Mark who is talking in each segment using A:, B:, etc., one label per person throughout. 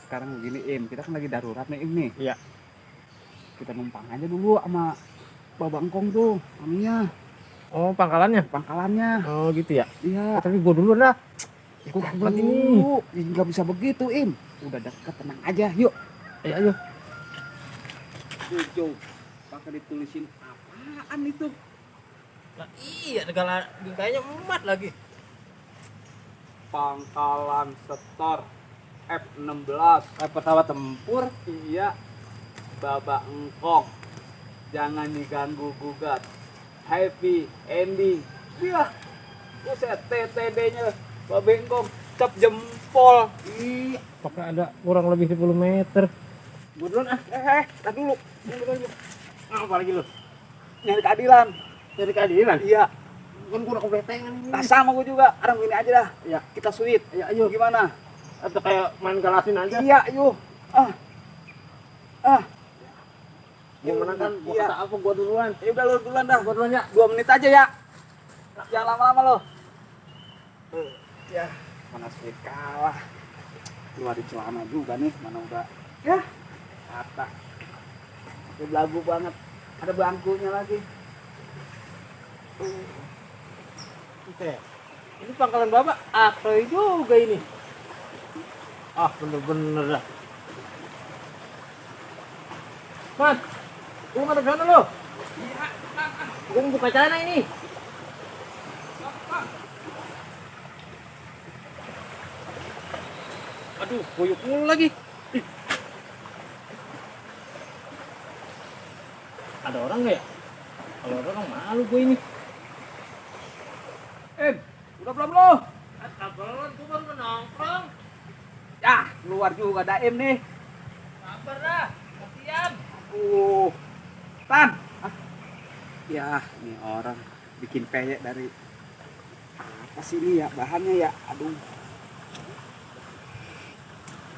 A: sekarang begini kita kan lagi darurat nih ini.
B: Iya.
A: Kita numpang aja dulu sama Bapak Engkong tuh, anunya,
B: Oh, pangkalannya.
A: pangkalannya.
B: Oh, gitu ya.
A: Iya.
B: Tapi gua dulu dah.
A: Ikut
B: Kebelet ini.
A: dulu. Nggak bisa begitu, Udah deket, tenang aja, yuk.
B: Ayo.
A: Tujuh. Pakai ditulisin apaan itu?
B: Nah, iya, segala kayaknya emat lagi.
A: Pangkalan setor F-16.
B: Pesawat tempur.
A: Iya. Bapak Engkong. Jangan diganggu gugat. Happy ending. Iya. Buset, TTD-nya Bapak Engkong cap jempol. Iya.
B: Pakai ada kurang lebih 10 meter.
A: Gue duluan tar dulu.
B: Apa lagi lu?
A: Nyari keadilan.
B: Dari keadilan?
A: Iya.
B: Kan gua kebetengan ini.
A: Nah, sama gue juga. Sekarang gini aja dah.
B: Iya.
A: Kita sweet.
B: Ya, ayo.
A: Gimana?
B: Atau kayak main galasin aja.
A: Iya, yuk.
B: Gua menangkan, gua
A: Iya.
B: kata apa gua duluan.
A: Ya udah lu duluan dah.
B: Gua duluan ya.
A: 2 menit aja ya. Jangan lama-lama lo. Ya, mana sweet kalah. Keluar di celana juga nih, mana udah. Ya, kata. Itu belagu banget. Ada bangkunya lagi.
B: Oke. Ini pangkalan Bapak apa juga ini? Ah, bener-bener dah. Mas, lu ngadep sana lo? Iya, gua mau buka celana ini. Aduh, boyok mulu lagi. Ih. Ada orang nggak ya? Kalau ada orang malu gue ini.
A: Udah belum lo?
B: Belum, gue baru nongkrong.
A: Ya, keluar juga Daim nih.
B: Sabar dah, kasihan.
A: Tan. Ya, ini orang bikin peyek dari apa sih ini ya bahannya ya? Aduh.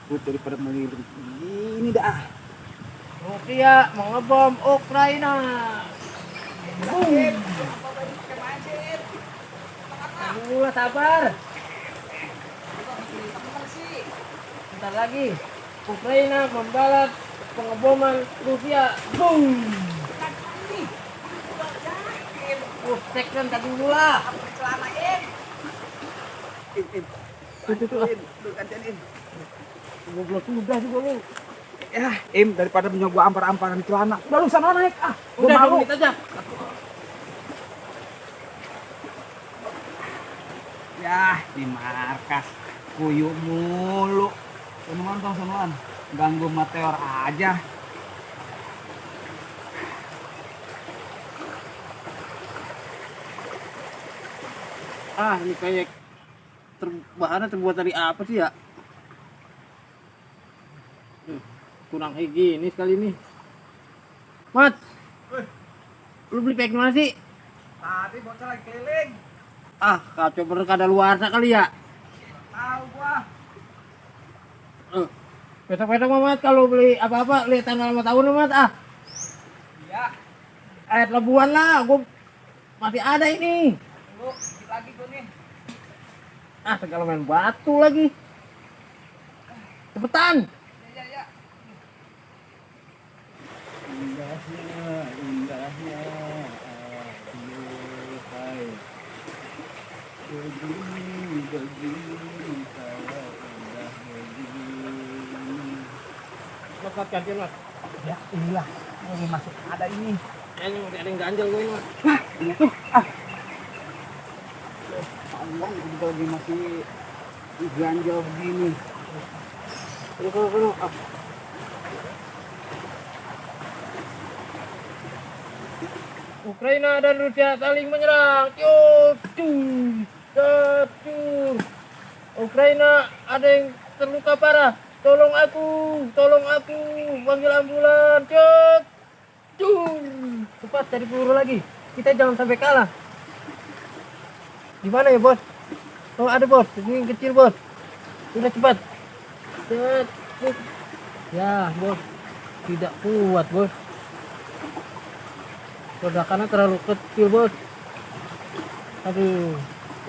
A: Gue daripada melirik ini dah.
B: Rusia mau ngebom Ukraina. Aduh, sabar. Bentar lagi. Ukraina membalas pengeboman Rusia. Boom. Cek kan tadi dulu lah.
A: Tuh gantian.
B: Goblok udah juga lu.
A: Ya, daripada punya gua ampar-amparan celana. Udah lu sana naik. Gua
B: Udah
A: malu.
B: menit aja.
A: Ya, di markas kuyuk mulu. Sonoan. Ganggu meteor aja.
B: Ah, ini kayak bahannya terbuat dari apa sih ya? Kurang higienis kali ini. Mat, lu beli pack mana sih?
A: Tadi bocah lagi keliling.
B: Ah, kacau bener kada luar kali ya.
A: Tahu gua.
B: Besok-besok Mat kalau beli apa-apa lihat tanggal sama tahun Mat ah.
A: Iya.
B: Ayat lebuan lah, gua masih ada ini.
A: Tunggu, dikit lagi gua nih.
B: Ah, segala main batu lagi. Cepetan.
A: Ya. Indahnya hai. Begini kalau indah begini.
B: Mat gantian Mat.
A: Ya, inilah ini masuk ada ini.
B: Ini ada yang ganjel gue ini Mat.
A: Nah, ini tuh. Allah, juga lagi masih ganjel begini.
B: Kono. Ukraina dan Rusia saling menyerang. Cur. Ukraina ada yang terluka parah. Tolong aku. Panggil ambulan. Cur. Cepat cari peluru lagi. Kita jangan sampai kalah. Di mana ya, Bos? Oh, ada, Bos. Ini yang kecil, Bos. Sudah cepat. Ya, Bos. Tidak kuat, Bos. Ledakannya terlalu kecil, Bos. Aduh.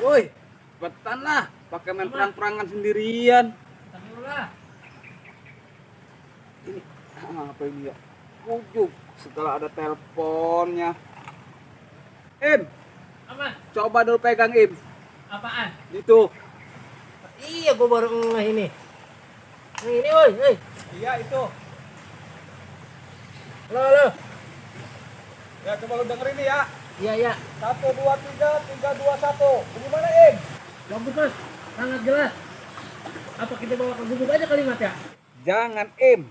A: Woi, cepetan lah. Pakai main perang-perangan sendirian.
B: Tadi dulu lah.
A: Apa ini ya? Ujuk setelah ada teleponnya. Im,
B: Apa?
A: coba dulu pegang Im.
B: Apaan?
A: Itu.
B: Iya, gua baru ngeh ini. Ini, woi.
A: Iya itu.
B: Halo.
A: Ya coba lu denger ini ya.
B: Iya.
A: 1 2 3 3 2 1. Gimana Im?
B: Bagus, Mas. Sangat jelas. Apa kita bawa ke gubuk aja kalimat ya?
A: Jangan Im.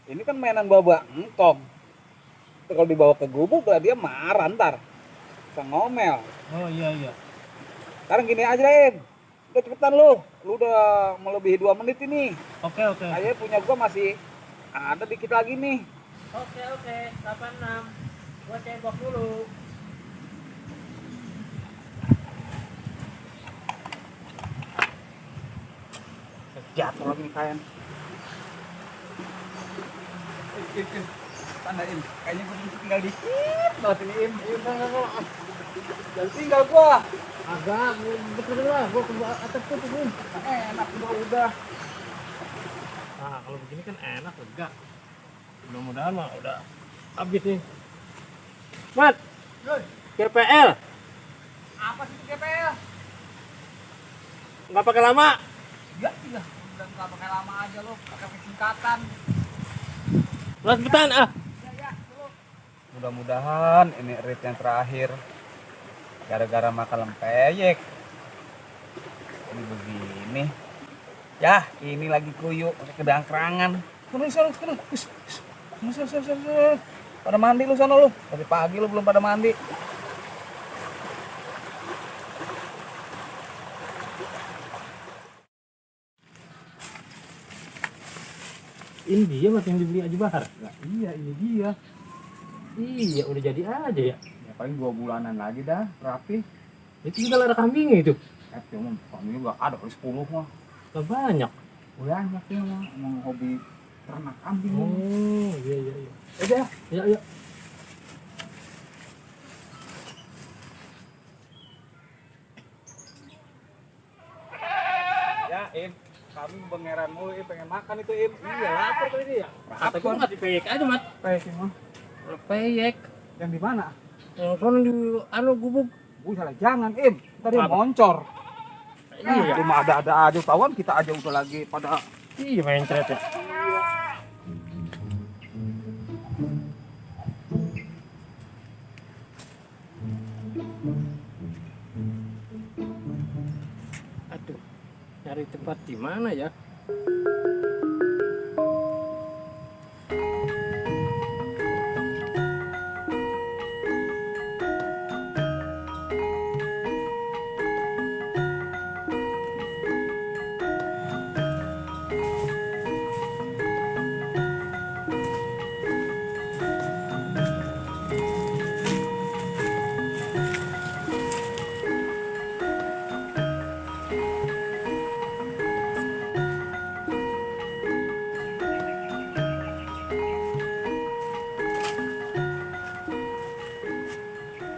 A: Ini kan mainan babak engkong. Kalau dibawa ke gubuk lah dia marah ntar. Bisa ngomel.
B: Oh iya.
A: Sekarang gini aja Im. Udah cepetan lu. Lu udah melebihi 2 menit ini.
B: Oke.
A: Kayaknya punya gua masih ada dikit lagi nih.
B: Oke. 86. Gua cebok dulu.
A: Jatuh lagi nih kain. Im. Tanda Im. Kayaknya gua tinggal dikit banget ini Im. Jangan tinggal gua.
B: Agak, betul lah. Gua ke atas tuh tuh.
A: Enak udah.
B: Nah, kalau begini kan enak, lega. Mudah-mudahan mah udah habis nih. Mat, GPL.
A: Apa sih itu GPL?
B: Nggak pakai lama.
A: Ya iya, udah nggak pakai lama aja lo, pakai singkatan.
B: Las betan ah.
A: Ya, dulu. Mudah-mudahan ini rate yang terakhir. Gara-gara makan lempeyek. Ini begini. Ya, ini lagi kuyuk, pakai kedangkrangan. Sana. Pada mandi lu sana lu. Tadi pagi lu belum pada mandi.
B: Ini dia mat yang dibeli Aji Bahar.
A: Nah, iya, ini dia.
B: Iya, udah jadi aja ya.
A: Ya paling 2 bulanan lagi dah, rapi.
B: Itu juga ada kambingnya itu.
A: Cuma kami juga ada kali 10 mah.
B: Gak banyak.
A: Banyak ya mah, emang hobi ternak kambing.
B: Oh, iya.
A: Udah.
B: Iya.
A: Ya, Im. Kami bengeran mulu, Im. Pengen makan itu, Im.
B: Iya, lapar kali dia. Kata gua masih peyek aja, Mat.
A: Peyek mah.
B: Peyek.
A: Yang di mana?
B: Yang sono di gubuk.
A: Salah jangan, Im. Tadi
B: Apa?
A: moncor.
B: Iya.
A: Cuma ada aja tawan, kita aja udah lagi pada
B: Iya, main ceret ya. Aduh, cari tempat di mana ya?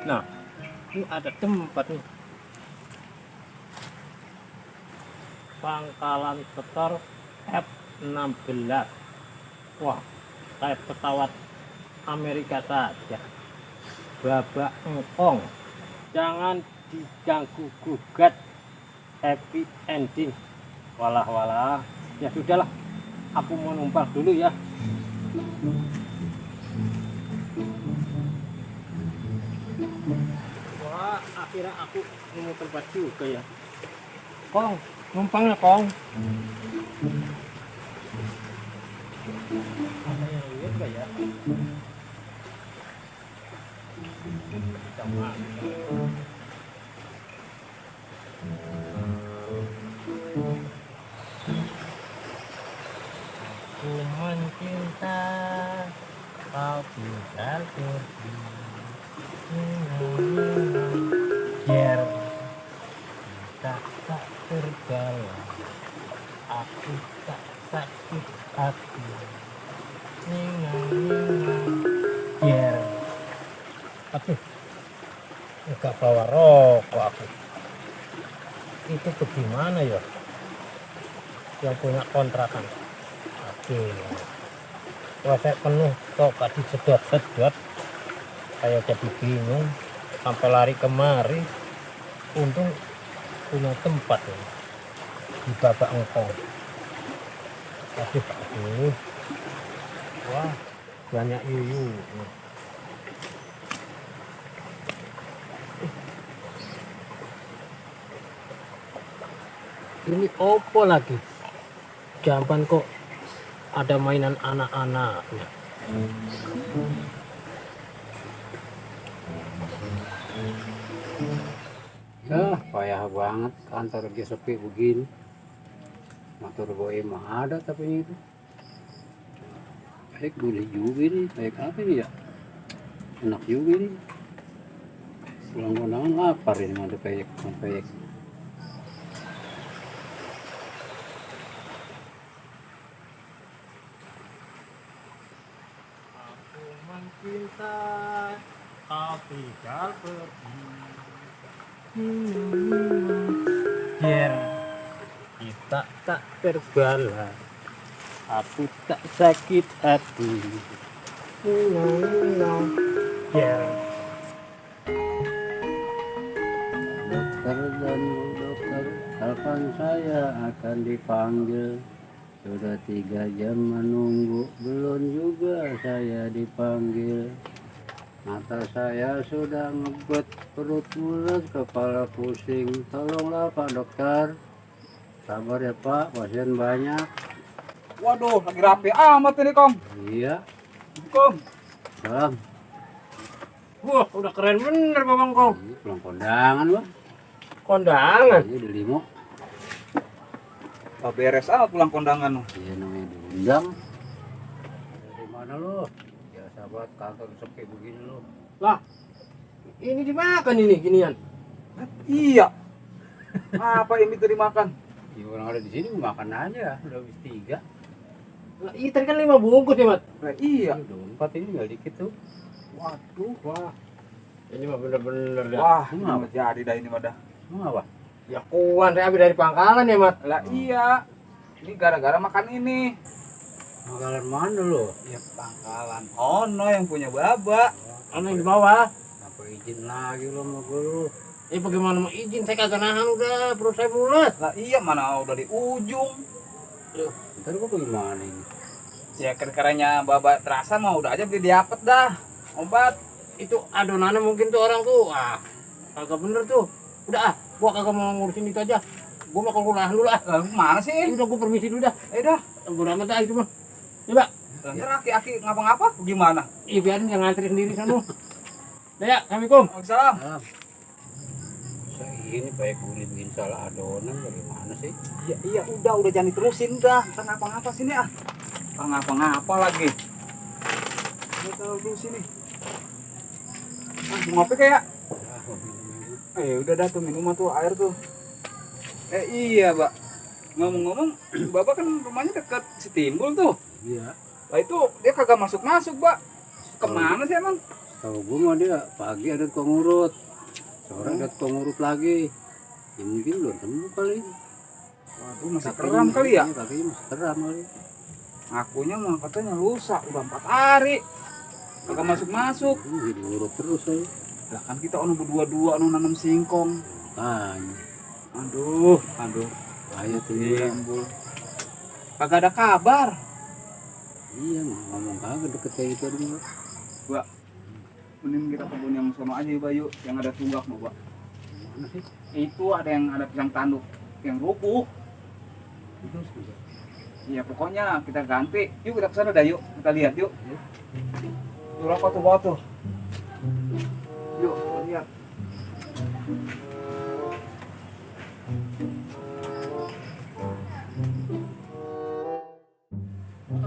B: Nah, ini ada tempat nih. Pangkalan setor F-16. Wah, kayak pesawat Amerika saja. Babak engkong. Jangan diganggu gugat. Happy ending. Walah. Ya sudahlah. Aku mau numpang dulu ya. Wah, akhirnya aku nemu tempat juga ya. Kong, numpangnya Kong. Ada yang lihat gak ya? Sama. Aku mencinta, kau tinggal pergi. Biar kita tak tergalau, aku tak sakit hati. Biar aduh, enggak bawa rokok aku. Itu bagaimana ya? Yang punya kontrakan. Aduh, Rasanya penuh kok kasih sedot-sedot. Saya jadi bingung sampai lari kemari. Untung punya tempat ya, di babak engkong. Aduh. Wah, banyak yuyu. Ini opo lagi? Jamban kok ada mainan anak-anaknya.
C: Ya, payah banget kantor lagi sepi begini. Motor boy mah ada tapi itu. Baik boleh juga nih, baik apa nih ya? Enak juga nih. Pulang kondangan lapar ini mau peyek.
B: Aku mencintai tapi gak pergi. Biar kita tak terbala, aku tak sakit hati. Biar
C: Dokter dan dokter, kapan saya akan dipanggil? Sudah 3 jam menunggu, belum juga saya dipanggil. Mata saya sudah ngebet, perut mules, kepala pusing. Tolonglah Pak Dokter. Sabar ya Pak, pasien banyak.
A: Waduh, lagi rapi amat ini, Kong.
C: Iya,
A: Kong.
C: salam.
B: wah, udah keren bener Bang Kong.
C: Ini pulang kondangan Bang.
B: Kondangan.
C: Ini di limo.
A: Oh, beres amat pulang kondangan.
C: Iya namanya diundang. Dari mana lo? Ya sahabat kantor sepi begini lo.
B: Lah, ini dimakan ini ginian.
A: Iya. Apa yang itu dimakan?
C: Ya orang ada di sini makan aja, udah habis 3.
B: Lah, ini tadi kan 5 bungkus ya, Mat.
A: Nah, iya.
C: Udah 4 ini tinggal dikit tuh.
A: Waduh,
B: Wah, ini mah bener-bener dah.
A: wah,
C: Ini
A: ini
C: apa?
A: mah jadi dah ini mah dah.
C: Emang apa?
B: Ya kuan saya habis dari pangkalan ya, Mat.
A: Lah iya. Ini gara-gara makan ini.
C: Makanan mana lo?
A: Ya pangkalan Ono yang punya Baba.
B: Anu yang di bawah.
C: Apa izin lagi lo sama gue lo?
B: Bagaimana mau izin? Saya kagak nahan udah, perut saya mules.
A: Lah iya, mana udah di ujung.
C: Ntar gue bagaimana ini?
A: Ya karena Baba terasa mah udah aja beli diapet dah. Obat.
B: Itu adonannya mungkin tuh orang tuh. Ah, kagak bener tuh. Udah ah, gua kagak mau ngurusin itu aja. Gua mau nahan dulu ah.
A: Lah mana sih?
B: Udah gua permisi dulu dah.
A: Dah.
B: Bodo amat dah itu mah. Coba.
A: Ntar aki-aki ngapa-ngapa gimana?
B: Iya biarin yang ngantri sendiri sana. Dah ya, Assalamualaikum.
A: Waalaikumsalam.
C: Salam. Saya ini kayak kulit bikin salah adonan bagaimana sih?
A: Iya, udah jangan diterusin dah. Ntar ngapa-ngapa sini ah. Ntar ngapa-ngapa lagi. Udah taruh dulu sini. Ah, mau ngopi kayak?
C: Ah, mau minum ini.
A: Udah dah tuh minuman tuh air tuh. Iya, Mbak. Ngomong-ngomong, Bapak kan rumahnya dekat Sitimbul tuh.
C: Iya.
A: Lah itu dia kagak masuk-masuk, Mbak. Kemana sih emang?
C: Tahu gue mah dia pagi ada tukang urut, sore ada tukang urut lagi. Ya mungkin belum sembuh kali.
A: Waduh, masih keram kali ya?
C: Iya, kakinya masih keram kali.
A: Akunya mah katanya lusa, udah 4 hari. Kagak masuk-masuk.
C: Ini jadi urut terus aja.
A: Lah kan kita ono berdua-dua ono nanam singkong.
C: Tanya.
A: Aduh.
C: Ayo tuh ya.
A: Timbul. Kagak ada kabar.
C: Iya mah ngomong kagak deket kayak gitu dulu.
A: Mbak. Mending kita kebun yang sono aja ya, Bayu, yang ada tunggak mah, Mbak.
C: Mana sih?
A: Itu ada yang ada pisang tanduk yang rubuh.
C: Itu sudah.
A: Iya, pokoknya kita ganti. Yuk kita kesana dah, yuk. Kita lihat yuk. Yuk rokok tuh bawa tuh. Yuk, kita lihat.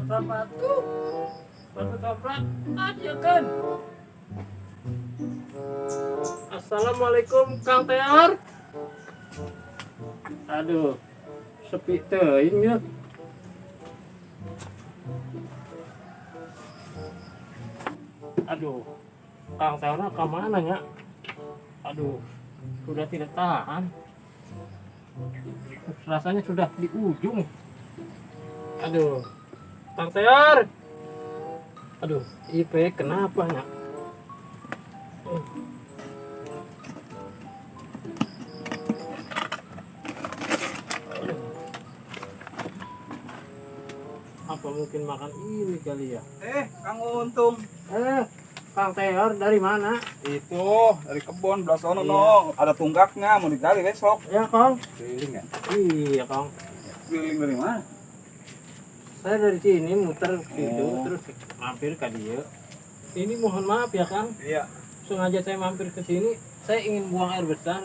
B: Bapakku, toprak aja kan. Assalamualaikum Kang Teor. Aduh, sepi teuing ya. Aduh, Kang Teornya ke mana ya? Aduh, sudah tidak tahan. Rasanya sudah di ujung. Aduh, Kang Teor. Aduh, IP kenapa ya? Apa mungkin makan ini kali ya?
A: Kang Untung.
B: Kang Teor dari mana?
A: Itu dari kebun belah sono
B: Iya.
A: no. Ada tunggaknya mau digali besok.
B: Ya Kang.
C: Keliling ya?
B: Iya Kang.
A: Keliling dari mana?
B: Saya dari sini muter gitu,
A: Oh.
B: terus mampir ke dia. Ini mohon maaf ya Kang,
A: Iya.
B: sengaja saya mampir ke sini. Saya ingin buang air besar.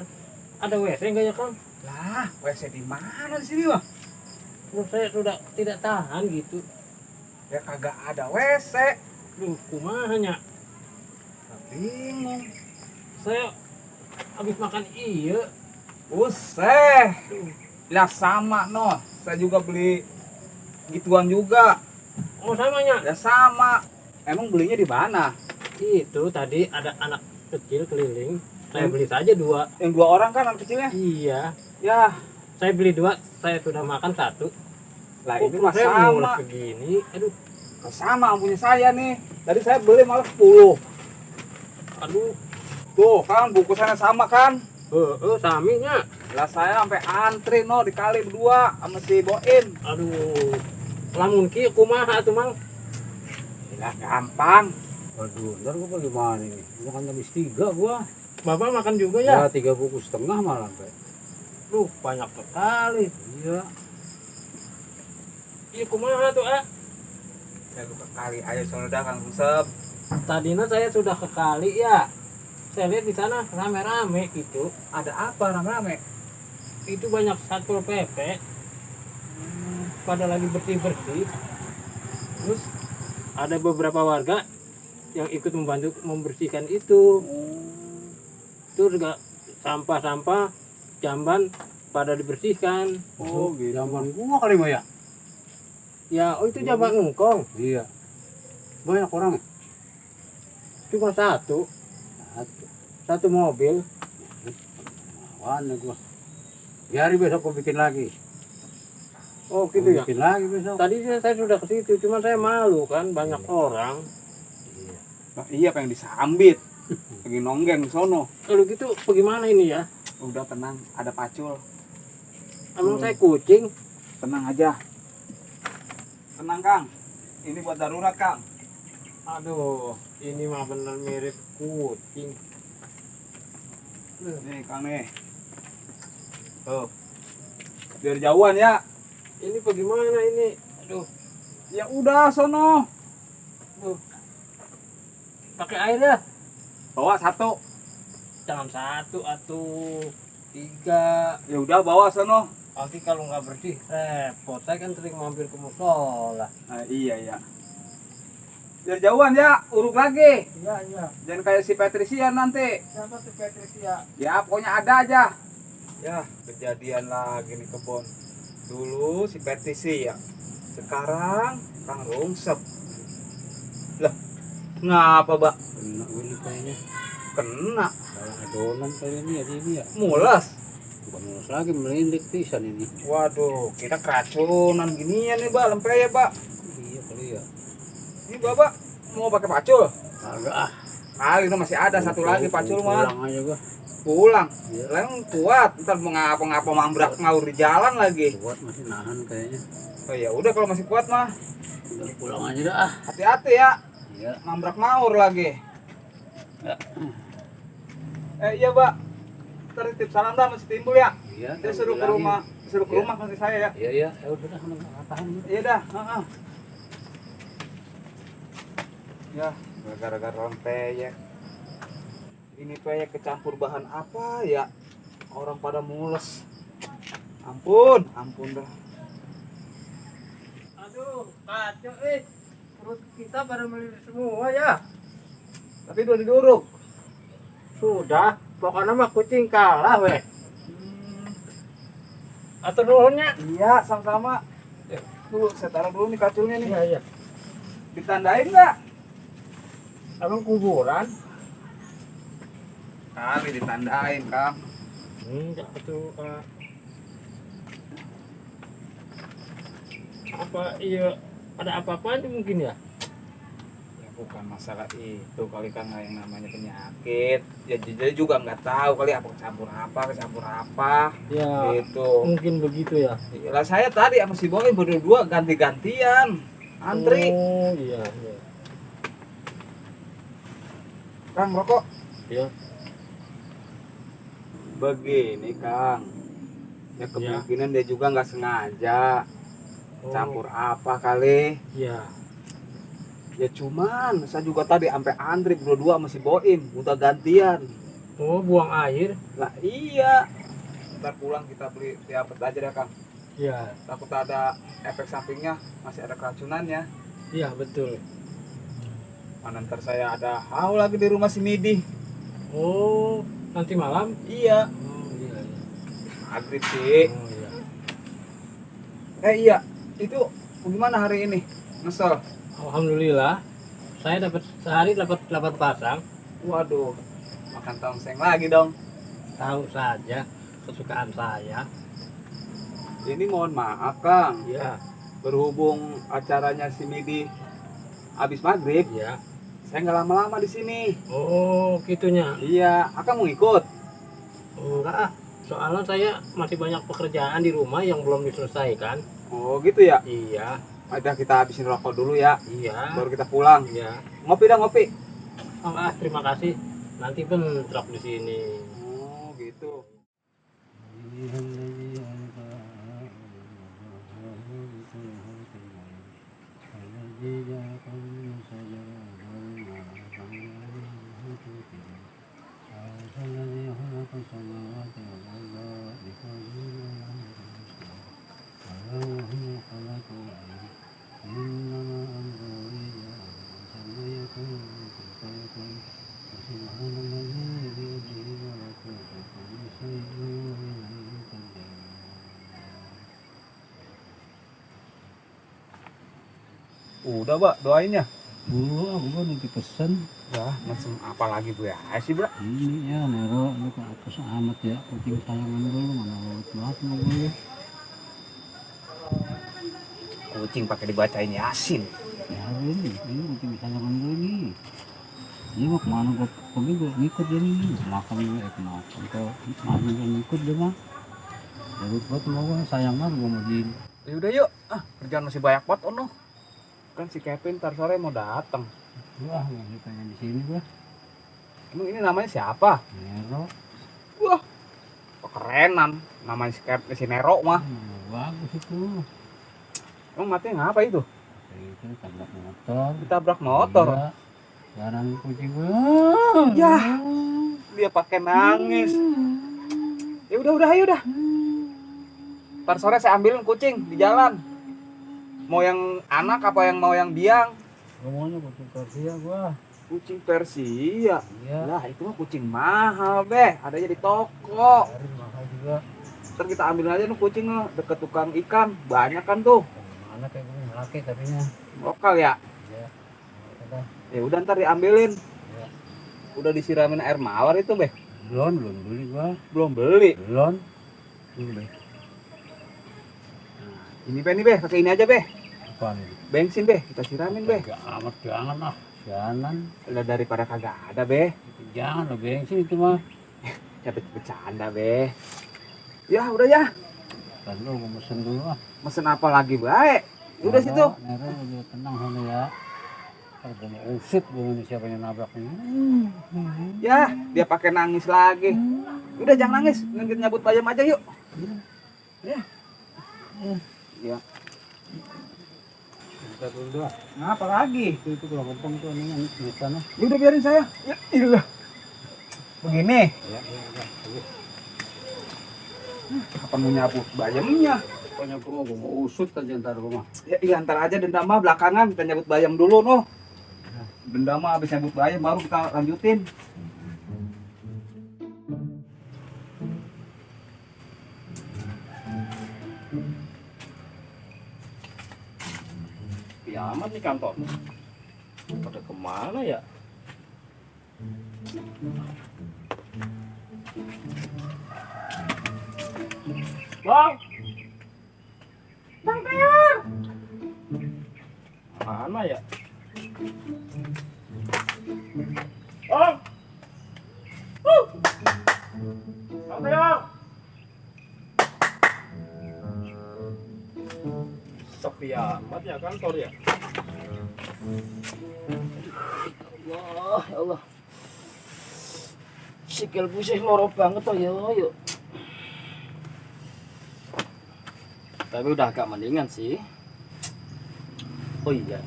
B: Ada WC enggak ya Kang?
A: Lah, WC di mana di sini, Bang?
B: Terus saya sudah tidak tahan gitu.
A: Ya kagak ada WC.
B: Duh, kumahanya.
A: Bingung.
B: Saya habis makan iya.
A: Useh. Lah sama no. Saya juga beli gituan juga.
B: Oh samanya.
A: Ya sama. Emang belinya di mana?
B: Itu tadi ada anak kecil keliling. Saya beli saja 2.
A: Yang 2 orang kan anak kecilnya?
B: Iya.
A: Ya,
B: Saya beli 2, saya sudah makan 1.
A: lah
B: Kok
A: ini mah
B: saya
A: sama.
B: mulus begini? Aduh,
A: Sama punya saya nih. Tadi saya beli malah 10.
B: aduh.
A: Tuh kan bungkusannya sama kan?
B: Saminya.
A: Lah saya sampai antri no dikali berdua sama si Boin.
B: Aduh. Lamun ki kumaha tuh Mang?
A: Lah gampang.
C: Waduh, ntar gua bagaimana ini? Makan habis 3 gua.
B: Bapak makan juga ya?
C: Ya 3,5 bungkus malah sampai.
B: Duh, banyak sekali.
C: Iya.
B: Iya kumaha tuh,
A: Saya buka kali aja soalnya udah Kang Sep.
B: Tadinya saya sudah ke kali ya. Saya lihat di sana rame-rame gitu.
A: Ada apa rame-rame?
B: Itu banyak satpol PP. Pada lagi bersih-bersih. Terus ada beberapa warga yang ikut membantu membersihkan itu. Itu juga sampah-sampah jamban pada dibersihkan.
A: Oh gitu.
C: Zaman gua kali mah ya.
B: Ya, oh itu jamban ngkong.
C: Iya. Banyak orang.
B: Cuma satu mobil.
C: Mana gua. Biar besok gua bikin lagi.
B: Oh
C: Gua
B: gitu ya.
C: bikin lagi besok.
B: Tadi saya sudah ke situ, cuma saya malu kan banyak orang.
C: Iya.
A: Nah, iya pengen disambit. Lagi nonggeng sono.
B: Kalau gitu bagaimana ini ya?
A: Udah tenang, ada pacul.
B: Emang saya kucing.
A: Tenang aja. Tenang Kang. Ini buat darurat Kang.
B: Aduh, ini mah bener mirip kucing.
A: Nih Kang nih. Tuh. Biar jauhan ya.
B: Ini bagaimana ini? Aduh,
A: Ya udah sono.
B: pakai air ya?
A: Bawa 1.
B: Jangan 1 atau 3.
A: Ya udah bawa sono.
B: Nanti kalau nggak bersih repot. Saya kan sering mampir ke musola.
A: Nah, iya ya. Biar jauhan ya, uruk lagi.
B: Iya, iya.
A: Jangan kayak si Patricia nanti.
B: Siapa tuh Patricia?
A: Ya pokoknya ada aja. Ya kejadian lagi nih kebon. Dulu si Patricia, sekarang Kang Rungsep. Lah, ngapa Mbak?
C: Kena ini kayaknya.
A: Kena,
C: Salah adonan kayaknya ya ini ya.
A: mules.
C: Bukan mulus lagi melindik pisan ini.
A: Waduh, kita keracunan ginian nih Mbak, lempe ya Mbak.
C: Iya kali ya.
A: Ini Bapak mau pakai pacul?
C: Kagak ah.
A: Kali itu masih ada satu lagi pacul mah.
C: Pulang aja gua.
A: Pulang.
C: Iya.
A: Lain kuat, ntar mau ngapa-ngapa mambrak ngawur di jalan lagi.
C: Kuat masih nahan kayaknya.
A: Oh ya udah kalau masih kuat mah,
C: Udah pulang aja dah. Ah.
A: hati-hati ya.
C: Iya.
A: Mambrak ngawur lagi.
C: Ya.
A: Iya Mbak. Ntar titip salam dah masih timbul ya.
C: Iya.
A: Dia suruh ke
C: bilangin.
A: rumah, suruh ke
C: Iya.
A: rumah kasih saya ya.
C: Iya iya. Ya udah dah tahan.
A: Iya dah. Ya, gara-gara orang peyek. Ini peyek kecampur bahan apa ya? Orang pada mules. Ampun, ampun dah.
B: Aduh, kacau perut kita pada melilit semua ya.
A: Tapi udah diduruk.
B: Sudah, pokoknya mah kucing kalah weh. Atau nuhunnya?
A: Iya, sama-sama. Dulu, saya taruh dulu nih kaculnya nih.
B: Iya, iya.
A: Ditandain nggak?
B: Emang kuburan?
A: Kali ditandain, Kang.
B: Enggak tuh, apa iya ada apa-apanya mungkin ya?
A: Ya bukan masalah itu kali kan, nggak yang namanya penyakit ya, jadi juga nggak tahu kali apa kecampur apa
B: Ya,
A: gitu.
B: mungkin begitu ya.
A: Lah saya tadi sama si Boy berdua ganti-gantian antri.
B: Oh, iya, iya.
A: Kang rokok
B: Iya.
A: begini Kang, ya kemungkinan dia juga nggak sengaja
B: Oh,
A: campur apa kali.
B: iya.
A: Ya cuman saya juga tadi sampai antri berdua sama si Boim udah gantian.
B: Oh, buang air.
A: Lah iya, ntar pulang kita beli diapet aja deh Kang,
B: Iya.
A: takut ada efek sampingnya, masih ada keracunannya.
B: Iya, betul.
A: Mana ntar saya ada haul lagi di rumah si Midi.
B: Oh, nanti malam?
A: Iya,
B: Oh, iya, iya.
A: maghrib sih.
B: Oh, iya.
A: Iya, itu gimana hari ini? Ngesel.
B: Alhamdulillah. Saya dapat sehari dapat 8 pasang.
A: Waduh, makan tongseng lagi dong.
B: Tahu saja kesukaan saya.
A: Ini mohon maaf Kang,
B: Iya.
A: berhubung acaranya si Midi habis maghrib,
B: Iya.
A: saya nggak lama-lama di sini.
B: Oh, gitunya.
A: Iya, Akang mau ikut?
B: Enggak, ah. Soalnya saya masih banyak pekerjaan di rumah yang belum diselesaikan.
A: Oh gitu ya.
B: Iya.
A: Ada kita habisin rokok dulu ya,
B: Iya.
A: baru kita pulang.
B: Iya.
A: Ngopi dah ngopi.
B: Oh, terima kasih. Nanti bentrok di sini.
A: Oh gitu. Udah, Mbak, doain ya.
C: Aku kan nanti pesen.
A: Ya, macam apa lagi Bu ya? Sih, Bro.
C: Ini ya Nero, lu kok apes amat ya, kucing sayangan dulu mana lewat banget mau gue.
A: Kucing pakai dibacain Yasin.
C: Ya ini kucing sayangan gue nih. Ini mau kemana gue pergi gue ngikut dia nih, makan gue kenapa? Kalau mau gue ngikut dia mah. Jadi gue tuh mau gue sayang banget gue mau jin.
A: Ya udah yuk. Kerjaan masih banyak banget ono. Kan si Kevin ntar sore mau datang.
C: Wah, mau pengen di sini gue.
A: Emang ini namanya siapa?
C: Nero.
A: Wah, kerenan. Namanya si Nero mah.
C: Bagus itu.
A: Emang matinya ngapa itu?
C: Itu tabrak motor.
A: Ditabrak motor.
C: Iya. Jalan kucing gue.
A: Ya, dia pakai nangis. Ya udah, ayo dah. Ntar sore saya ambilin kucing di jalan. Mau yang anak apa yang mau yang biang?
C: Gue maunya kucing Persia gua.
A: Kucing Persia.
C: Iya.
A: Lah itu mah kucing mahal beh, adanya di toko.
C: Dari mahal juga.
A: Ntar kita ambil aja nih kucing deket tukang ikan, banyak kan tuh.
C: Mana kayak gue laki tapi nya.
A: Lokal ya.
C: Iya. Udah.
A: Ya udah ntar diambilin.
C: Iya.
A: Udah disiramin air mawar itu beh.
C: Belum beli gua.
A: Belum beli.
C: Belum. Beli.
A: Ini beh nih beh, pakai ini aja beh.
C: Apaan ini?
A: Bensin beh, kita siramin beh.
C: Gak amat jangan ah. Jangan.
A: Udah daripada kagak ada beh.
C: Jangan lo bensin itu mah.
A: Ya bercanda beh. Ya udah ya.
C: Kan lu gua mesen dulu ah.
A: Mesen apa lagi baik? Udah situ.
C: Nero udah tenang sana ya. Kalau gua mau usut gua ini siapa yang nabrak ini.
A: Ya, dia pakai nangis lagi. Udah jangan nangis, kita nyabut bayam aja yuk. Ya. Ya.
C: Kita dulu ah.
A: Ngapa lagi?
C: Itu kalau ngomong tuh ini sana.
A: Ya udah biarin saya. Ya, iyalah. Begini.
C: Ya, ya.
A: Kapan mau nyabut bayamnya?
C: Pokoknya gua mau usut aja ntar rumah.
A: Ya, iya ntar aja dendam mah belakangan, kita nyabut bayam dulu noh. Dendam mah habis nyabut bayam baru kita lanjutin.
B: Aman nih kantor. Pada kemana ya? Bang! Bang Tayar! Mana ya? Bang. Bang Teo. Sepi amat ya kantor ya. Allah, ya Allah. Sikilku sih loro banget toh ya, yuk. Tapi udah agak mendingan sih. Oh iya.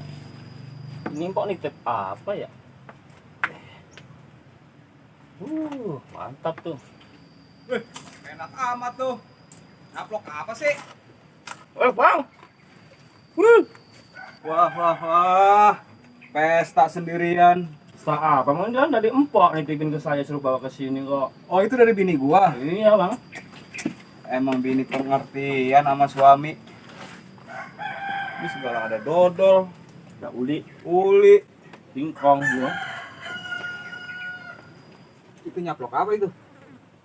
B: Ini kok nitip apa ya? Mantap tuh.
A: Wih, enak amat tuh. Ngaplok apa sih?
B: Bang.
A: Wah, wah, wah. Pesta sendirian.
B: Apa Bang? Jangan dari empok nitipin ke saya suruh bawa ke sini kok.
A: Oh, itu dari bini gua.
B: Iya, Bang.
A: Emang bini pengertian sama suami. Ini segala ada dodol,
B: Ada uli,
A: singkong gua. Itu nyaplok apa itu?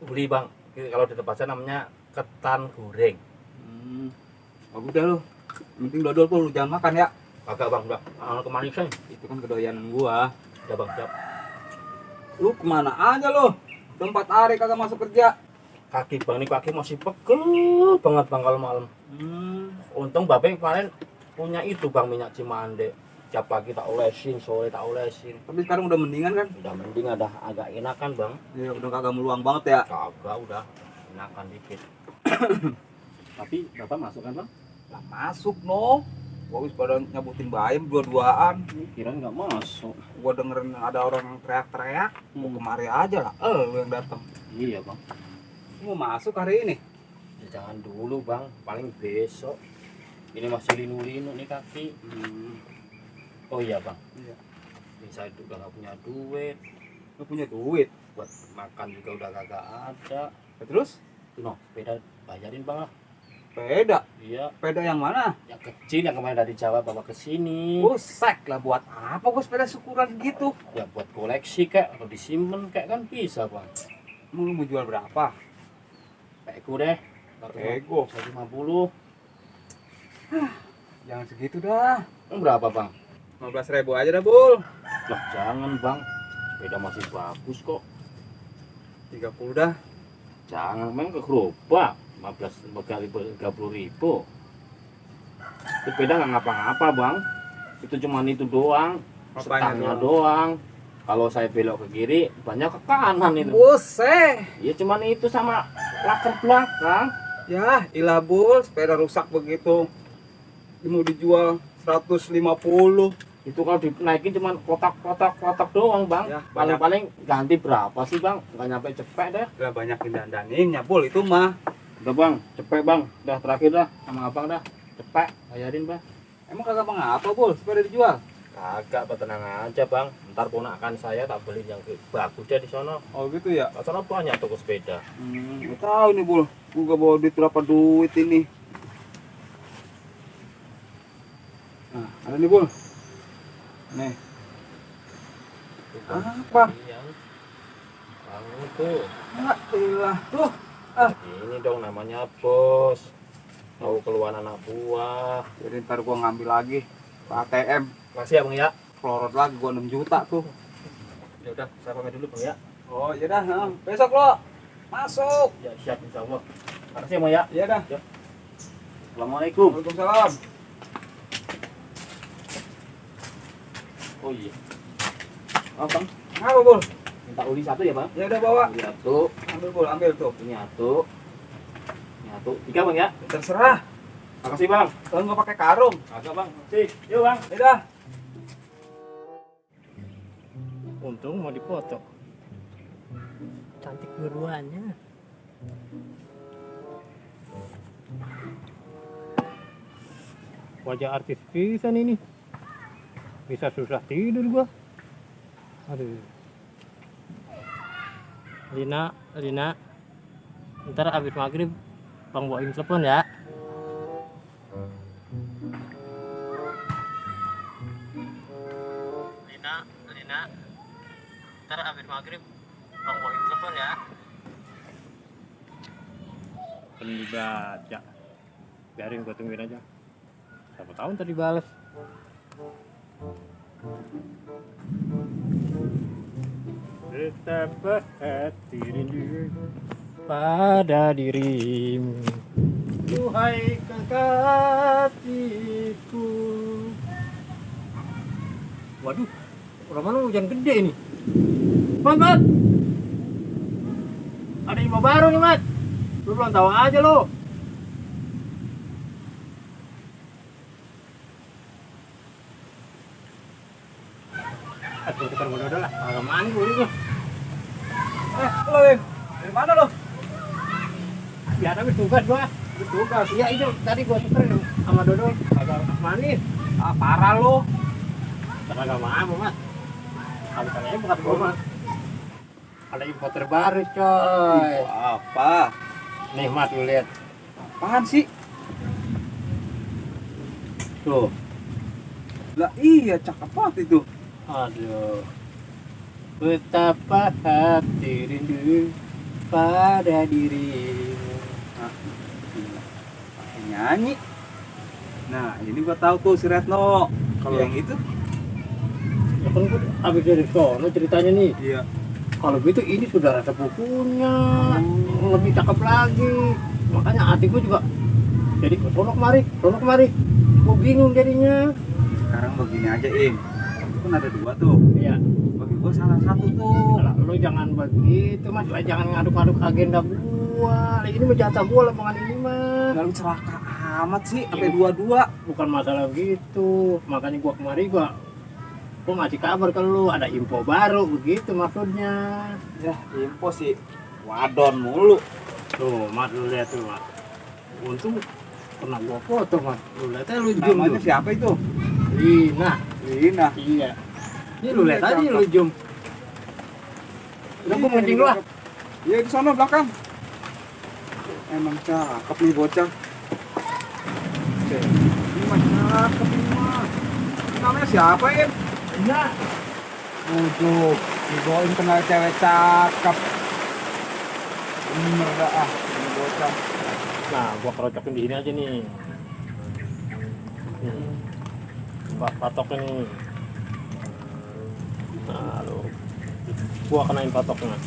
B: uli Bang. Kalau di tempat saya namanya ketan goreng.
A: Oh, udah lu. Yang penting dodol tuh lu jangan makan ya.
B: Agak Bang, udah. Kemanisan.
A: Itu kan kedoyanan gua.
B: Ya Bang, siap.
A: Lu kemana aja lu? Udah 4 hari kagak masuk kerja.
B: Kaki Bang, ini kaki masih pegel banget Bang kalau malam. Untung Babe kemarin punya itu Bang, minyak cimande. Tiap pagi tak olesin, sore tak olesin.
A: Tapi sekarang udah mendingan kan?
B: Udah mending, ada agak enakan Bang.
A: Ya udah kagak meluang banget ya.
B: Kagak, udah enakan dikit. Tapi Bapak masuk kan Bang?
A: Lah masuk no. Gua wis pada nyabutin bayam dua-duaan.
B: Kirain nggak masuk.
A: Gua dengerin ada orang yang teriak-teriak. Gua kemari aja lah. Lu yang datang.
B: Iya Bang.
A: Mau masuk hari ini?
B: Ya, jangan dulu Bang, paling besok. Ini masih linu-linu nih kaki. Oh iya Bang.
A: Iya.
B: Ini saya juga nggak punya duit.
A: Lu punya duit.
B: Buat makan juga udah kagak ada.
A: Terus?
B: Tuh no, sepeda bayarin Bang lah.
A: Sepeda.
B: Iya,
A: Sepeda yang mana?
B: yang kecil yang kemarin dari Jawa bawa ke sini.
A: Busek lah, buat apa gua sepeda syukuran gitu?
B: Ya buat koleksi kayak atau disimpan kayak kan bisa Bang.
A: Lu mau jual berapa?
B: Ego deh.
A: Ego.
B: 150.
A: Jangan segitu dah.
B: Berapa Bang?
A: 15.000 aja dah, Bul.
B: Lah jangan Bang. Sepeda masih bagus kok.
A: 30 dah.
B: Jangan main ke gerobak. 15 kali 30.000. Itu sepeda nggak ngapa-ngapa Bang. Itu cuman itu doang.
A: Apanya
B: Stangnya
A: doang?
B: doang. Kalau saya belok ke kiri, banyak ke kanan itu.
A: Busek.
B: Ya cuman itu sama laker belakang.
A: Ya, ilah Bul, sepeda rusak begitu. Mau dijual 150.
B: Itu kalau dinaikin cuman kotak doang Bang.
A: Ya,
B: Paling-paling ganti berapa sih Bang? Nggak nyampe cepet deh.
A: Lah banyakin dandaninnya, Bul, itu mah.
B: Udah Bang, cepet Bang. Udah terakhir dah sama Abang dah. Cepet bayarin Bang.
A: Emang kagak mengapa, Bul, sepeda dijual?
B: Kagak, tenang aja Bang. Ntar ponakan saya tak beli yang bagus deh di sono.
A: Oh gitu ya.
B: Di sono banyak toko sepeda.
A: Gak tahu nih, Bul. Gua gak bawa duit berapa duit ini. Nah, ada nih, Bul. Nih.
B: Tuh, Bang.
A: Apa?
B: Yang tuh.
A: Ilah, tuh.
B: Ini dong namanya bos. Tahu keluar anak buah.
A: Jadi ntar gua ngambil lagi ke ATM.
B: Masih ya Bang ya?
A: Pelorot lagi gua 6 juta tuh.
B: Ya udah, saya pamit dulu Bang ya.
A: Oh, iya dah. Besok lo masuk.
B: Ya siap insyaallah. Makasih ya Bang ya.
A: Iya dah.
B: Assalamualaikum.
A: Waalaikumsalam.
B: Oh iya. Oh Bang,
A: Apa, Bul?
B: minta uli satu ya Bang?
A: Ya udah bawa.
B: Uli satu.
A: Ambil, Bul, ambil tuh.
B: Ini satu. Ini satu. 3 Bang ya.
A: Terserah.
B: Makasih Bang.
A: Kalau nggak pakai karung.
B: Agak Bang. Makasih. Yuk Bang.
A: Ya dah.
B: Untung mau dipoto.
D: Cantik dua-duanya.
B: Wajah artis pisan ini. Bisa susah tidur gua. Aduh.
D: Lina, ntar abis maghrib Bang bawain telepon ya. Lina, ntar abis maghrib Bang bawain telepon ya.
B: Pendibaca. Biarin gua tungguin aja. Siapa tahu ntar dibales.
D: Betapa hati rindu pada dirimu, duhai kekasihku. Waduh, orang mana hujan gede ini. Mat, ada info baru nih, Mat. Lu belum tahu aja lo. Aduh, kita udah lah. Agak mana gue itu.
A: Lo Im, dari mana lo?
D: Ya, tapi tugas gua.
A: Tugas.
D: Iya, itu tadi gua tuker sama Dodo. Agak manis.
A: Ah, parah lo.
D: Agak mau, Mat. Kali-kalinya bukan gua, Mat. Ada info terbaru, coy.
A: Apa?
D: Nih, Mat, lu lihat.
A: Apaan sih?
D: Tuh.
A: Lah iya, cakep banget itu.
D: Aduh. Betapa hati rindu pada dirimu.
A: Nah, gila. Pakai nyanyi. Nah, ini gua tahu tuh si Retno. Kalau yang itu?
D: Ya kan gua habis dari sono ceritanya nih.
A: Iya.
D: Kalau gitu ini sudah ada bukunya. Lebih cakep lagi. Makanya hati gua juga jadi sono kemari. Gua bingung jadinya.
A: Sekarang begini aja, Im. Kan ada dua tuh.
D: Iya.
A: Bagi gua salah satu tuh.
D: Lah, lu jangan begitu, Mas. Lah, jangan ngaduk-aduk agenda gua. Lah, ini mah jatah gua lapangan ini mah.
A: Lalu celaka amat sih, sampai dua-dua.
D: Bukan masalah begitu. Makanya gua kemari gua ngasih kabar ke lu ada info baru begitu maksudnya.
A: Ya, info sih. Wadon mulu.
D: Tuh, Mas, lu lihat tuh, Mas. Untung pernah gua foto, Mas. Lu lihat aja lu zoom
A: Namanya
D: tuh.
A: siapa itu?
D: Lina.
A: Lina.
D: Iya. Ini lu lihat aja lu zoom. Udah gua mancing lu ah.
A: Iya, di sana belakang. Emang cakep nih bocah. Cek. Ini mah cakep ini mah. Ini namanya siapa, Im?
D: Lina.
A: Untuk dibawain kenal cewek cakep. Bener dah ah, ini bocah.
D: Nah, gua kerocokin di sini aja nih. Nih. Gua patokin nih. Nah, lu. Gua kenain patoknya.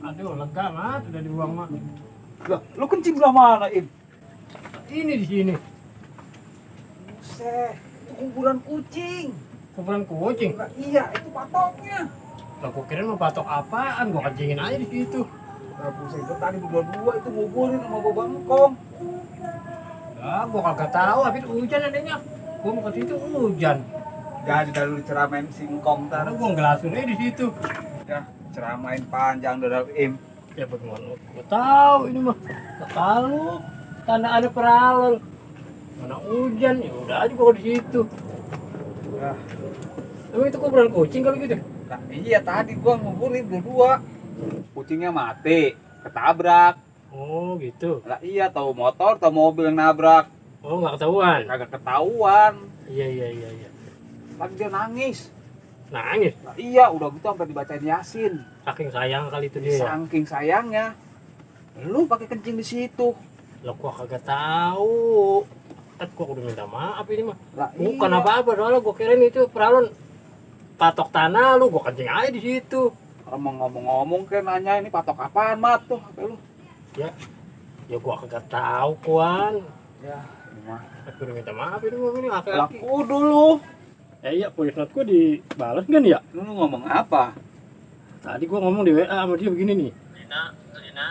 D: Aduh, lega, Mat. Udah dibuang, Mat.
A: Lah, lu kencing belah mana, Im?
D: Ini di sini.
A: Buset, itu kuburan kucing.
D: Kuburan kucing.
A: Lah, iya, itu patoknya.
D: Lah, gua kira mau patok apaan? Gua kencingin aja di situ.
A: Lah, buset, itu tadi berdua-dua itu nguburin sama Bapak Bangkong.
D: Lah, gua kagak tahu. Habis hujan adanya. Gua mau ke situ hujan.
A: Jadi dari lu ceramain singkong
D: Karena
A: tar.
D: gua ngelasun aja di situ.
A: Ya, ceramain panjang dari Im.
D: Ya bagaimana? Gua tahu ini mah. Kalau tanda ada peralon. Mana hujan ya udah aja gua di situ.
A: Ya,
D: Emang itu kuburan kucing kalau gitu?
A: nah, iya tadi gua nguburin berdua. Kucingnya mati, ketabrak.
D: Oh gitu.
A: Lah iya, tahu motor, tahu mobil yang nabrak.
D: Oh nggak ketahuan.
A: Kagak ketahuan.
D: Iya.
A: Lagi dia nangis.
D: Nangis.
A: Lah iya, udah gitu sampai dibacain Yasin.
D: Saking sayang kali itu dia.
A: Saking sayangnya. Lu pakai kencing di situ.
D: Lah gua kagak tahu. Gua udah minta maaf ini mah.
A: Lah
D: Bukan
A: iya.
D: apa-apa, soalnya gua kirain itu peralon patok tanah lu, gua kencing aja di situ.
A: Emang ngomong-ngomong kan nanya ini patok apaan, Mat tuh HP lu.
D: Ya gua kagak tahu, Kuan.
A: Ya, ini mah.
D: Aku udah minta maaf ini mah ini laki-laki.
A: Laku dulu.
D: Iya, voice note gua dibalas kan ya?
A: Lu ngomong apa?
D: Tadi gua ngomong di WA sama dia begini nih. Lina.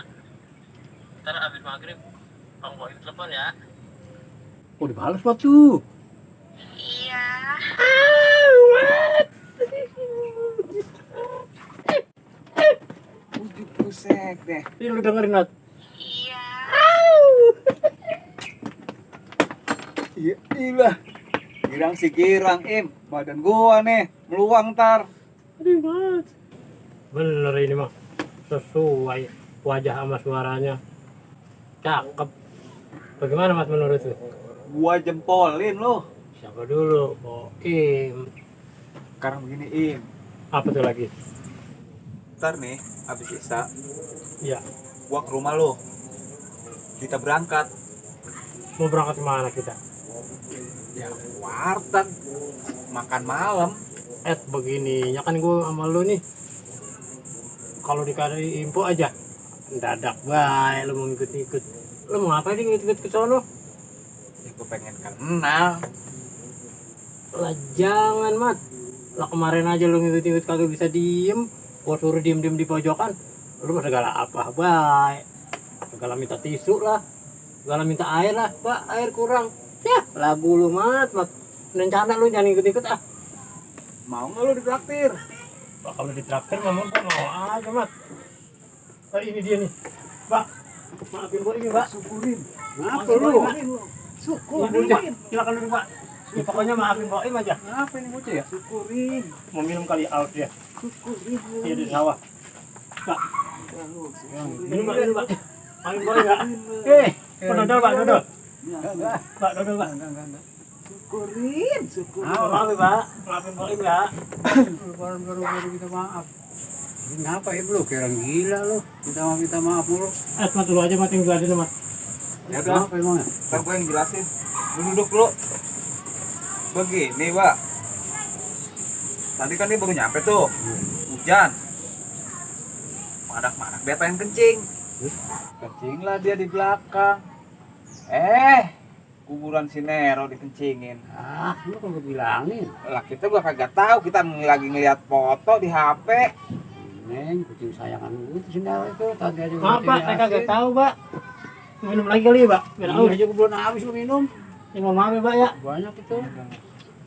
D: Ntar abis maghrib, Bang bawain telepon ya. Oh, dibalas Mat tuh.
E: Iya.
A: Ujuk pusek deh.
D: Ini lu dengerin Mat.
E: Iya.
A: Iya, ilah. Girang si girang, Im. Badan gua nih, meluang ntar.
D: Aduh Mat. Bener ini mah. Sesuai wajah sama suaranya. Cakep. Bagaimana Mas menurut lu?
A: Gua jempolin lu.
D: Siapa dulu? Boim.
A: Sekarang begini, Im.
D: Apa tuh lagi?
A: Ntar nih, abis Isa,
D: Ya.
A: gua ke rumah lo. Kita berangkat.
B: Mau berangkat kemana kita?
A: Ya, warteg. Makan malam.
B: Begininya kan gue sama lu nih. Kalau dikasih info aja, dadak baik lu mau ikut-ikut. Lu mau ngapain nih ikut-ikut ke sono?
A: Ya, gua pengen kenal.
B: Lah jangan, Mat. Lah kemarin aja lu ngikut-ikut kagak bisa diem. Gua suruh diem-diem di pojokan. Lu segala apa baik. Segala minta tisu lah. Segala minta air lah. Pak, air kurang. Ya, lagu lu, Mat. Rencana lu jangan ikut-ikut ah.
A: Mau nggak lo ditraktir?
B: Pak, kalau ditraktir ngomong gua mau aja, Mat. Oh, ini dia nih. Pak, maafin gua ini, Pak.
A: Syukurin.
B: Ngapa lu?
A: Syukurin.
B: Pak, silakan duduk, Pak. Ya, pokoknya maafin Pak Im aja.
A: Apa ini bocah ya? Syukurin.
B: Mau minum kali out dia.
A: Syukurin.
B: Iya di sawah. Pak, minum Pak, minum Pak. Maafin Pak Im, Pak. Pak dodol, Pak, dodol. Pak, dodol, Pak.
A: Syukurin.
B: Maafin Pak, maafin Pak Im ya.
C: Baru minta maaf. Ini ngapa ya lu? Kayak orang gila lu. Minta maaf mulu.
B: Mat dulu aja, Mat, yang gua adil, Mat.
A: Ya udah.
C: Apa emangnya?
A: Ntar gue yang jelasin. Lu duduk dulu. Begini, Pak. Tadi kan dia baru nyampe tuh. Hujan. Madak-madak dia pengen kencing. Kencing lah dia di belakang. Kuburan si Nero dikencingin.
C: Ah, lu kagak bilangin.
A: Lah kita gua kagak tahu, kita lagi ngeliat foto di HP.
C: Neng, kucing sayangan lu itu sendal itu tadi aja.
B: Maaf, Pak, saya kagak tahu, Pak. Minum lagi kali, Pak. Biar
C: Ini
B: aus.
C: aja belum habis lu minum.
B: Ya, mohon maaf ya, Pak ya.
C: Banyak itu.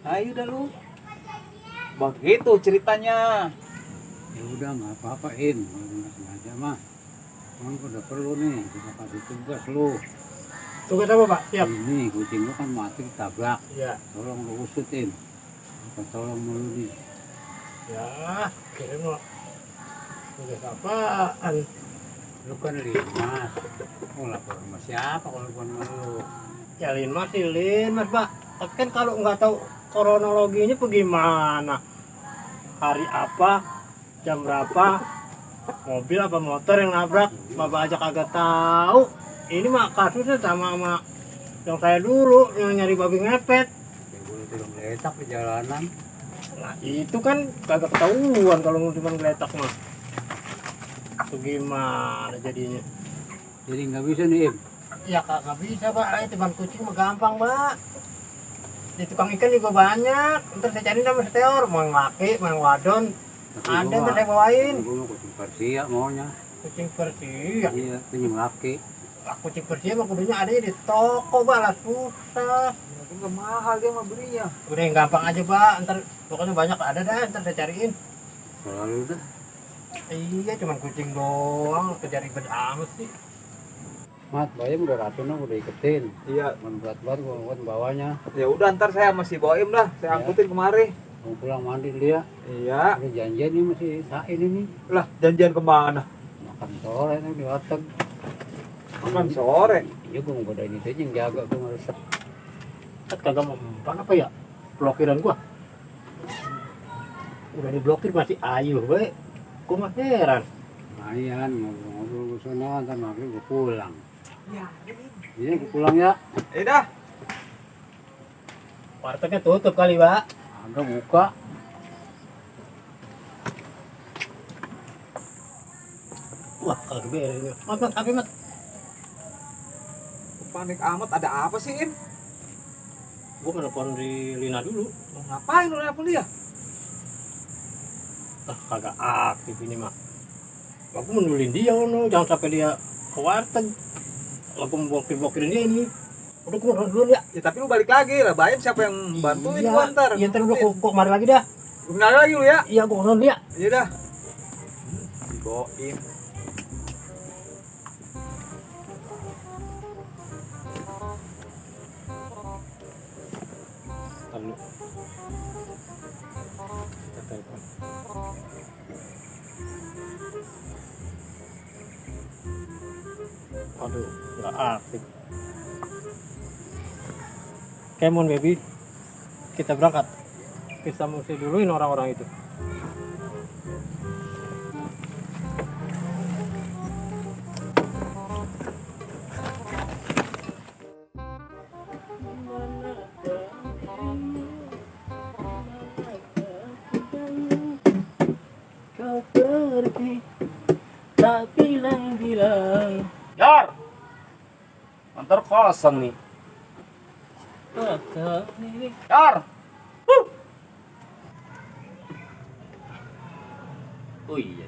A: Ayo dah lu. Begitu ceritanya.
C: Ya udah nggak apa-apa Im. Kalau nggak sengaja mah. Emang udah perlu nih. Kita kasih tugas lu.
B: Tugas apa, Pak? Siap.
C: Ini kucing lu kan mati ditabrak.
B: Iya.
C: Tolong lu usutin. Tolong mulu nih.
B: Ya, kira mau tugas apaan?
C: Lu kan Limas. Oh lapor sama siapa kalau bukan sama lu?
B: Ya Linmas sih Linmas, Pak. Tapi kan kalau nggak tahu kronologinya bagaimana? Hari apa, jam berapa, mobil apa motor yang nabrak, Bapak aja kagak tahu. Ini mah kasusnya sama yang saya dulu yang nyari babi ngepet.
C: Ya gue belum letak di jalanan.
B: Nah itu kan kagak ketahuan kalau cuma geletak mah. Bagaimana jadinya?
C: Jadi nggak bisa nih Im.
B: Ya kagak bisa, Pak. Teman kucing mah gampang, Pak. Di tukang ikan juga banyak. Ntar saya cari nama seteor, mau yang laki, mau yang wadon. Ada ntar saya bawain.
C: Gue mau kucing Persia maunya.
B: Kucing Persia.
C: Iya, pinjam laki.
B: Lah, kucing Persia mah kudunya ada di toko, Pak. Lah susah.
A: Itu nggak mahal dia mah belinya.
B: Udah yang gampang aja, Pak. Ntar pokoknya banyak ada dah. Ntar saya cariin.
C: Selalu dah.
B: Iya, cuman kucing doang. Kejar ribet amat sih.
C: Mat, bayam udah racun udah iketin.
A: Iya.
C: Cuman berat-berat gue buat bawanya.
A: Ya udah ntar saya masih Boim dah, saya angkutin kemari.
C: Mau pulang mandi dia.
A: Iya.
C: Udah janjian nih masih sain ini.
A: Lah janjian kemana?
C: Makan sore nih di warteg.
A: Makan sore.
C: Iya gue mau godain itu aja yang jaga gue ngeresep.
B: Kan kagak mau mempan apa ya? Blokiran gua. Udah diblokir masih ayu, we. Gua mah heran.
C: Lumayan ngobrol-ngobrol gue sana ntar maghrib gue pulang.
A: Ya.
C: Iya gue pulang ya.
A: Dah.
B: Wartegnya tutup kali, Pak.
C: Ada buka.
B: Wah, kagak beres. Mat, tapi Mat.
A: Panik amat, ada apa sih, Im?
B: Gua menelpon di Lina dulu.
A: Ngapain lu nelfon dia?
B: Kagak aktif ini mah. Aku menulin dia, jangan sampai dia ke warteg. Aku mau blokirin dia ini. Udah gua dulu ya.
A: Ya tapi lu balik lagi lah, Bayam siapa yang bantuin gua ntar?
B: Iya, ntar gua kemari lagi dah.
A: Bentar lagi lu ya.
B: Iya, gua kesana dia.
A: Iya dah. Si Boim.
B: Lalu kita telepon. Aduh, nggak aktif. Kemon baby, kita berangkat. Kita mesti duluin orang-orang itu. kau pergi tak bilang-bilang. Yor, kantor kosong nih. Yor. Oh iya,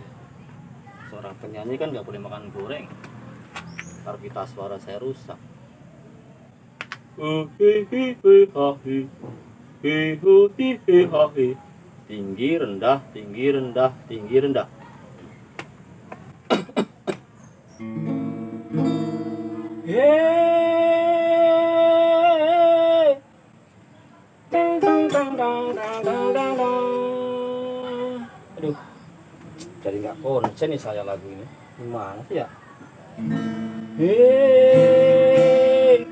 B: seorang penyanyi kan nggak boleh makan goreng. Ntar pita suara saya rusak. Tinggi rendah, tinggi rendah, tinggi rendah. Hey, dang dang dang dang dang dang dang dang. Aduh, jadi nggak konsen nih saya lagu ini. Gimana sih ya? Hey,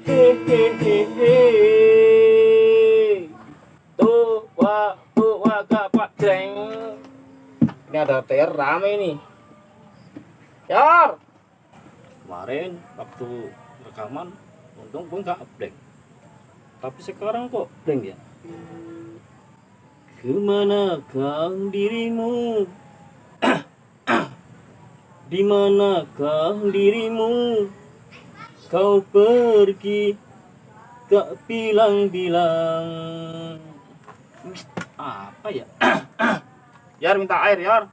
B: hey, hey, hey, hey. Tua kapak jeng. Ini ada TR rame nih. Yar. Kemarin waktu rekaman untung gue nggak update. Tapi sekarang kok blank ya. Kemanakah dirimu? Dimanakah dirimu? Kau pergi tak bilang-bilang. Apa ya? Yar minta air Yar.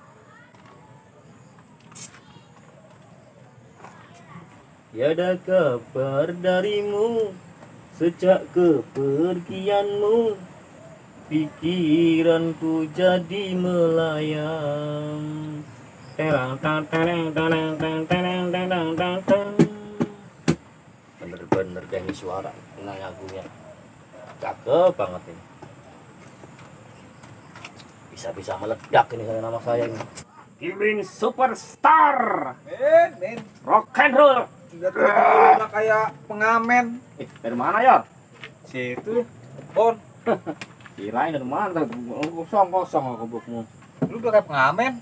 B: Tiada kabar darimu sejak kepergianmu. Pikiranku jadi melayang. Bener-bener kayak suara nah lagunya. Cakep banget ini. Bisa-bisa meledak ini nama saya ini. Giring Superstar.
A: Men.
B: Rock and roll.
A: Udah kayak pengamen.
B: Dari mana ya?
A: Situ. Bon.
B: Kirain dari mana? Kosong aku bukmu.
A: Lu udah kayak pengamen.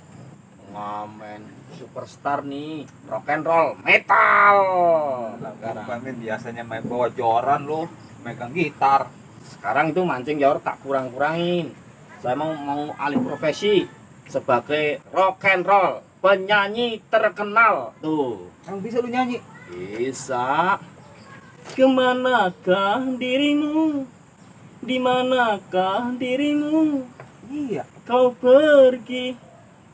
B: Ngamen superstar nih, rock and roll, metal.
A: Pengamen biasanya main bawa joran lu, megang gitar.
B: Sekarang itu mancing jor tak kurang-kurangin. Saya mau alih profesi sebagai rock and roll, penyanyi terkenal. Tuh.
A: Emang bisa lu nyanyi?
B: Bisa. Kemanakah dirimu? Dimanakah dirimu?
A: Iya.
B: Kau pergi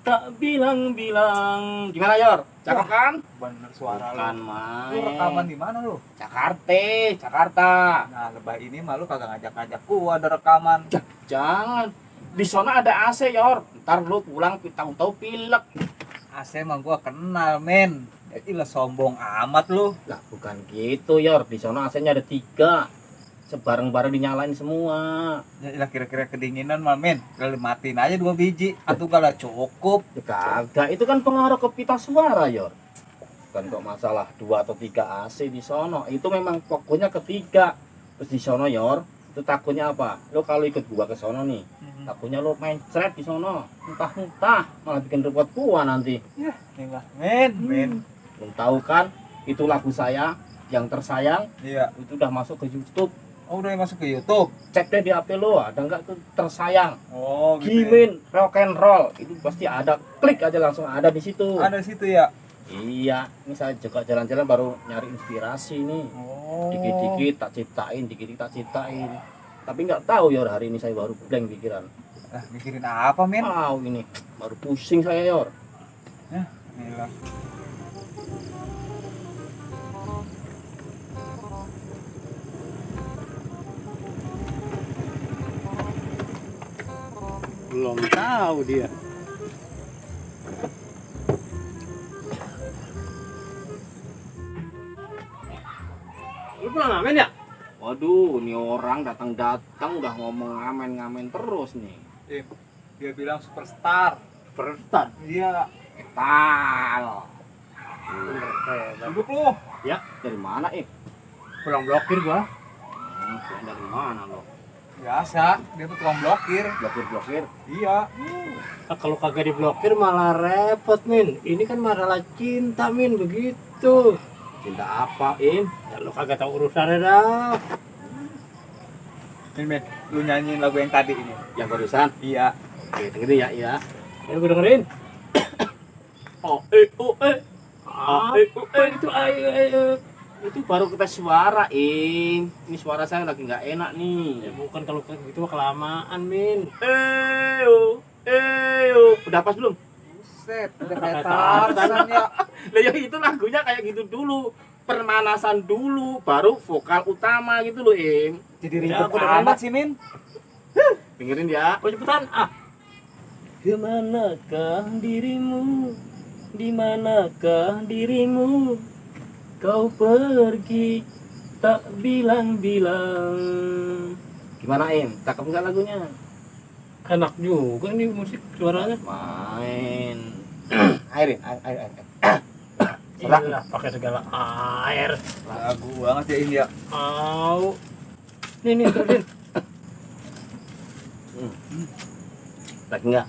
B: tak bilang-bilang. Gimana Yor? Cakep kan?
A: Bener suara
B: Bukan
A: lu.
B: main.
A: Lu rekaman di mana lu?
B: Jakarta.
A: Nah, lebah ini mah lu kagak ngajak-ngajak gua ada rekaman.
B: Jangan. Di sana ada AC Yor. Ntar lu pulang tahu-tahu pilek.
A: AC mah gua kenal, men. Ilah sombong amat lu.
B: Lah bukan gitu Yor. Di sana AC-nya ada 3. Sebareng-bareng dinyalain semua.
A: Ilah kira-kira kedinginan mah, men. Kalau matiin aja 2 biji. Atau kalau cukup.
B: Ya kagak, itu kan pengaruh ke pita suara Yor. Bukan kok masalah 2 atau 3 AC di sono. Itu memang pokoknya ketiga. Terus di sono Yor, itu takutnya apa? Lo kalau ikut gua ke sono nih, takutnya lo main cret di sono. Entah-entah malah bikin repot gua nanti.
A: Ya, ilah, men.
B: Belum tahu kan, itu lagu saya yang tersayang.
A: Iya.
B: Itu udah masuk ke YouTube.
A: Oh, udah masuk ke YouTube.
B: Cek deh di HP lo, ada nggak tuh tersayang.
A: Oh, gitu.
B: Gimin rock and roll itu pasti ada, klik aja langsung ada di situ.
A: Ada di situ ya.
B: Iya, ini saya juga jalan-jalan baru nyari inspirasi nih.
A: Oh.
B: Dikit-dikit tak ciptain, dikit-dikit tak ciptain. Tapi nggak tahu Yor, hari ini saya baru blank pikiran.
A: Mikirin apa, men?
B: Ini baru pusing saya Yor.
A: Ilah.
B: Belum tahu dia. Lu pulang ngamen ya? Waduh, ini orang datang-datang udah ngomong ngamen-ngamen terus nih.
A: Dia bilang superstar.
B: Superstar?
A: Iya.
B: Metal.
A: Duduk lu.
B: Ya, dari mana
A: Pulang blokir gua.
B: Dari mana lo?
A: Biasa, dia tuh tukang blokir.
B: Blokir-blokir?
A: Iya.
D: Kalau kagak diblokir malah repot, Min. Ini kan masalah cinta, Min, begitu.
B: Cinta apa, Im?
D: Ya lu kagak tahu urusannya dah.
A: Ini, men, lu nyanyiin lagu yang tadi ini.
B: Yang barusan?
A: Iya.
B: Oke, dengerin ya, iya. Ayo gue dengerin.
D: Oh,
B: Apa itu ayo.
D: itu baru kita suara, Ini suara saya lagi nggak enak nih.
B: Ya bukan kalau kayak gitu mah kelamaan, Min.
D: Udah pas belum?
A: Buset, udah kayak
B: Kayak Tarzan.
A: Tarzan ya.
D: Lah ya itu lagunya kayak gitu dulu. Permanasan dulu, baru vokal utama gitu loh, Im.
A: Jadi
B: Ya,
A: ribet
B: aku udah
A: amat sih, Min.
D: Dengerin ya.
B: Oh cepetan, Kemanakah dirimu? Dimanakah dirimu? Kau pergi tak bilang-bilang.
D: Gimana, Im? Cakep nggak lagunya?
B: Enak juga nih musik suaranya.
D: Main. Air.
B: Iya, pakai segala air.
A: Lagu banget ya ini ya.
B: Au. Nih terusin.
D: Lagi nggak?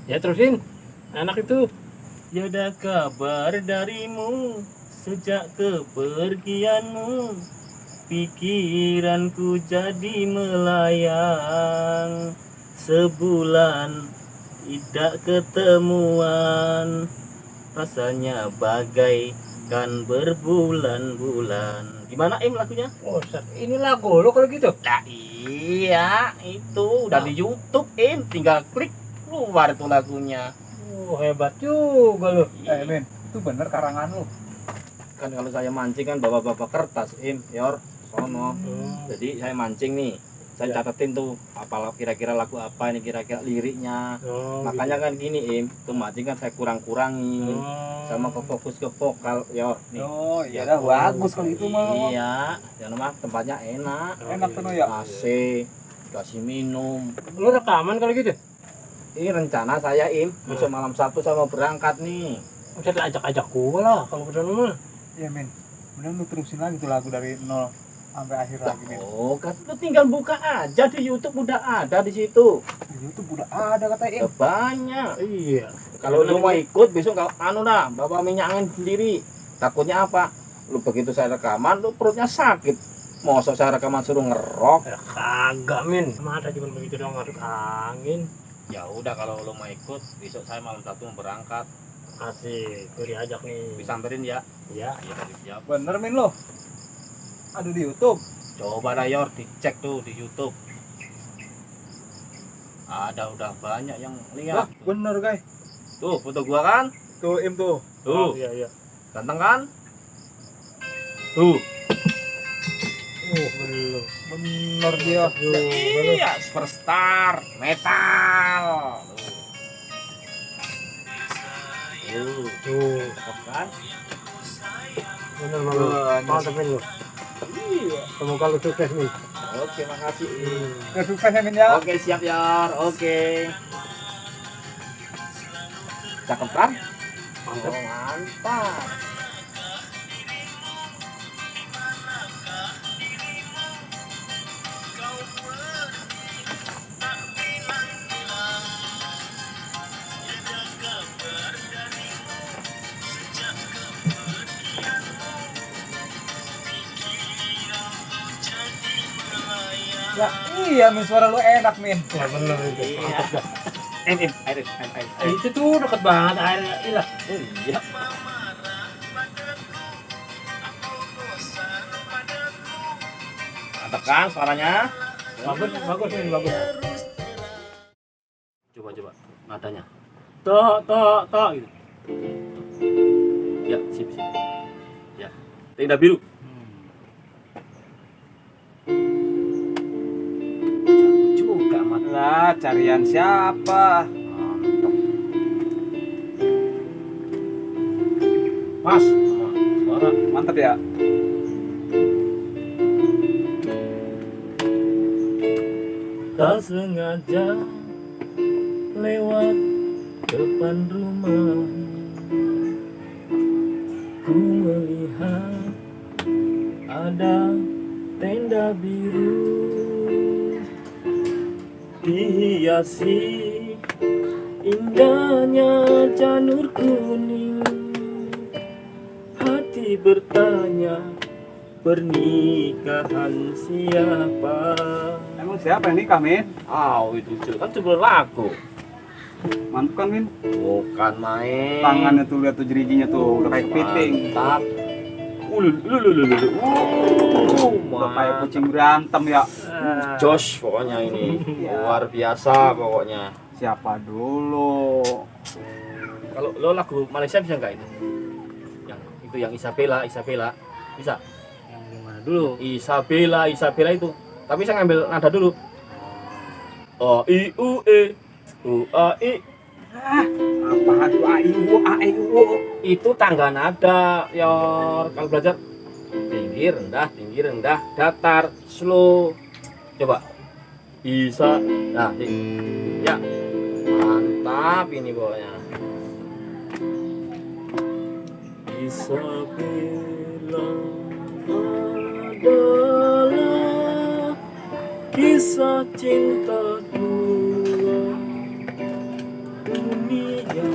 B: Ya terusin. Enak itu. Tiada kabar darimu sejak kepergianmu. Pikiranku jadi melayang. Sebulan tidak ketemuan. Rasanya bagaikan berbulan-bulan. Gimana Im lagunya?
F: Oh, ini lagu lo kalau gitu.
D: Nah iya, itu udah di YouTube Im, tinggal klik keluar tuh lagunya.
F: Oh, hebat juga lo.
A: Min, itu bener karangan lu.
D: Kan kalau saya mancing kan bawa-bawa kertas Im, Yor, sono. Jadi saya mancing nih, saya catetin tuh apa kira-kira lagu apa ini kira-kira liriknya. Makanya kan gini Im, tuh mancing kan saya kurang-kurangin. Sama ke fokus ke vokal, Yor. Nih.
A: Oh, iya dah bagus kalau itu mah.
D: Iya, yang mah tempatnya enak.
A: Enak tuh ya.
D: AC, kasih minum.
F: Lo rekaman kalau gitu.
D: Ini rencana saya Im, besok malam Sabtu saya mau berangkat nih.
F: Bisa diajak-ajak gua lah kalau ke mah.
A: Iya, Min. Bener lu terusin lagi tuh lagu dari nol sampai akhir lagi, Min.
D: Oh, kan lu tinggal buka aja di YouTube udah ada di situ.
A: Di YouTube udah ada kata Im.
D: Banyak.
F: Iya.
D: Kalau lu mau ikut besok kau bawa minyak angin sendiri. Takutnya apa? Lu begitu saya rekaman lu perutnya sakit. Mosok saya rekaman suruh ngerok.
F: Ya kagak, Min. Masa cuma begitu doang ngaduk angin.
D: Ya udah kalau lu mau ikut besok saya malam Sabtu mau berangkat.
F: Asik, gue diajak nih.
D: Disamperin ya.
F: Iya.
D: Iya tadi siap.
A: Bener, Min lo. Ada di YouTube.
D: Coba dah Yor dicek tuh di YouTube. Ada udah banyak yang
A: Wah,
D: lihat.
A: bener, guys.
D: Tuh foto gua kan?
A: Tuh Im tuh.
D: Tuh,
F: Iya, iya.
D: ganteng kan? Tuh.
F: Belum.
A: Bener dia.
D: Iya, superstar metal. Tuh.
F: Tuh,
D: Cakep kan?
F: bener banget. Mantap, Min.
D: Iya.
F: Semoga lu sukses, Min.
D: Oke, makasih.
A: Ya sukses ya, Min ya.
D: Oke, siap Yor. Oke. Cakep kan?
F: Mantap.
D: Oh, mantap.
A: Ya, iya, Min, suara lu enak, Min.
F: Ya bener itu. Mantap dah.
D: Air.
F: Itu tuh deket banget airnya. Ilah.
D: Oh iya. Mantap kan suaranya?
F: Bagus, bagus, Min, bagus.
D: Coba nadanya.
F: Tok gitu.
D: Ya, sip. Ya. Tenda biru. Juga mat.
A: Lah, carian siapa?
D: Mas, suara.
A: Mantap ya.
F: Tak sengaja lewat depan rumah, ku melihat ada tenda biru dihiasi indahnya janur kuning. Hati bertanya, pernikahan siapa?
A: Emang siapa ini, Kamin?
D: Oh, itu kan cuma lagu.
A: Mantap kan, Min?
D: Bukan main.
A: Tangannya tuh, lihat tuh jeriginya tuh, udah kayak kepiting.
D: Mantap.
A: Udah kayak kucing berantem ya.
D: Josh pokoknya ini. Luar biasa pokoknya.
A: Siapa dulu?
D: Kalau lo lagu Malaysia bisa nggak itu? Yang Isabella bisa.
B: Yang gimana dulu?
D: Isabella itu. Tapi saya ngambil nada dulu. A I U E U A I.
A: Apaan tuh A I U A I U?
D: Itu tangga nada, Yor. Kalau belajar tinggi rendah, datar, slow. Coba. Bisa. Nah, ya. Mantap ini pokoknya. Isabella adalah kisah cinta dua dunia.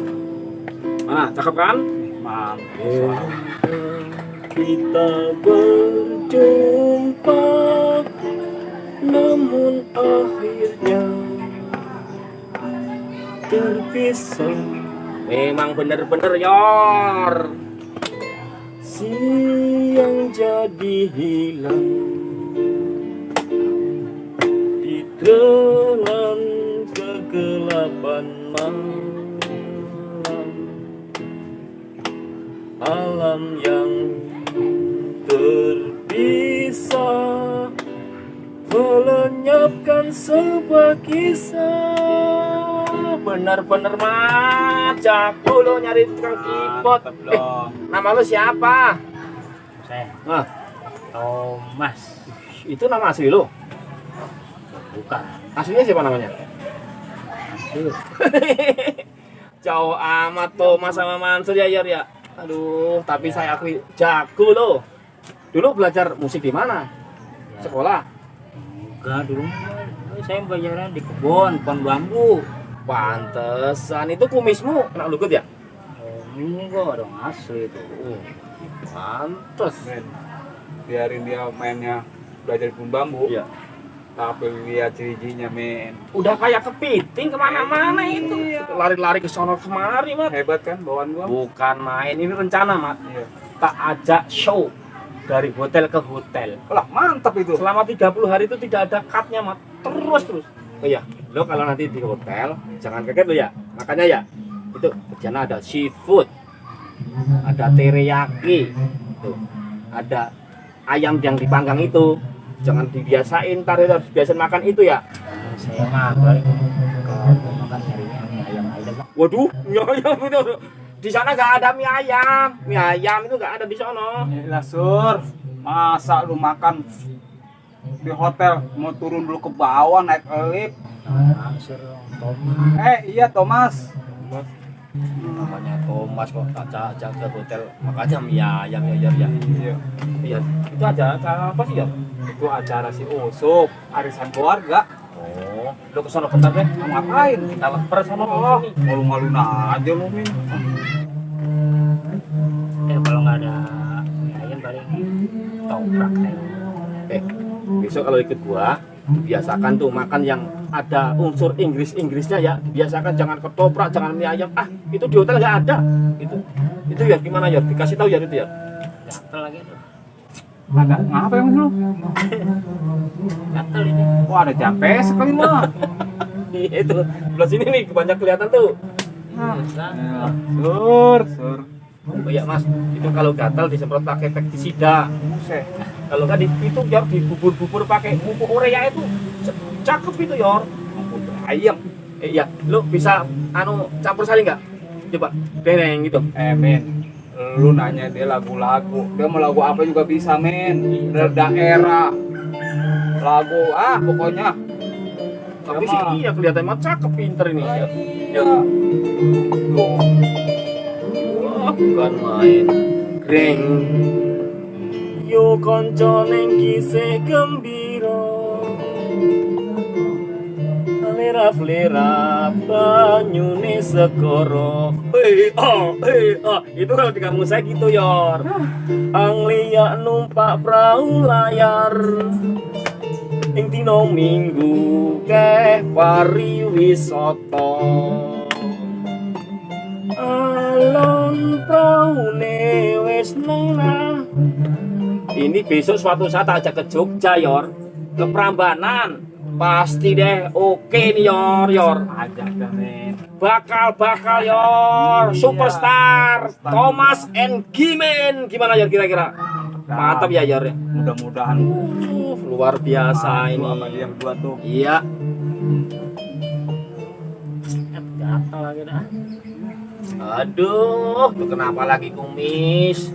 D: Mana, cakep kan?
A: Mantap.
D: Kita berjumpa, namun akhirnya terpisah. Memang bener-bener Yor. Siang jadi hilang di dalam kegelapan malam. Alam yang terpisah melenyapkan sebuah kisah. Bener-bener macak lo nyari tukang keyboard. Nama lo siapa?
B: Saya
D: Nah,
B: Thomas.
D: itu nama asli lo?
B: Bukan.
D: Aslinya siapa namanya? Jauh amat Thomas sama Mansur ya Yor ya. Aduh, tapi saya akui jago lo. Dulu belajar musik di mana? Sekolah?
B: Enggak, dulu saya belajarnya di kebun bambu.
D: Pantesan itu kumismu kena lugut ya?
B: Oh, enggak dong, asli itu.
D: Pantes.
A: Men, biarin dia mainnya belajar pun bambu.
D: Iya.
A: Tapi lihat ciriginya, men.
D: Udah kayak kepiting kemana-mana itu. Lari-lari ke sono kemari, Mat.
A: Hebat kan bawaan gua?
D: Bukan main, ini rencana, Mat.
A: Iya.
D: Tak ajak show dari hotel ke hotel.
A: Lah, mantap itu.
D: Selama 30 hari itu tidak ada cut-nya, Mat. Terus. Oh iya, lo kalau nanti di hotel jangan kaget lo ya. Makanya ya, itu kerjanya ada seafood, ada teriyaki, tuh, ada ayam yang dipanggang itu. Jangan dibiasain, ntar harus biasa makan itu ya.
B: Saya mah kalau makan harinya mie ayam.
D: Waduh, mie ayam itu di sana nggak ada mie ayam. Mie ayam itu nggak ada di sono.
A: Lah, Sur. Masa lu makan di hotel mau turun dulu ke bawah naik lift?
B: Mansur, Thomas.
A: Iya Thomas.
D: Namanya Thomas kok tak ajak ke hotel, makanya mie ayam ya.
A: Iya.
D: Iya, itu acara apa sih ya?
A: Itu acara si Usup, arisan keluarga.
D: Oh, lo ke sono bentar deh.
A: Mau ngapain?
D: Kita leper sono
A: Oh,
D: sini.
A: malu-maluin aja lu, Min.
B: Kalau nggak ada mie ayam paling toprak saya.
D: Besok kalau ikut gua, biasakan tuh makan yang ada unsur Inggrisnya ya. Biasakan jangan ketoprak, jangan mie ayam. Itu di hotel nggak ada. Itu ya gimana ya? Dikasih tahu ya itu ya.
B: Gatel lagi tuh.
A: Ada ngapa emang lu?
B: Gatel ini.
A: Wah, ada capek sekali mah.
D: Itu belah sini nih banyak kelihatan tuh.
A: Sur.
D: Oh ya Mas, itu kalau gatal disemprot pakai pestisida.
A: Buset.
D: Kalau nggak itu Yor dibubur-bubur pakai pupuk urea itu cakep itu Yor.
A: Ayam.
D: Iya, lu bisa campur sari nggak? Coba dereng gitu.
A: Men, lu nanya dia lagu-lagu. Dia mau lagu apa juga bisa, men. Dari daerah. Lagu pokoknya.
D: Tapi
A: Sama.
D: sih iya kelihatan mah cakep pinter ini. Ya.
A: Iya. Tuh.
D: Wah, bukan main. Greng. Yo konco neng kise gembira. Lera-lera banyune segoro. Itu kalau di kampung saya gitu Yor. Anglia numpak perahu layar. Ing dino minggu keh pariwisata. Alon praune wis nengah. Ini besok suatu saat ajak ke Jogja, Yor. Ke Prambanan. Pasti deh, oke nih Yor.
A: Ajak dah, men.
D: Bakal Yor.
A: Iya.
D: Superstar Thomas and Gimen. Gimana Yor kira-kira? Mantap ya Yor.
A: Mudah-mudahan
D: Luar biasa
A: mantu
D: ini.
A: sama dia yang dua tuh.
D: Iya.
B: Gatal lagi dah.
D: Aduh, lu kenapa lagi kumis?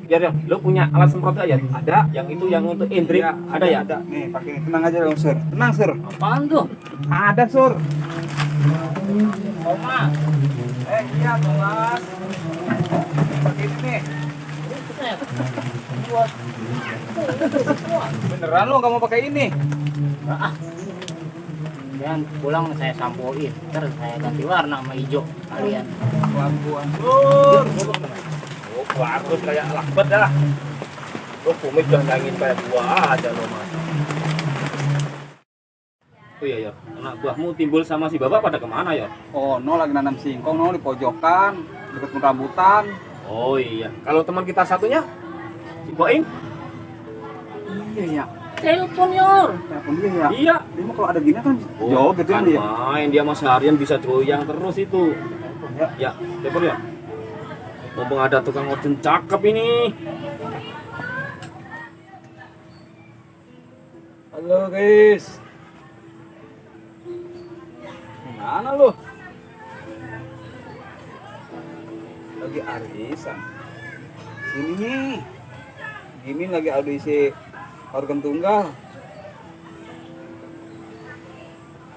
D: Ya, lu punya alat semprot aja? Ada. Yang itu yang untuk indrik
A: Iya,
D: ada ya?
A: Ada. Nih, pakai ini. Tenang aja dong, Sur. Tenang, Sur.
B: Apaan tuh?
A: Ada, Sur.
D: Thomas.
A: Iya, Thomas. Pakai ini nih. Beneran lu nggak mau pakai ini?
B: Dan pulang saya sampoin, terus saya ganti warna sama hijau kalian.
A: Kelakuan.
D: Oh, bagus kayak lakbet dah. Lu kumis udah nangin kayak gua aja lo Mas. Oh iya ya, anak buahmu timbul sama si bapak pada kemana ya?
A: Oh, no lagi nanam singkong, no di pojokan, dekat rambutan.
D: Oh iya, kalau teman kita satunya, si Boing?
A: Iya, ya.
B: Telepon Yor.
A: Telepon dia ya.
D: Iya.
A: Dia mah kalau ada gini kan jauh gitu
D: kan
A: dia.
D: main, dia mah seharian bisa goyang terus itu. Ya, telepon ya. Mumpung ada tukang ojek cakep ini.
A: Halo guys. Mana lu? Lagi arisan. Sini nih. Gini lagi audisi organ tunggal.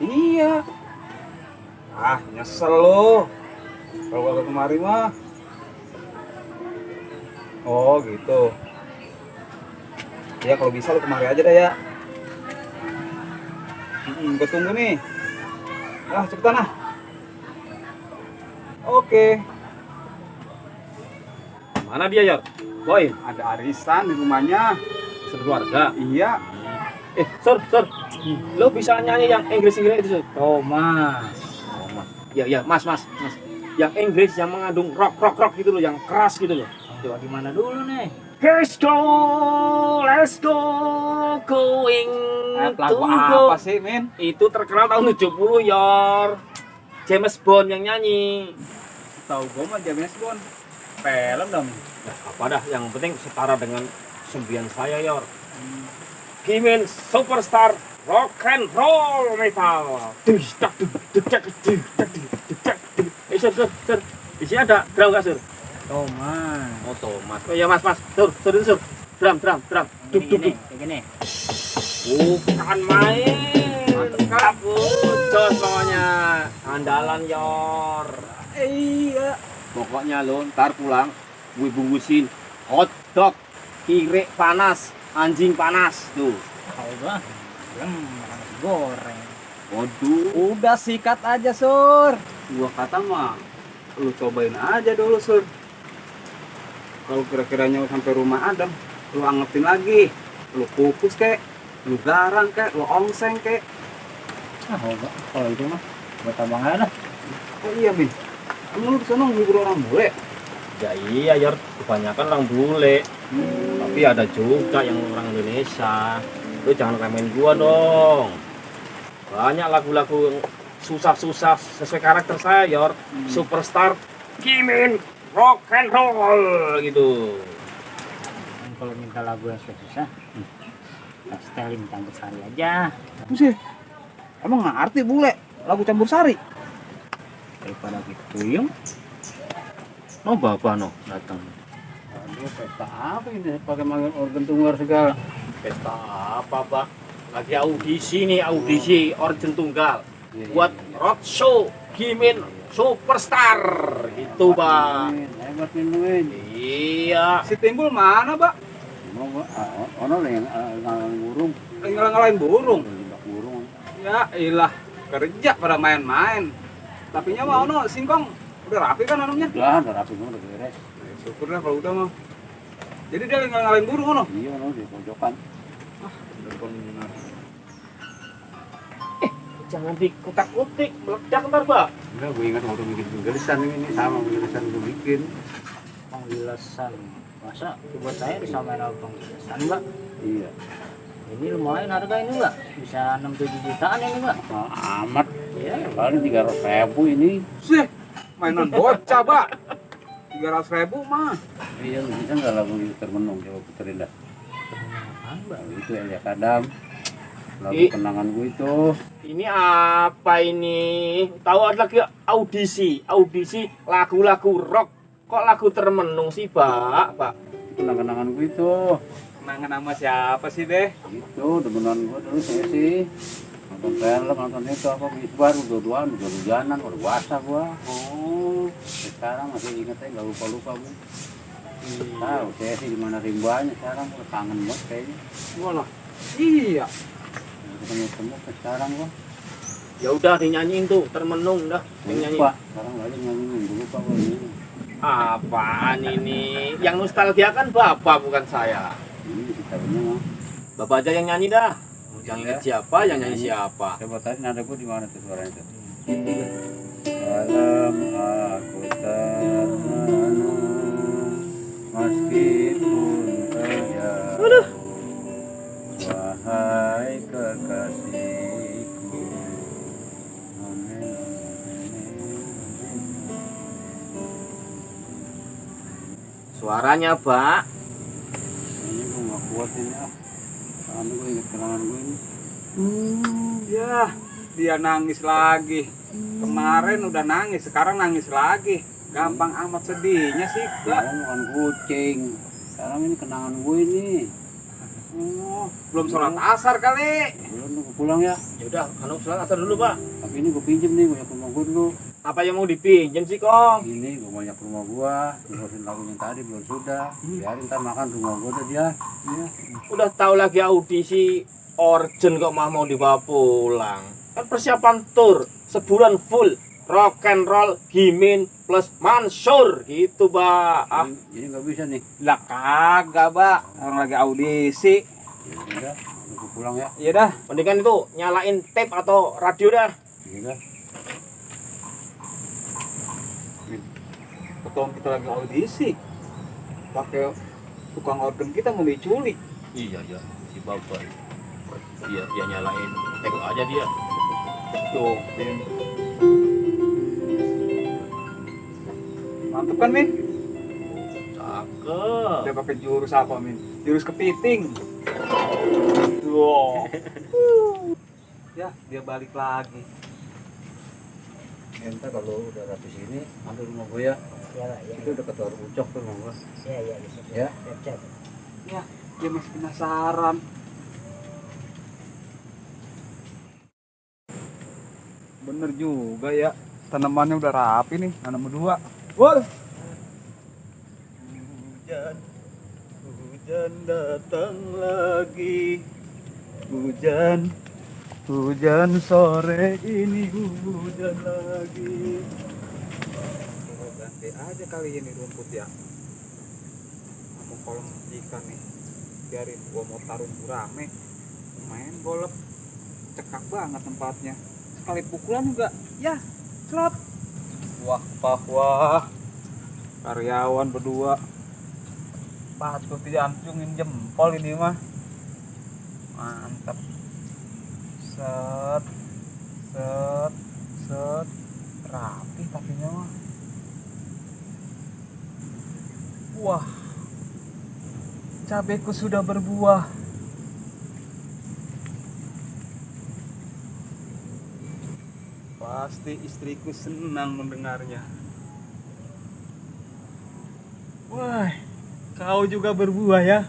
A: Iya. Ah, nyesel lo. Kalau gak kemari mah. Oh, gitu. Ya kalau bisa lo kemari aja dah ya. Gue tunggu nih. Ah, cepetan ah. Oke.
D: Mana dia, Yor? Boy,
A: Ada arisan di rumahnya.
D: sekeluarga.
A: Iya.
D: Sur, lo bisa nyanyi yang Inggris itu, Sur?
B: Thomas.
D: Ya, Mas. Yang Inggris yang mengandung rock gitu loh, yang keras gitu loh.
B: Coba gimana dulu nih?
D: Let's go, going
A: Lagu
D: to
A: apa
D: go.
A: sih, Min?
D: Itu terkenal tahun 70, Yor. James Bond yang nyanyi.
A: Tahu gue mah James Bond. Film dong.
D: Nah, apa dah, yang penting setara dengan sembilan saya, Yor. Gimen superstar rock and roll metal. Sur. Di sini ada drum nggak, Sur?
B: Thomas.
D: Oh, Thomas. Oh iya, Mas. Sur. Drum.
B: Kayak gini.
D: Bukan main. Jos pokoknya. Andalan, Yor.
A: Iya.
D: Pokoknya lo ntar pulang gue bungkusin hotdog, kirek panas, anjing panas tuh.
B: Tahu gua. Makan goreng.
D: Waduh,
A: Udah sikat aja, Sur. Gua kata mah lu cobain aja dulu, Sur. Kalau kira-kiranya sampai rumah Adam, lu angetin lagi. Lu kukus kek, lu garang kek, lu ongseng kek.
B: Kalau itu mah buat abang aja dah.
A: Oh iya, Bin. Kamu lu di sana ngibur orang bule.
D: ya iya Yor, kebanyakan orang bule. Tapi ada juga yang orang Indonesia. Lu jangan remehin gua dong. Banyak lagu-lagu yang susah-susah sesuai karakter saya, Yor. Superstar Gimen rock and roll gitu.
B: Kalau minta lagu yang susah, setelin campur sari aja.
A: Buset. Emang ngerti bule lagu campur sari?
B: Daripada gitu yung.
D: No bapak no datang.
A: Aduh, pesta apa ini? Pakai manggil organ tunggal segala.
D: Pesta apa, Pak? Lagi audisi nih, audisi organ tunggal. Buat roadshow Gimen superstar gitu, Pak.
A: Hebat minuin.
D: Iya.
A: Si Timbul mana, Pak?
C: Ono yang burung,
A: Ngalahin burung.
C: burung.
A: Ya ilah, kerja pada main-main. Tapi nyawa ono singkong udah rapi kan anumnya?
C: Udah rapi udah beres.
A: Syukur dah kalau udah mah. Jadi dia ngalahin burung ono.
C: Iya, ono di pojokan.
A: Bener.
D: Jangan dikutak-kutik, meledak ntar, Pak.
C: Enggak, gue ingat waktu bikin penggelisan ini sama penggelisan gue bikin.
B: Penggilasan. Masa buat saya disamain sama penggilasan, Mbak?
C: Iya.
B: Ini lumayan harga ini, Mbak. Bisa 6-7 jutaan ini, Mbak.
C: Mahal amat.
B: Iya.
C: Paling 300.000 ini.
A: Sih, mainan bocah, Pak. 300.000 mah.
C: Iya, lu bisa nggak lagu termenung coba puterin dah.
B: Apaan, Mbak?
C: Lagu itu Elia Kadam. Lagu
D: Ih.
C: kenangan gue itu.
D: Ini apa ini? Tahu ada lagi audisi lagu-lagu rock. Kok lagu termenung sih, Pak?
C: Kenang-kenangan gue itu.
A: Kenangan sama siapa sih, Deh?
C: Itu demenan gue dulu saya sih. Nonton film, nonton itu apa misbar, udah hujanan, udah puasa gua.
A: Oh,
C: Sekarang masih inget aja, nggak lupa gue. Tahu saya sih gimana rimbanya sekarang, udah kangen banget kayaknya.
A: malah. Iya.
C: Ketemu sekarang gua.
D: Ya udah dinyanyiin tuh, termenung dah. Dinyanyiin.
C: Lupa, sekarang nggak ada nyanyiin, gue lupa gua ini.
D: Apaan ini? Yang nostalgia kan Bapak bukan saya.
C: Ini gitarnya mah.
D: Bapak aja yang nyanyi dah. Yang inget siapa, yang nyanyi siapa.
C: Coba tadi nada gue di mana tuh suaranya tuh? Malam aku termenung meskipun terjauh. Wahai kekasihku.
D: Suaranya, Pak.
C: Ini gue nggak kuat ini ah. Karena gue inget kenangan gue ini.
A: Ya, dia nangis lagi. Kemarin udah nangis, sekarang nangis lagi. Gampang amat sedihnya sih, Pak.
C: Sekarang bukan kucing. Sekarang ini kenangan gue ini.
A: Oh, belum sholat asar kali.
C: Belum gue pulang ya.
D: Ya udah, anu sholat asar dulu, Pak.
C: Tapi ini gue pinjem nih banyak rumah gue dulu.
D: Apa yang mau dipinjem sih, Kong?
C: Ini gue banyak rumah gue. Terusin lagunya tadi belum sudah. Biarin ntar makan rumah gue udah dia. Iya.
D: Udah tahu lagi audisi Origin kok mah mau dibawa pulang. Kan persiapan tour sebulan full. Rock and roll, Gimin plus Mansur gitu, Pak. Ah,
C: Jadi nggak bisa nih.
A: Lah kagak, Pak. Orang lagi audisi.
C: Ya udah, gue pulang ya.
A: Iya dah.
D: mendingan itu nyalain tape atau radio dah.
C: Ya udah.
A: Ketua kita lagi audisi. Pakai tukang organ kita mau diculik.
D: Iya, si Bapak. Dia nyalain tape aja dia.
A: Tuh, Min. Mantep kan, Min?
D: Cakep.
A: Dia pakai jurus apa, Min? Jurus kepiting. Wow. Ya, dia balik lagi.
C: Entar kalau udah rapi sini, ambil rumah gue ya.
B: Iya, Pak. Iya.
C: Itu dekat warung Ucok tuh rumah gue.
B: Iya, bisa.
C: Ya.
B: Siap-siap.
A: Ya, dia masih penasaran. Bener juga ya, tanamannya udah rapi nih, nanam berdua. Woi. Hujan datang lagi. Hujan sore ini hujan lagi. Oh, ganti aja kali ini rumput ya. Mau kolam ikan nih. Biarin gua mau taruh gurame. Main golep. Cekak banget tempatnya. Sekali pukulan juga ya slot. Wah karyawan berdua patut diancungin jempol ini mah. Mantap. Set rapi tapinya mah. Wah, cabeku sudah berbuah. Pasti istriku senang mendengarnya. Wah, kau juga berbuah ya?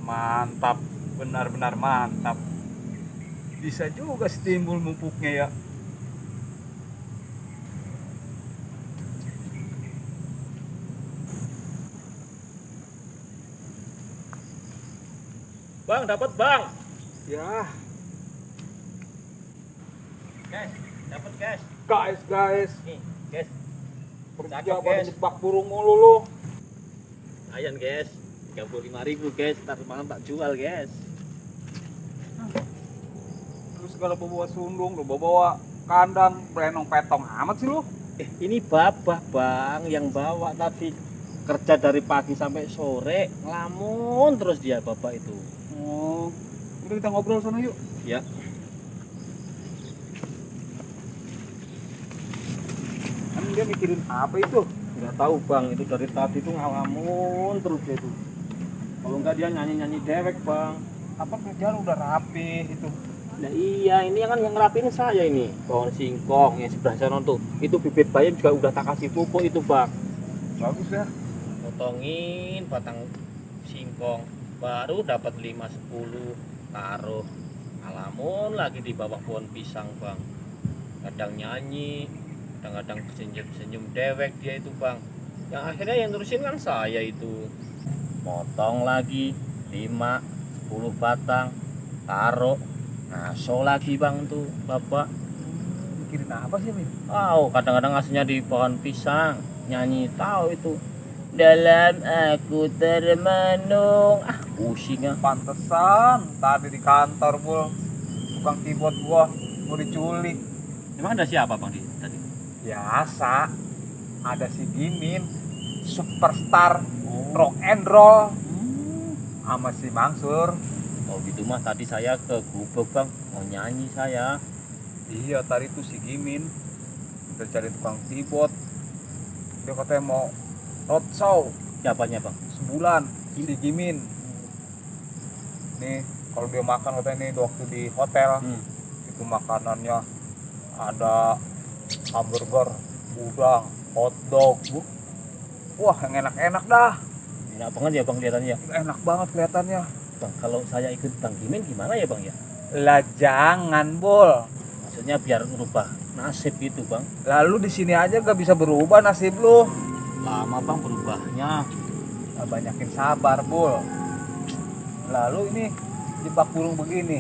A: Mantap, benar-benar mantap. Bisa juga timbul mupuknya ya.
D: Bang, dapat, Bang.
A: Ya,
D: Guys, dapat, guys.
A: guys.
D: Nih, guys.
A: Kerja
D: Cakep,
A: pada
D: guys.
A: jebak burung mulu lu.
D: Ayan, guys. 35.000, guys. Ntar malam tak jual, guys.
A: Terus segala bawa sundung, lu bawa kandang, plenong petong amat sih lu.
D: Ini babah bang yang bawa tadi, kerja dari pagi sampai sore ngelamun terus dia bapak itu.
A: Oh, udah kita ngobrol sana yuk.
D: Ya.
A: Kan dia mikirin apa itu?
D: Nggak tahu bang, itu dari tadi tuh ngelamun terus dia itu. Kalau nggak dia nyanyi dewek bang.
A: Apa kerjaan udah rapi itu?
D: Nah iya, ini kan yang ngerapiin saya ini. Pohon singkong yang sebelah sana tuh, itu bibit bayam juga udah tak kasih pupuk itu bang.
A: Bagus ya.
D: Potongin batang singkong, baru dapat 5-10, taruh ngelamun lagi di bawah pohon pisang bang. Kadang nyanyi, kadang-kadang senyum dewek dia itu bang. Yang akhirnya yang terusin kan saya itu. Potong lagi 5-10 batang, taruh ngaso lagi bang tuh bapak.
A: Mikirin apa sih, Min?
D: Oh, kadang-kadang ngasihnya di pohon pisang, nyanyi tahu itu. Dalam aku termenung, pusing ah.
A: Pantesan tadi di kantor Bul, tukang keyboard gua mau diculik.
D: Emang ada siapa bang tadi?
A: Biasa, ada si Gimin, superstar rock and roll, sama si Mangsur.
D: Oh gitu mah, tadi saya ke gubuk bang, mau nyanyi saya.
A: Iya, tadi tuh si Gimin udah cari tukang keyboard. Dia katanya mau roadshow
D: Siapanya bang?
A: sebulan, si Gimin. Nih, kalau dia makan katanya nih waktu di hotel, itu makanannya ada hamburger, udang, hotdog. Wah, yang enak-enak dah.
D: Enak banget ya bang kelihatannya.
A: Enak banget kelihatannya.
D: Bang, kalau saya ikut bang Gimin gimana ya bang ya?
A: Lah jangan, Bol.
D: Maksudnya biar merubah nasib gitu bang.
A: Lalu di sini aja gak bisa berubah nasib lu.
D: Lama bang berubahnya.
A: Nah, banyakin sabar, Bol. Lalu ini jebak burung begini.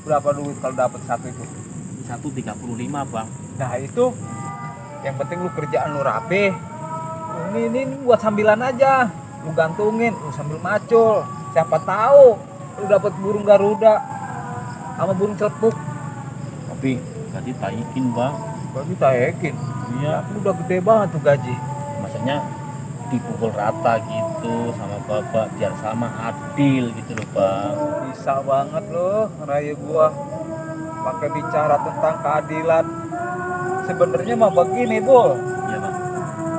A: Berapa duit kalau dapat satu itu?
D: 135 bang.
A: Nah, itu yang penting lu kerjaan lu rapi. Ini buat sambilan aja. Lu gantungin, lu sambil macul. Siapa tahu lu dapat burung Garuda sama burung celepuk.
D: Tapi gak ditaikin bang.
A: Gak ditaekin.
D: Iya.
A: Lu udah gede banget tuh gaji.
D: Maksudnya dipukul rata gitu sama bapak biar sama adil gitu loh bang.
A: Bisa banget loh ngerayu gua pakai bicara tentang keadilan. Sebenarnya mah begini, Bol.
D: Iya bang.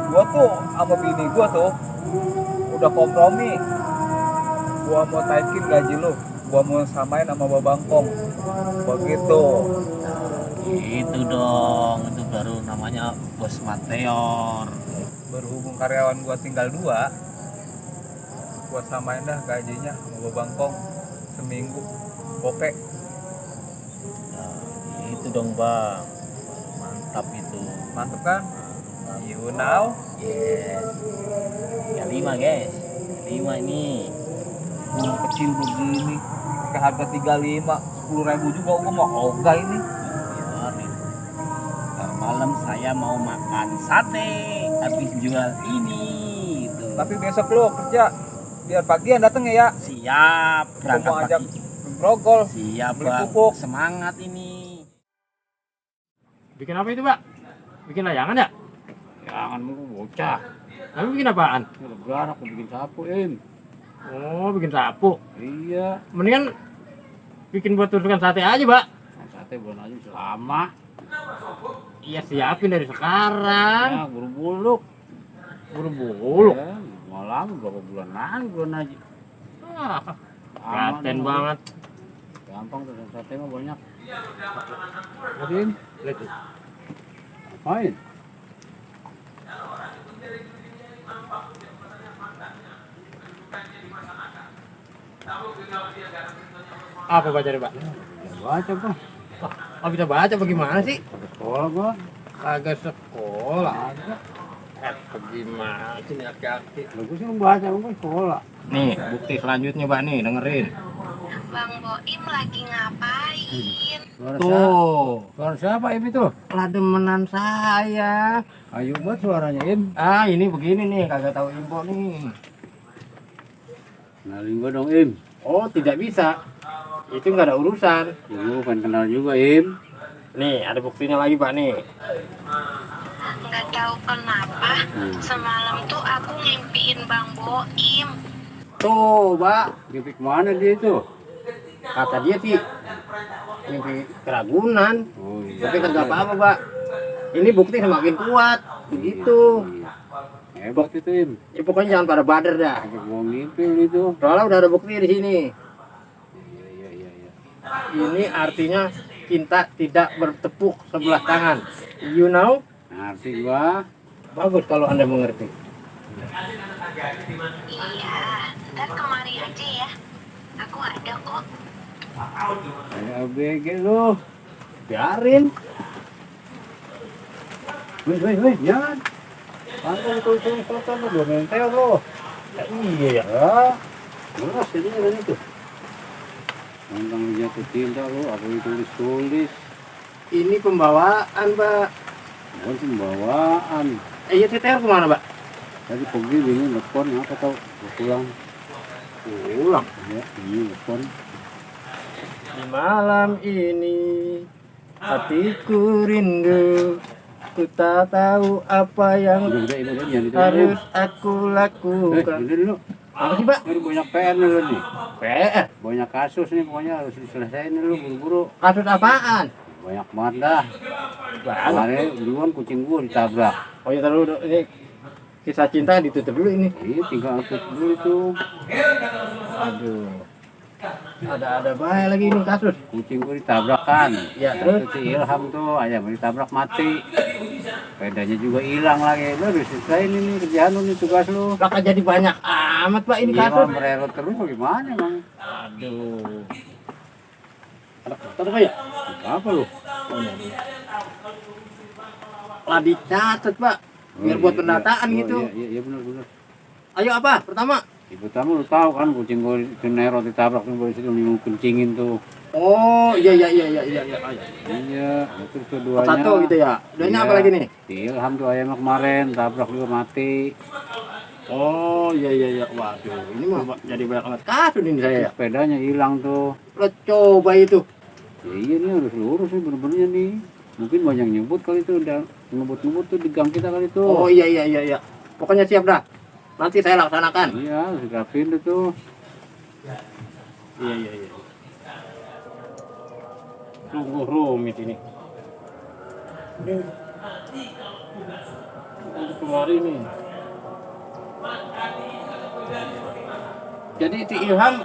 A: Gua tuh sama bini gua tuh udah kompromi. Gua mau naikin gaji lu, gua mau samain sama Babangkong. Begitu.
D: Itu dong, itu baru namanya bos Mateor.
A: Berhubung karyawan gua tinggal 2, gua samain dah gajinya sama Babangkong seminggu. Oke.
D: Nah, itu dong bang, mantap itu.
A: Mantep kan? You know?
D: Yes. Ya 5 guys, 5 ini.
A: Burung kecil begini ke harga 35, 10.000 juga gua mau ogah ini.
D: Biarin. Ntar malam saya mau makan sate habis jual ini. Tuh.
A: Tapi besok lo kerja biar pagian dateng ya.
D: Siap,
A: Gua
D: berangkat
A: mau ajak
D: pagi.
A: grogol.
D: Siap
A: beli
D: bang,
A: pupuk.
D: semangat ini.
F: Bikin apa itu, Pak? Bikin layangan ya?
C: Jangan mulu bocah.
F: Tapi bikin apaan?
C: Lebaran aku bikin sapu, Im.
F: Oh, bikin sapu.
C: Iya.
F: Mendingan bikin buat tusukan sate aja, Pak.
C: Sate bulan aja bisa lama.
F: Iya, siapin dari sekarang.
C: Ya, buru-buluk.
F: Buru-buru.
C: Ya, mau lama berapa bulan lagi bulan aja.
F: Ah,
C: Lama
F: Laten
C: dong.
F: banget.
C: Gampang tuh sate mah banyak. Im,
F: Lihat tuh.
C: apain?
F: Apa baca deh, Pak?
C: Ya, baca gua.
F: Oh, bisa baca bagaimana sih?
C: Sekolah gua.
F: Kagak sekolah.
C: Ada.
F: Bagaimana sih nih aki-aki?
C: Lah gua sih baca gua sekolah.
F: Nih, bukti selanjutnya, Pak, nih, dengerin.
E: Bang Boim lagi ngapain?
C: Suara
F: Tuh,
C: Suara siapa Im itu?
F: lah demenan saya.
C: Ayo buat suaranya Im.
F: Ah, ini begini nih, kagak tahu info nih.
C: Kenalin gua dong Im.
F: Oh, tidak bisa.
B: Itu nggak ada urusan.
C: Lu kan kenal juga, Im.
B: Nih, ada buktinya lagi, Pak, nih.
E: Nggak tahu kenapa semalam tuh aku ngimpiin Bang Boim.
B: Tuh, Pak.
C: Mimpi kemana dia itu?
B: Kata dia sih mimpi keragunan.
C: Oh iya.
B: Tapi kan nggak apa-apa, Pak. Ini bukti semakin kuat. Begitu.
C: Hebat itu, Im.
B: Ya, pokoknya jangan pada bader dah.
C: Agak mau ngimpi lu itu.
B: Soalnya udah ada bukti di sini.
C: Iya.
B: Ini artinya cinta tidak bertepuk sebelah tangan. You know?
C: Ngerti gua.
B: Bagus kalau Anda mengerti.
E: Iya, ntar kemari aja ya. Aku ada kok.
C: Kayak ABG lu.
B: Biarin.
C: Weh, jangan. Pantai itu selatan lu, 2 mentel lu.
B: Ya, iya ya.
C: Ya. Jelas ini kan itu. Tentang jatuh cinta lu, apa ditulis-tulis.
B: Ini pembawaan, Pak.
C: Bukan pembawaan.
B: Iya, CTR kemana, Pak?
C: Tadi pergi ini telepon apa tau? Gua pulang.
B: Pulang.
C: Ya, ini telepon.
B: Di malam ini hatiku rindu. Ku tak tahu apa yang
C: Udah, jangan itu.
B: harus aku
C: Udah
B: lakukan.
C: dulu.
B: Apa sih, Pak?
C: Baru banyak PR nih lu nih.
B: PR.
C: Banyak kasus nih pokoknya harus diselesaikan nih lu buru-buru.
B: Kasus apaan?
C: Banyak banget dah.
B: Banyak.
C: Kemarin duluan kucing gua ditabrak.
B: Oh ya, taruh ini kisah cinta ditutup dulu ini.
C: Iya, tinggal tutup dulu itu.
B: Aduh. Ada baik lagi ini kasus.
C: Kucing gua ditabrakan.
B: Ya,
C: Terus
B: terus?
C: si Ilham tuh ayam ditabrak mati. Sepedanya juga hilang lagi. Lu harus selesaiin ini kerjaan lu nih, tugas lu.
B: Lah kan jadi banyak amat, Pak, ini
C: Iya,
B: kasus.
C: Bang, bererot terus bagaimana emang?
B: Aduh. Ada foto apa ya?
C: Apa lu?
B: Lah dicatat, Pak. Biar buat pendataan
C: Oh,
B: gitu.
C: Iya, benar.
B: Ayo apa? Pertama.
C: Ibu tamu lu tahu kan kucing gua di Nero ditabrak tuh dari situ lu kencingin tuh.
B: Oh, iya.
C: Iya, terus keduanya.
B: Satu gitu ya. Duanya
C: Iya.
B: apa lagi nih?
C: Si Ilham tuh ayamnya kemarin tabrak juga mati.
B: Oh, iya. Waduh, ini mah jadi banyak amat kasus ini saya.
C: Sepedanya hilang tuh.
B: Lo coba itu.
C: Ya, iya nih harus lurus nih bener-benernya nih. Mungkin banyak nyebut kali itu udah ngebut-ngebut tuh di gang kita kali itu.
B: Oh, iya. Pokoknya siap dah. Nanti saya laksanakan.
C: Iya, harus dirapin deh tuh.
B: Iya. Sungguh rumit ini. Untuk kemarin nih. Jadi si Ilham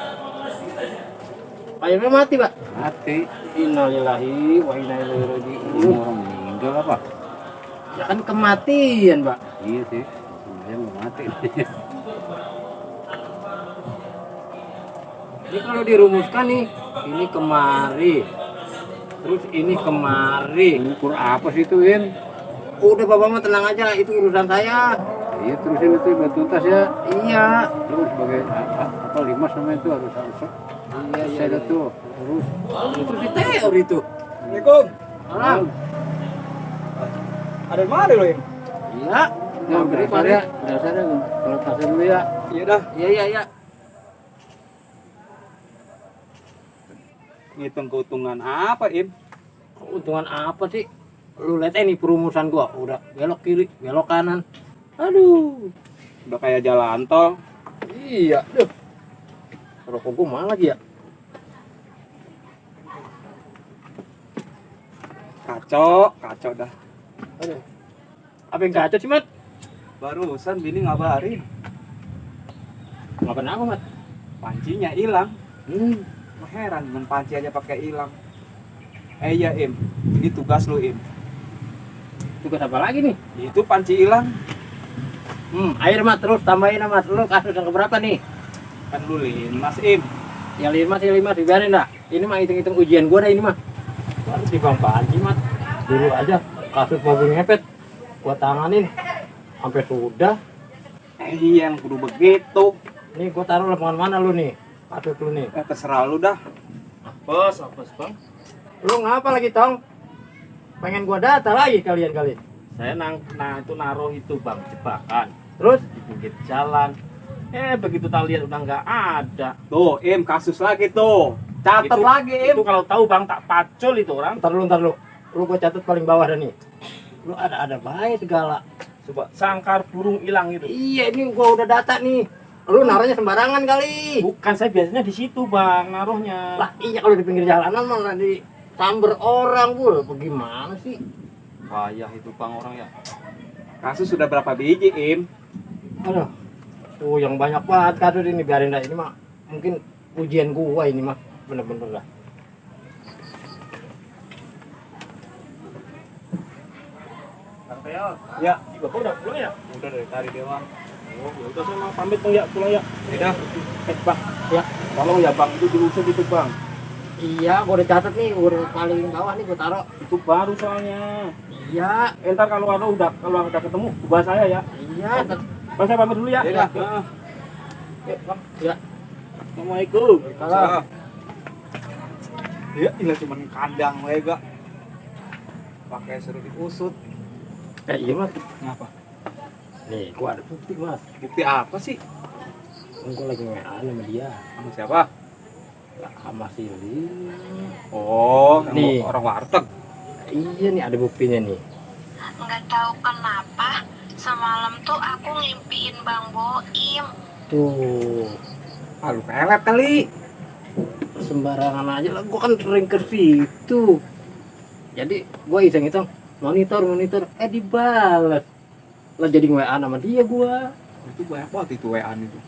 B: ayamnya mati, Pak.
C: Mati.
B: Innalillahi wa inna ilaihi
C: Ini
B: raji'un.
C: orang meninggal apa?
B: Ya kan kematian, Pak.
C: Iya sih. Dia mau mati.
B: Ini kalau dirumuskan nih, ini kemari. Terus ini kemari.
C: Ukur apa sih itu, Win?
B: Udah Bapak mah tenang aja, itu urusan saya.
C: Iya, terusin itu buat tuntas ya.
B: Iya.
C: Terus sebagai apa limas namanya itu harus saya ada tuh terus.
B: Itu si teori itu.
A: Assalamualaikum.
B: Salam.
A: Ada di mana lo, Im?
B: Iya.
C: Ya, dasar ya, kalau tasnya dulu ya.
A: Iya dah.
B: Iya.
A: Ngitung keuntungan apa, Im?
B: Keuntungan apa sih? Lu lihat ini perumusan gua, udah belok kiri, belok kanan. Aduh.
A: Udah kayak jalan tol.
B: Iya, duh. Rokok gua mana lagi ya?
A: Kacau dah.
B: Aduh. Apa yang kacau sih, Mat?
A: Barusan bini ngabarin,
B: Ngapain apa, Mat?
A: pancinya hilang. Heran, dengan panci aja pakai hilang. Iya, Im. Ini tugas lu, Im.
B: Tugas apa lagi nih?
A: Itu panci hilang.
B: Air, Mat, terus tambahin, Mat. Lu kasus yang keberapa nih?
A: Kan lu Mas Im.
B: Yang 5 dibiarin dah. Ini mah hitung-hitung ujian gua dah ini mah. Baru di Bang Panji, Mat. Dulu aja kasus mobil ngepet gua tanganin sampai sudah.
A: Iya, yang kudu begitu.
B: Nih gua taruh lapangan mana lu nih? Kasus lu nih.
A: Terserah lu dah.
B: Apes, Bang. Lu ngapa lagi, Tong? Pengen gua data lagi kalian.
D: Saya itu naruh itu bang jebakan
B: Terus
D: di pinggir jalan. Begitu tak lihat udah nggak ada.
A: Tuh, Im, kasus lagi tuh. Catat
F: Itu-
A: lagi, Im.
F: Itu kalau tahu bang tak pacul itu orang.
B: Ntar lu. Lu gua catat paling bawah dah nih. Lu ada baik segala.
F: Coba sangkar burung hilang itu.
B: Iya, ini gua udah data nih. Lu naruhnya sembarangan kali.
F: Bukan, saya biasanya di situ bang naruhnya.
B: Lah iya, kalau di pinggir jalanan malah di samber orang pul. Bagaimana sih?
A: Payah itu bang orang ya. Kasus sudah berapa biji, Im?
B: Aduh. Tuh yang banyak banget kasus ini, biarin dah, ini mah mungkin ujian gua ini mah. Bener-bener lah.
F: Bang Teo,
A: Ya,
F: si bapak udah pulang ya?
A: udah dari tadi dia bang.
F: Oh, ya udah saya mau pamit bang ya, pulang ya.
A: Udah.
F: Bang, ya, tolong ya bang, itu diusut itu bang.
B: Iya, gua udah catat nih, gua udah paling bawah nih gua taruh.
F: Itu baru soalnya.
B: Iya,
F: Entar kalau udah ketemu, hubungi saya ya.
B: iya.
F: Bang saya pamit dulu ya.
A: Ya udah.
F: Ya, bang.
B: Ya.
F: Assalamualaikum.
B: Salam.
A: Ya, ini cuma kandang lega. Pakai suruh diusut.
B: Iya mas.
A: Kenapa?
B: Nih, gua ada bukti mas.
A: Bukti apa sih?
B: Gua lagi WA sama dia.
A: Sama siapa?
B: Sama Sili.
A: Oh,
B: Nih.
A: orang warteg.
B: Iya nih, ada buktinya nih.
E: Nggak tahu kenapa semalam tuh aku ngimpiin Bang Boim.
B: Tuh,
A: Ah, lu pelet kali.
B: sembarangan aja lah. Gua kan sering ke situ. Jadi gua iseng-iseng monitor. Dibales. Lah jadi WA sama dia gua.
A: Itu banyak banget itu WA-an itu.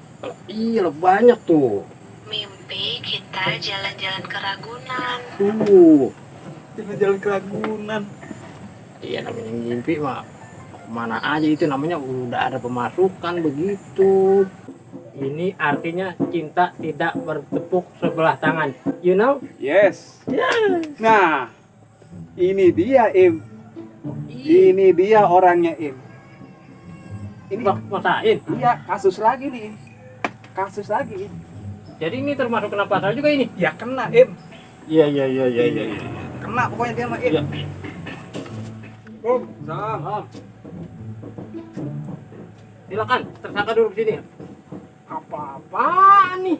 B: Iya lah, banyak tuh.
E: Mimpi kita jalan-jalan ke Ragunan.
B: Tuh.
A: Jalan-jalan ke Ragunan.
B: Iya, namanya ngimpi mah mana aja itu namanya udah ada pemasukan begitu. Ini artinya cinta tidak bertepuk sebelah tangan. You know?
A: Yes. Nah, ini dia Im. Ini dia orangnya Im. Ini
B: Masain.
A: iya kasus lagi nih. Im. Kasus lagi. Im.
B: Jadi ini termasuk kena pasal juga ini.
A: Ya kena Im.
B: Iya.
A: Kena pokoknya dia mah Im.
B: Iya.
A: Salam.
B: Silakan, tersangka duduk sini. Apa-apaan nih?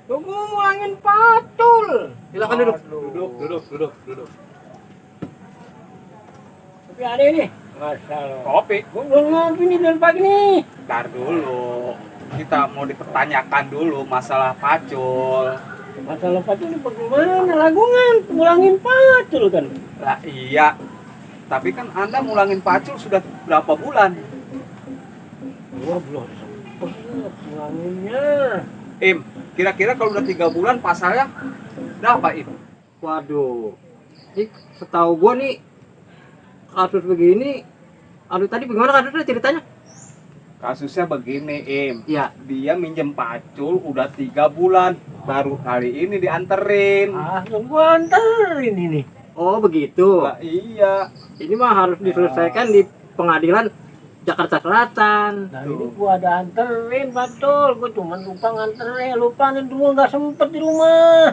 B: Tunggu ngulangin patul. Silakan duduk.
A: Duduk.
B: Tapi ada ini. Masalah.
A: Kopi.
B: Gua belum ngopi nih dari pagi nih.
A: Ntar dulu. Kita mau dipertanyakan dulu masalah pacul.
B: Masalah patul ini bagaimana? Lagungan, ngulangin patul kan.
A: Lah iya. Tapi kan Anda ngulangin pacul sudah berapa bulan?
B: Gua belum sempet ngulanginnya.
A: Im, kira-kira kalau udah 3 bulan pasalnya berapa Im?
B: Waduh. Ini setahu gua nih kasus begini. Aduh, tadi bagaimana kasusnya ceritanya?
A: Kasusnya begini Im.
B: Iya.
A: Dia minjem pacul udah 3 bulan. Baru kali ini dianterin.
B: Gua anterin ini. Oh, begitu.
A: Lah iya.
B: Ini mah harus diselesaikan di pengadilan Jakarta Selatan.
G: Nah ini gua ada anterin patul, gua cuma lupa nganterin, lupa nih dulu nggak sempet di rumah.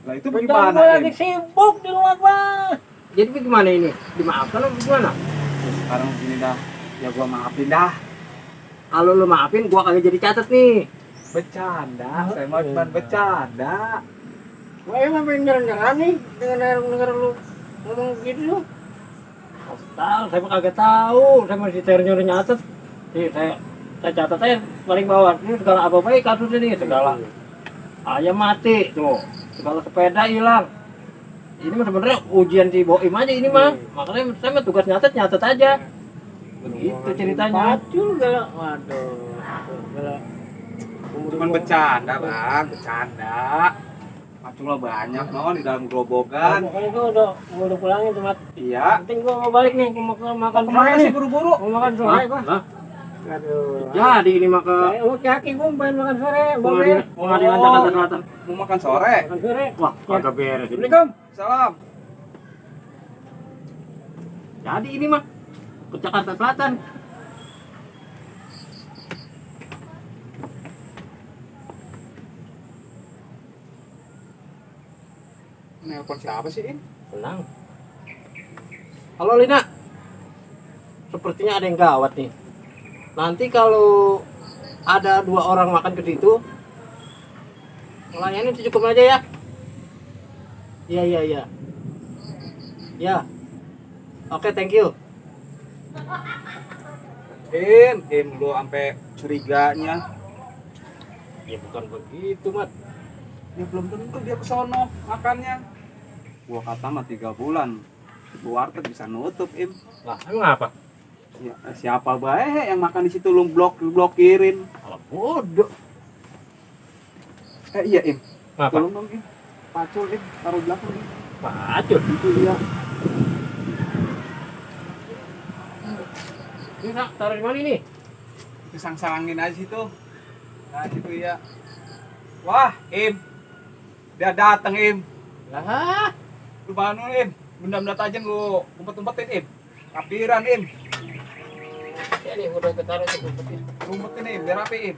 A: Lah itu
G: Betul,
A: gimana
G: gua
A: Im?
G: lagi sibuk di rumah gua.
B: Jadi bagaimana ini? Dimaafkan atau gimana?
A: Sekarang gini dah. Ya gua maafin dah.
B: Kalau lu maafin, gua kagak jadi catat nih.
A: Bercanda, saya mah cuma bercanda.
G: Gua emang pengen nyerang nih, denger lu ngomong gitu.
B: Tahu, saya mah kagak tahu. Saya masih nyuruh nyatet. Nih, saya catat aja paling bawah. Ini segala apa-apa kasus ini, segala ayam mati, tuh. Segala sepeda hilang. Ini mah sebenarnya ujian si Boim aja ini mah. Makanya saya mah tugas nyatet aja. Begitu ceritanya.
G: Pacul galak, waduh. Galak.
A: Cuman bercanda bang, bercanda. Pacul lah banyak non di dalam gerobokan.
G: Pokoknya gua udah pulangin tuh, Mat.
A: Iya.
G: Penting gua mau balik nih, gua mau makan
A: Kemana
G: sore
A: sih
G: nih.
A: buru-buru?
G: Mau makan sore gua.
B: Hah?
G: Aduh.
B: Jadi ini mah ke
G: Kaki gua pengen makan sore,
B: pengadilan Jakarta Selatan.
A: Mau makan sore?
G: Makan sore.
B: Wah, kagak beres ini.
G: Assalamualaikum.
A: Salam.
B: Jadi ini mah ke Jakarta Selatan.
A: Nelpon siapa sih Im?
B: Tenang. Halo Lina. Sepertinya ada yang gawat nih. Nanti kalau ada 2 orang makan ke situ, melayani cukup aja ya. Iya, iya, iya. Ya. Oke, thank you.
A: Im lu sampai curiganya.
B: Ya bukan begitu, Mat.
A: Ya belum tentu dia ke sono makannya. Gua kata mah 3 bulan. Gua warteg bisa nutup, Im.
B: Lah, emang apa?
A: Ya, siapa bae yang makan di situ lu blokirin.
B: Kalau bodoh.
A: Iya, Im.
B: Apa?
A: Tolong dong, Im. Pacul, Im. Taruh belakang, Im.
B: Pacul.
A: Itu dia.
B: Ini Kak, taruh di mana ini?
A: Itu sang-sangin aja situ. Nah, situ ya. Wah, Im. Dia datang, Im.
B: Lah,
A: Lu bangun, Im. Benda-benda tajam lu umpet-umpetin, Im. Kapiran, Im.
B: ya nih udah ketaruh itu umpetin.
A: Umpetin, Im. Biar rapi, Im.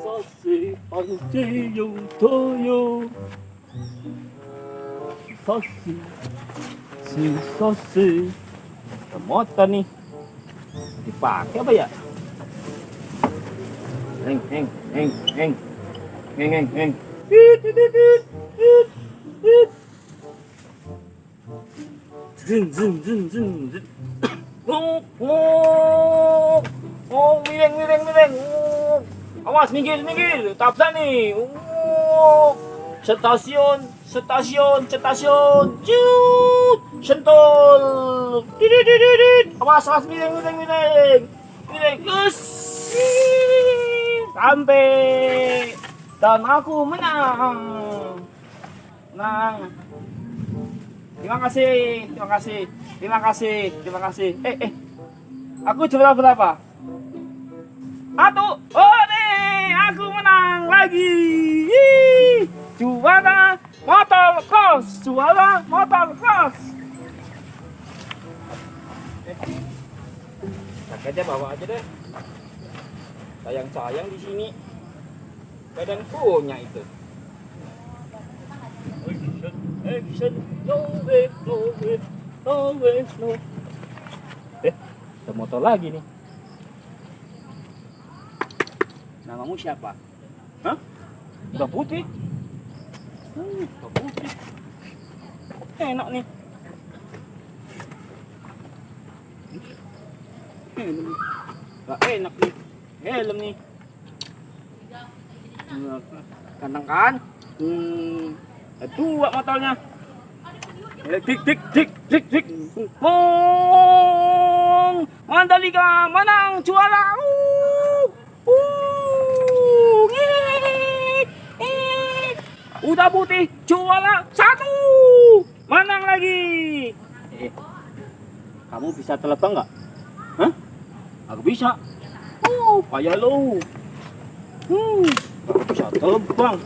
D: Sosi panci yung toyo. Sosi. Motor nih. Dipakai apa ya? Heng. Zing. Oh, miring. Awas, minggir. Tabrak nih. Stasiun. Jut. Sentul. Awas, miring. Yes. Sampai. Dan aku menang. Terima kasih. Aku juara berapa? 1. Oh nih, aku menang lagi. Juara motocross. Paketnya bawa aja deh. Sayang di sini. Kadang punya itu. Action, no way. Ada motor lagi nih.
A: Namamu siapa?
D: Hah? Udah putih. Enak nih. Enak nih. Helm nih. Ganteng kan? Dua motornya. Dik. Mandalika menang juara. Udah putih juara 1. Menang lagi. Kamu bisa terbang nggak? Hah? Aku bisa. Payah lo. Aku bisa terbang.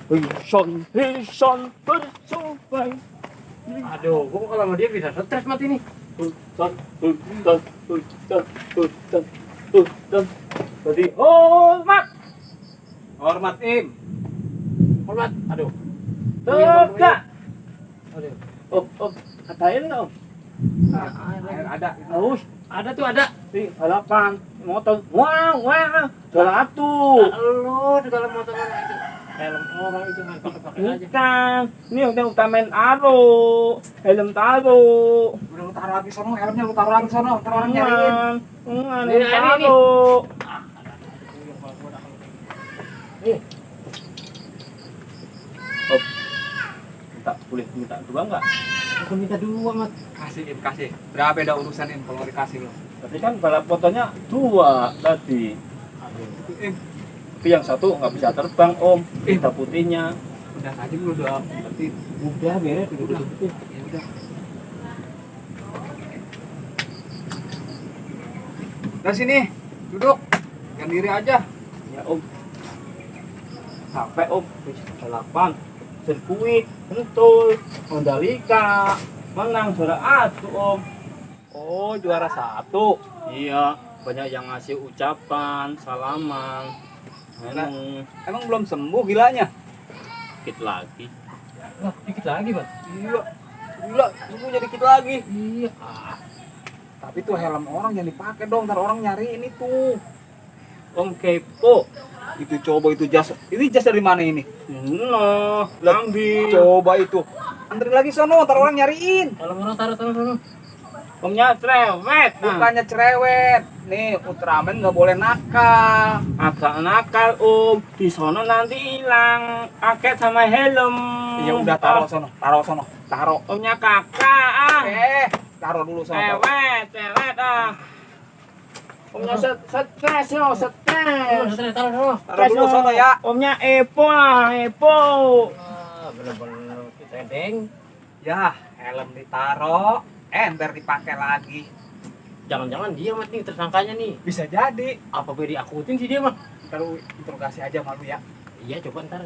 D: Hison bersumpah.
B: Aduh, gua kalau sama dia bisa stres mati nih.
D: Jadi hormat.
A: Hormat, Im.
B: Hormat. Aduh.
D: Tegak.
B: Aduh.
D: Ada air nggak, Om?
A: Air ada.
D: Haus.
B: Ada tuh, ada.
D: Di balapan motor. Wah. Juara 1.
B: Lo di dalam motor mana itu? Helm orang itu main pakai aja.
D: Bukan. Ini udah utamain aro. Helm taro.
A: Udah lu taruh lagi sono, helmnya lu taruh lagi sono. Ntar orang nyariin.
D: Helm
B: Ini.
D: taro. Boleh minta dua nggak?
B: Aku minta 2, Mat.
A: Kasih, Im, kasih. Berapa beda urusan, Im, kalau dikasih lu?
D: Tapi kan balap fotonya 2 tadi.
A: Im,
D: Tapi yang 1 nggak bisa terbang, Om. Hitam putihnya.
A: udah aja lu udah berarti.
B: Udah beres, udah.
A: Ya udah. Nah sini, duduk. Yang diri aja.
D: Ya, Om. Sampai, Om. Balapan. Sirkuit, Sentul, Mandalika. Menang juara 1, Om.
A: Oh, juara 1.
D: Iya, banyak yang ngasih ucapan, salaman.
A: Emang belum sembuh gilanya?
D: Dikit lagi.
B: Wah, dikit lagi, Mat.
A: Iya. Gila, sembuhnya dikit lagi.
B: Iya.
A: Tapi tuh helm orang yang dipakai dong, ntar orang nyariin itu.
D: Om kepo.
A: Itu coba itu jas. Ini jas dari mana ini?
D: No, ambil.
A: Coba itu. Antri lagi sono, ntar orang nyariin.
B: Kalau orang taruh sana.
D: Omnya cerewet.
A: Bukannya cerewet. Nih, Ultraman nggak boleh nakal.
D: Agak nakal Om. Di sono nanti hilang paket sama helm.
A: Ya udah taruh sono, taruh sono, taruh.
D: Omnya kakak
A: Taruh dulu sono.
D: cewek Omnya stres yo, stres.
B: Taruh.
A: Taruh dulu sono ya.
D: Omnya Epo.
B: Bener-bener kita deng.
A: Ya, helm ditaruh, ntar dipakai lagi.
B: Jangan-jangan dia mah nih tersangkanya nih.
A: Bisa jadi.
B: Apa beri akutin sih dia mah?
A: Ntar lu interogasi aja malu ya.
B: Iya coba ntar.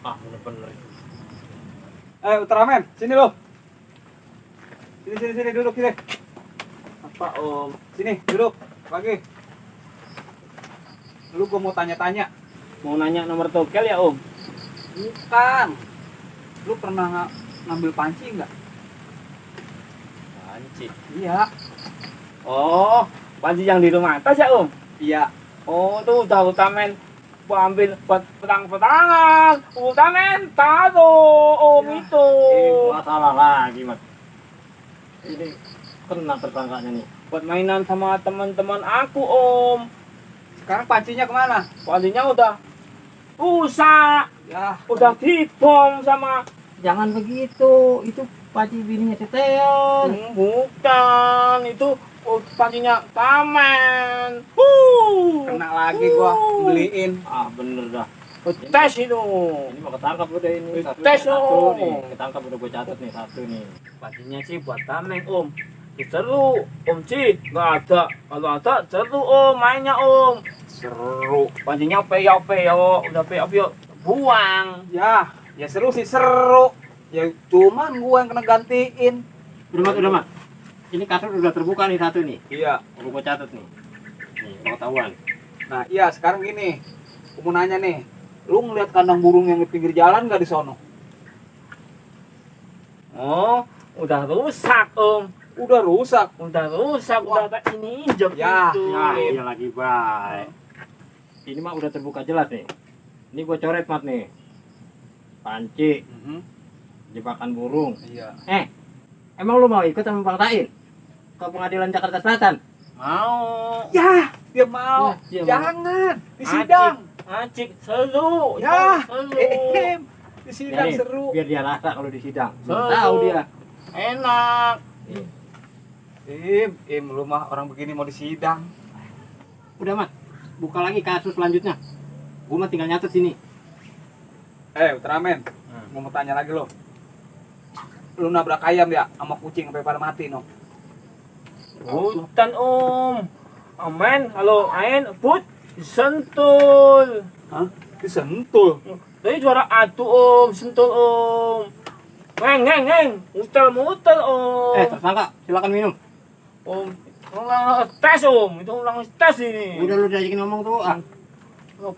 B: Bener-bener.
A: Ultraman, sini lo. Sini duduk sini.
D: Apa Om?
A: Sini duduk. Pagi. Lu gua mau tanya-tanya.
D: Mau nanya nomor tokel ya Om?
A: Bukan. Lu pernah ngambil panci nggak?
D: Panci.
A: Iya.
D: Oh, panci yang di rumah atas ya Om?
A: Iya.
D: Oh, tuh udah Ultraman ambil pedang-pedangan. Ultraman taruh Om
A: Ya.
D: itu.
B: Masalah lagi mas. Ini kena tersangkanya nih.
D: Buat mainan sama teman-teman aku Om.
A: Sekarang pancinya kemana?
D: Pancinya udah rusak,
A: Ya.
D: udah dibom sama
B: Jangan begitu. Itu panci bininya Teteon.
D: bukan itu pancinya Taman.
A: Kena lagi gua beliin.
B: Bener dah.
D: Tes itu.
B: Ini mau ketangkap udah ini.
D: Tes
B: Satu
D: Om.
B: nih. Ketangkap udah gue catat nih satu nih.
D: Pancinya sih buat Tameng Om. Seru Om Ci, nggak ada. Kalau ada seru Om, mainnya Om. Seru. Pancinya peyok, udah peyok buang.
A: Ya seru sih seru. Ya cuman gua yang kena gantiin.
B: Udah mat. Ini kasus udah terbuka nih satu nih.
A: Iya.
B: Udah gue catat nih. Nih pengetahuan.
A: Nah iya sekarang gini. Gua mau nanya nih. Lu ngeliat kandang burung yang di pinggir jalan gak di sono?
D: Oh, udah rusak Om.
A: Udah rusak.
D: Udah tak ini injek
A: Ya,
D: itu.
B: Iya lagi baik. Ini mah udah terbuka jelas nih. Ini gue coret mat nih. Panci, jebakan burung.
A: Iya.
B: Emang lu mau ikut sama Bang Tain ke pengadilan Jakarta Selatan?
D: Mau.
A: Ya, dia mau.
B: Ya, dia mau.
A: Jangan. Di sidang.
D: Acik seru.
A: Ya,
D: seru.
A: di sidang
B: Nih,
A: seru.
B: biar dia rasa kalau di sidang.
D: Seru.
B: Tahu dia.
D: Enak.
A: Lu mah orang begini mau di sidang.
B: Udah mat, buka lagi kasus selanjutnya. Gue mah tinggal nyatet sini.
A: Ultraman, gua mau tanya lagi lo. Lu nabrak ayam ya sama kucing sampai pada mati no.
D: Hutan Om. Aman, halo Ain, put sentul.
A: Hah? Disentul.
D: Tadi suara atu Om, sentul Om. Ngeng, muter Om.
B: Tersangka, silakan minum.
D: Om, ulang tes Om, itu ulang tes ini.
B: Udah lu diajakin ngomong tuh.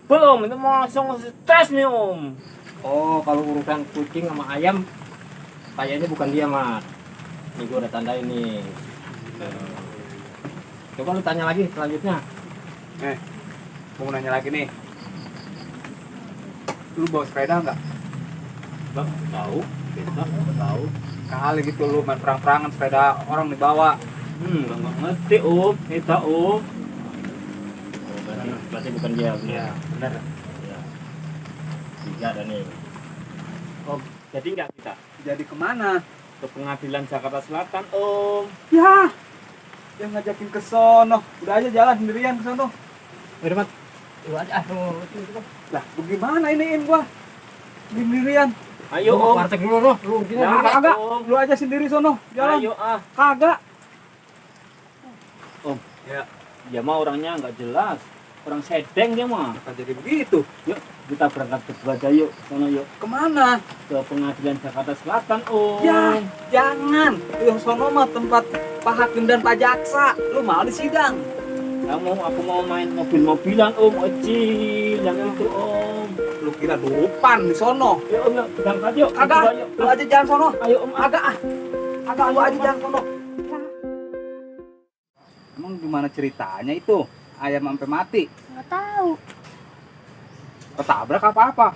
D: Belum, itu mau langsung tes nih Om.
B: Oh, kalau urusan kucing sama ayam, kayaknya bukan dia mat. Ini gue udah tandain nih. Coba lu tanya lagi selanjutnya.
A: Gua mau nanya lagi nih. Lu bawa sepeda nggak?
B: Bang, tahu? Kita tahu.
A: Kali gitu lu main perang-perangan sepeda orang dibawa.
D: Nggak ngerti Om, kita Om.
B: Berarti bukan dia.
A: Iya, benar.
B: Ya. Tiga ada nih.
D: Oh, jadi nggak kita
A: Jadi kemana?
D: ke pengadilan Jakarta Selatan Om.
A: Ya, dia ngajakin ke sono. Udah aja jalan sendirian ke sono.
B: Udah mat, lu aja.
A: Lah, bagaimana iniin gua? Sendirian.
D: Ayo Om.
B: Partek dulu loh. Lu gini.
D: Ya.
A: Kagak,
D: Om.
A: lu aja sendiri sono. Jalan.
D: Ayo
A: Kagak.
D: Om.
A: Ya,
D: Dia mah orangnya nggak jelas. Orang sedeng dia mah.
A: kan jadi begitu.
D: Yuk, kita berangkat berdua aja yuk. Sono yuk.
A: Kemana?
D: Ke pengadilan Jakarta Selatan Om.
A: Ya, jangan. Yang sono mah tempat Pak Hakim dan Pak Jaksa. Lu mau di sidang.
D: Aku mau main mobil-mobilan Om, kecil yang itu Om.
A: Lu kira dupan di sono.
D: Yuk Om, yuk. Berangkat yuk.
A: Kagak,
D: Berdua, yuk.
A: lu aja jalan sono.
D: Ayo Om.
A: Agak ah. Agak lu aja jalan sono. Emang gimana ceritanya itu? ayam sampai mati?
H: Nggak tahu.
A: Ketabrak apa-apa?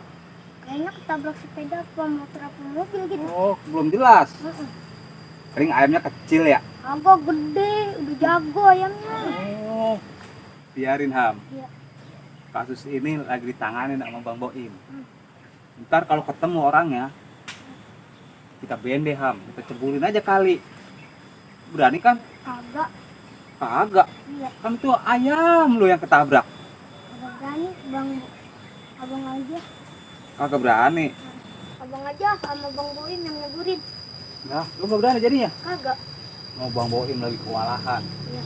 H: Kayaknya ketabrak sepeda apa motor apa mobil gitu.
A: Oh, belum jelas.
H: Heeh.
A: Paling ayamnya kecil ya?
H: Agak gede, udah jago ayamnya.
A: Oh, biarin Ham.
H: Iya.
A: Kasus ini lagi ditangani sama Bang Boim. Ntar kalau ketemu orangnya, kita bende Ham, kita cebulin aja kali. Berani kan?
H: Kagak.
A: Kagak.
H: Iya.
A: Kan itu ayam lo yang ketabrak.
H: Kagak berani, Bang. Abang aja.
A: Kagak berani.
H: Abang aja sama Bang Boim yang negurin.
A: Nah, lu gak berani jadinya?
H: Kagak.
A: Mau Bang Boim lagi kewalahan.
H: Iya.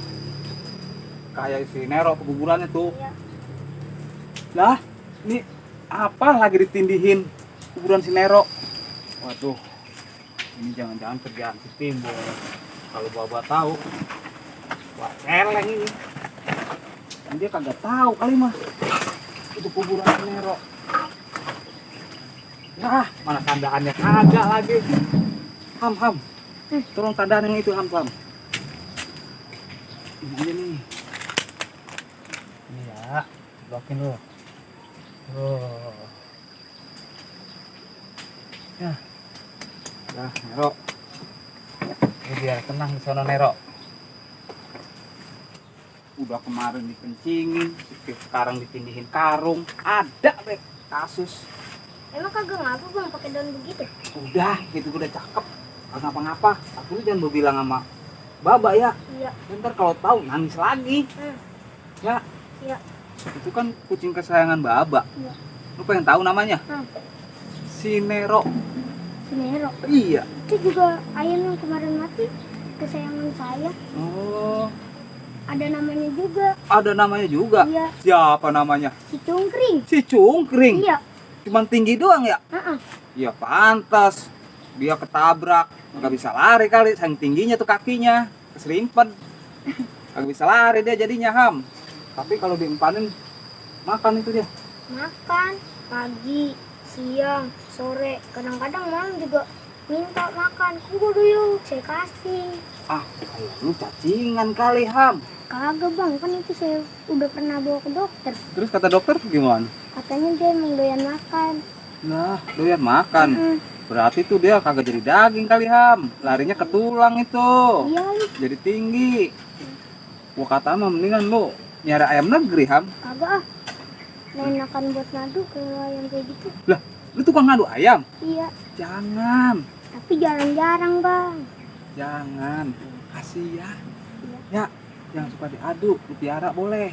A: Kayak si Nero kegugurannya tuh.
H: Iya.
A: Lah, ini apa lagi ditindihin kuburan si Nero? Waduh, ini jangan-jangan kerjaan si Timbul. Kalau Baba tahu, wah celeng ini. Dan dia kagak tahu kali mah itu kuburan si Nero. Nah, mana tandaannya kagak lagi. Ham. Tolong tandaan yang itu Ham. Ini dia nih. Ini ya, blokin lu. Oh. Ya. Nah, Nero. Ini biar tenang di sana Nero. Udah kemarin dikencingin, sekarang ditindihin karung. Ada deh kasus.
H: Emang kagak ngaku Bang pakai daun begitu?
A: Udah, gitu udah cakep. Kagak ngapa-ngapa. Aku jangan berbilang sama Baba ya.
H: Iya.
A: Ntar kalau tahu nangis lagi. Ya.
H: Iya.
A: Itu kan kucing kesayangan Baba.
H: Iya.
A: Lu pengen tahu namanya? Si Nero.
H: Si Nero.
A: Iya.
H: Itu juga ayam yang kemarin mati kesayangan saya.
A: Oh,
H: Ada namanya juga.
A: ada namanya juga.
H: Iya.
A: Siapa namanya?
H: Si Cungkring.
A: Si Cungkring.
H: Iya.
A: Cuman tinggi doang ya?
H: Heeh.
A: Iya pantas. Dia ketabrak, nggak bisa lari kali, saking tingginya tuh kakinya, keserimpet. Nggak bisa lari dia jadinya Ham. Tapi kalau diempanin, makan itu dia.
H: Makan pagi, siang, sore, kadang-kadang malam juga minta makan. Kudu yuk, saya kasih.
A: Ah, kayak lu cacingan kali Ham.
H: Kagak Bang, kan itu saya udah pernah bawa ke dokter.
A: Terus kata dokter gimana?
H: Katanya dia emang doyan makan.
A: Nah, doyan makan.
H: Mm.
A: Berarti tuh dia kagak jadi daging kali Ham. Larinya ke tulang itu.
H: Iya lu,
A: Jadi tinggi. Gua kata mah mendingan lu nyari ayam negeri Ham.
H: kagak ah. Enakan buat ngadu ke ayam kayak gitu.
A: Lah, lu tukang ngadu ayam?
H: Iya,
A: Jangan.
H: tapi jarang-jarang Bang.
A: Jangan. Kasih ya.
H: Iya.
A: Ya, yang suka diadu, lu piara boleh.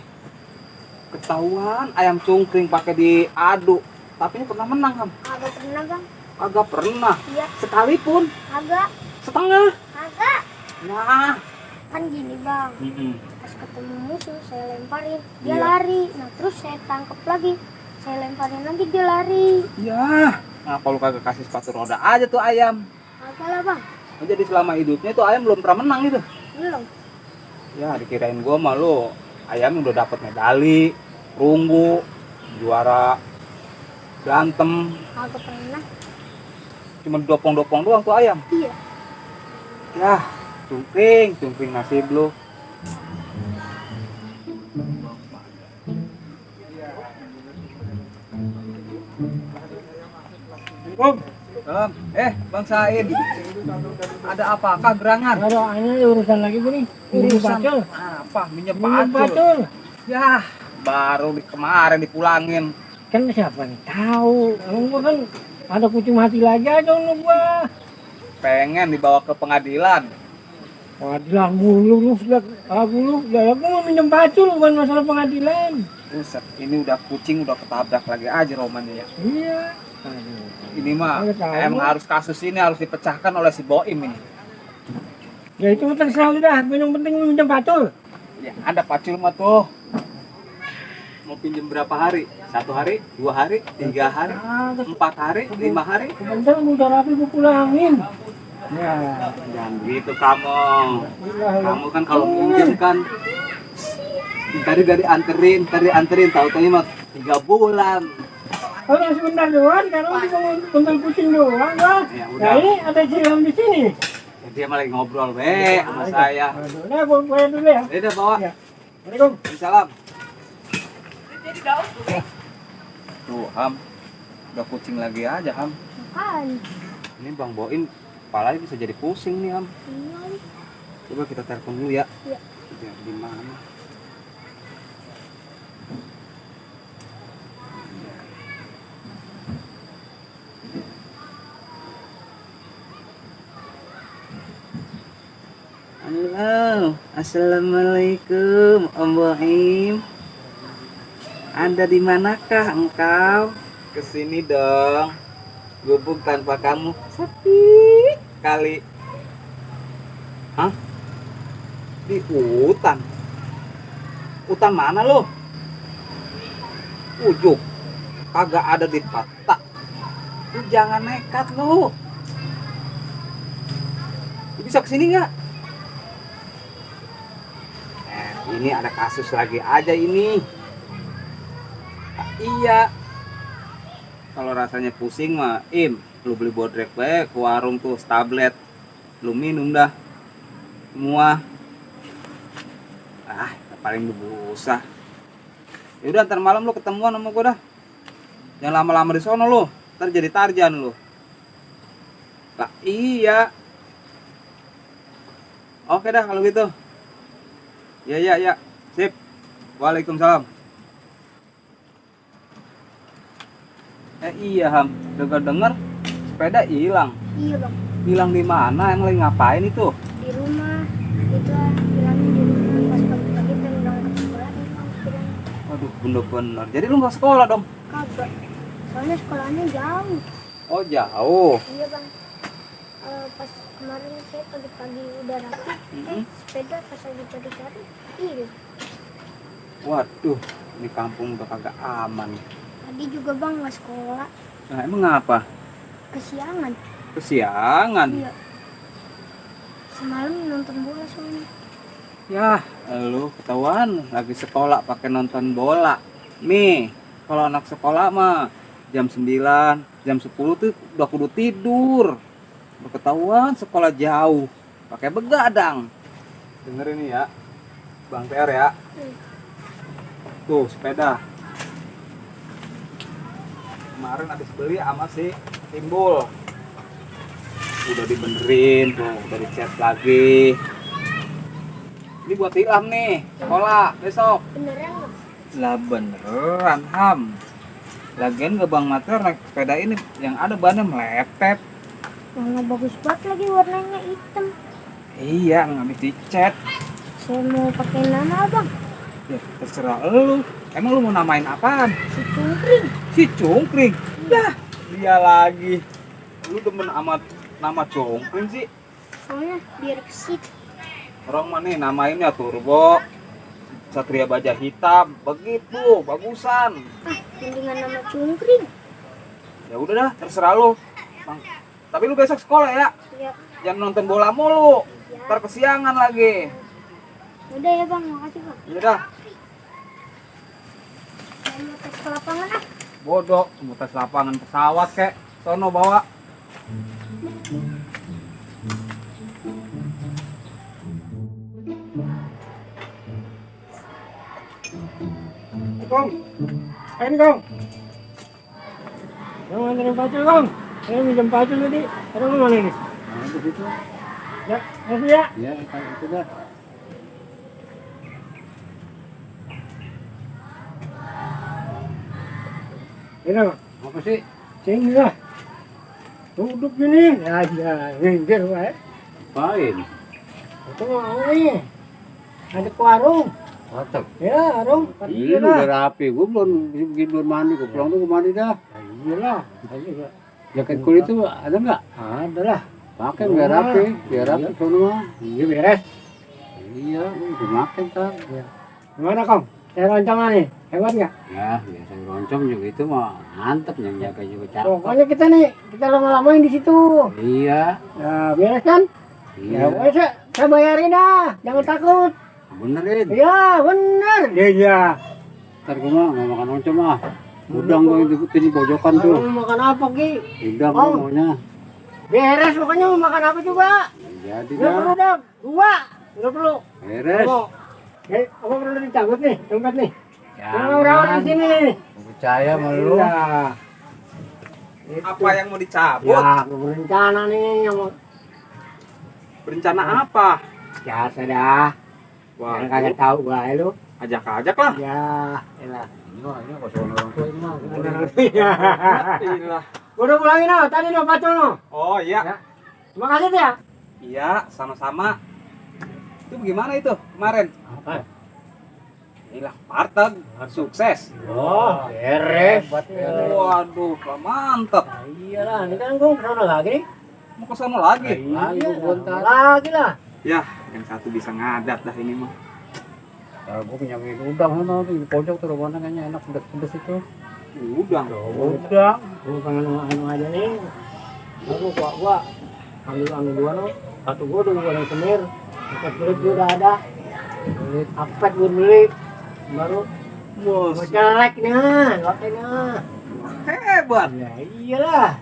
A: Ketahuan ayam cungkring pakai diadu. Tapi ini pernah menang Ham.
H: Kagak pernah Bang.
A: Kagak pernah.
H: Iya,
A: Sekalipun
H: kagak.
A: setengah.
H: Kagak.
A: Nah.
H: Kan gini Bang. Pas ketemu musuh saya lemparin, dia
A: Iya.
H: lari. Nah terus saya tangkap lagi, saya lemparin lagi dia lari.
A: Ya. Nah, kalau kagak kasih sepatu roda aja tuh ayam.
H: Apa lah Bang?
A: Jadi selama hidupnya tuh ayam belum pernah menang gitu.
H: Belum.
A: Ya dikirain gua mah lu ayam udah dapat medali, perunggu, juara berantem,
H: Kagak pernah.
A: cuma dopong-dopong doang tuh ayam.
H: Iya.
A: Ya, cungkring nasib lu. Assalamualaikum. Bang Said. Ada apakah gerangan?
G: Ada ini urusan lagi gue nih.
A: Urusan
G: Pacul.
A: apa? Minyak
G: Minum
A: pacul.
G: pacul.
A: Ya, baru kemarin dipulangin.
G: Kan siapa nih tahu. Emang gua kan ada kucing mati lagi aja lu gua.
A: Pengen dibawa ke pengadilan.
G: Pengadilan mulu lu sudah lu. Ya gua mau minjem pacul bukan masalah pengadilan.
A: Buset, ini udah kucing udah ketabrak lagi aja romannya ya.
G: Iya. Aduh.
A: Ini mah
G: Nggak tahu.
A: emang harus kasus ini harus dipecahkan oleh si Boim ini.
G: Ya itu terserah lu dah. Yang penting lu minjem pacul.
A: Ya ada pacul mah tuh. Mau pinjem berapa hari? 1 hari, 2 hari, 3 hari, 4 hari, 5 hari?
G: Bentar udah rapi gua pulangin. Ya.
A: Jangan gitu kamu.
G: Iya.
A: Kamu kan kalau pinjem kan tadi anterin, tahu-tahu mah 3 bulan.
G: Oh, sebentar doang, karena cuma bentar kucing doang, lah.
A: Ya
G: Nah
A: udah.
G: ini ada cilam di sini.
A: Ya, dia malah lagi ngobrol be sama saya.
G: Aduh, nah, gua dulu ya.
A: Udah bawa.
G: Ya. Assalamualaikum.
A: Salam. Tuh, Ham. Udah pusing lagi aja, Ham.
H: Makan.
A: Ini Bang Boim kepalanya bisa jadi pusing nih, Ham.
H: Iya.
A: Coba kita telepon dulu ya.
H: Iya.
A: Dia di mana? Halo, assalamualaikum Om Boim. Anda di manakah engkau? Kesini dong. Gubuk tanpa kamu sepi kali. Hah? Di hutan? Hutan mana lo? Ujuk. Kagak ada di peta. Lu jangan nekat lo. Lu bisa kesini nggak? Ini ada kasus lagi aja ini. Iya. Kalau rasanya pusing mah, lu beli bodrek bae ke warung tuh, tablet. Lu minum dah. Semua. Paling usah. Yaudah ntar malam lu ketemuan sama gua dah. Jangan lama-lama di sono lu. Ntar jadi Tarjan lu. Lah iya. Oke dah kalau gitu. Ya. Sip. Waalaikumsalam. Iya, Ham. Dengar sepeda hilang.
H: Iya, Bang.
A: Hilang di mana? Emang lagi ngapain itu?
H: Di rumah. Itu hilangnya di rumah pas pagi-pagi dan udah ke sekolah hilang sepedanya.
A: Waduh, bener-bener. Jadi lu nggak sekolah dong?
H: Kagak. Soalnya sekolahnya jauh.
A: Oh, jauh.
H: Iya, Bang. Pas kemarin saya pagi-pagi udah rapi, sepeda pas lagi cari-cari, hilang.
A: Waduh, ini kampung udah kagak aman.
H: Tadi juga Bang nggak sekolah,
A: Nah, emang apa?
H: kesiangan.
A: Kesiangan?
H: Iya. Semalam nonton bola soalnya.
A: Ya, lu ketahuan lagi sekolah pakai nonton bola. Nih, kalau anak sekolah mah jam 9, jam 10 tuh udah kudu tidur. Udah ketahuan sekolah jauh, pakai begadang. Dengerin nih ya, Bang PR ya. Tuh sepeda. Kemarin habis beli sama si Timbul. Udah dibenerin tuh, udah dicat lagi. Ini buat Ilham nih, sekolah besok.
H: Beneran nggak?
A: Lah beneran, Ham. Lagian ke Bang Mater naik sepeda ini yang ada bannya melepet.
H: Warna bagus banget lagi, warnanya hitam.
A: Iya, nggak habis dicat.
H: Saya mau pakai nama Bang,
A: Ya, terserah lu. Emang lu mau namain apaan?
H: si Cungkring.
A: Si Cungkring. Dah, dia lagi. Lu demen amat nama Cungkring sih.
H: Soalnya biar kesit.
A: Orang mana nih namainnya Turbo, Satria Baja Hitam, begitu, bagusan.
H: Mendingan nama Cungkring.
A: Ya udah dah, terserah lu. Bang, tapi lu besok sekolah ya.
H: Ya,
A: Jangan nonton bola mulu. Ntar kesiangan lagi.
H: udah ya Bang, makasih Bang.
A: Ya udah,
H: Saya mau tes ke lapangan ah.
A: bodoh, mau tes lapangan pesawat kek. Sono bawa.
F: Kong, ayo Kong. Yang nganterin pacul Kong. Saya minjem pacul tadi. Sekarang lu mana ini?
C: Nah, di situ.
F: Ya, makasih ya.
C: Ya, kayak itu dah.
F: Ini
C: Apa sih?
F: sini lah. Duduk gini. Ya, minggir wae.
C: Apain?
F: Itu mau nih. Ada ke warung.
C: Watak.
F: Ya, warung.
C: Iya, lu udah rapi. Gue belum mandi. Gue pulang tuh mandi dah.
F: Iyalah.
C: Jaket kulit itu ada nggak?
F: Ada lah.
C: Pakai biar rapi. Biar rapi sono mah.
F: Iya beres.
C: Iya, udah makan kan.
F: Gimana Kong? Saya rancangan nih. Hebat nggak?
C: Ya, biasa roncong juga itu mah mantep, yang jaga juga cakep.
F: Pokoknya kita lama-lamain di situ.
C: Iya,
F: Ya, beres kan? Ya,
C: iya.
F: wes, saya bayarin dah. Jangan takut.
C: Benerin.
F: Ya, bener. Iya.
C: Ntar gue mah nggak makan roncong mah. Udang gue ikutin di pojokan tuh.
F: Mau makan apa, Ki?
C: Udang gue maunya.
F: Beres pokoknya mau makan apa coba?
C: Jadi
F: Nggak perlu
C: dah.
F: dong. Dua. Nggak perlu.
C: Beres.
F: Apa perlu dicabut nih? Dompet nih. Orang-orang di sini nih.
C: Percaya sama lu.
F: Iya.
A: Apa yang mau dicabut?
F: Ya, aku berencana nih yang mau
A: Berencana apa?
F: biasa dah.
A: Wah,
F: Yang kagak tahu gua lu.
A: ajak-ajak lah.
F: Ya, elah.
C: Ini kosong orang tua ini mah.
A: Ilah.
F: Gua udah pulangin no, tadi no patul no.
A: Oh iya.
F: Ya. Terima kasih ya.
A: Iya, sama-sama. Itu gimana itu kemarin?
F: Apa?
A: Ilah, parteg sukses.
F: Oh, beres.
A: Waduh, mantap.
F: Nah, iyalah, ini kan gua kesana lagi nih.
A: Mau ke sana lagi?
F: Iya, lagi lah.
A: Ya, yang satu bisa ngadat dah ini mah.
C: Kalau gua punya udang sana di pojok tuh rumahnya kayaknya enak pedes-pedes itu.
A: Udang.
F: Udah, gua pengen anu aja nih. Gua ambil dua no. Satu gua udah goreng semir. Empat belit gua udah ada. Apet gua beli. Baru
A: Bos,
F: gua celek nih, lotenya.
A: hebat.
F: Ya iyalah.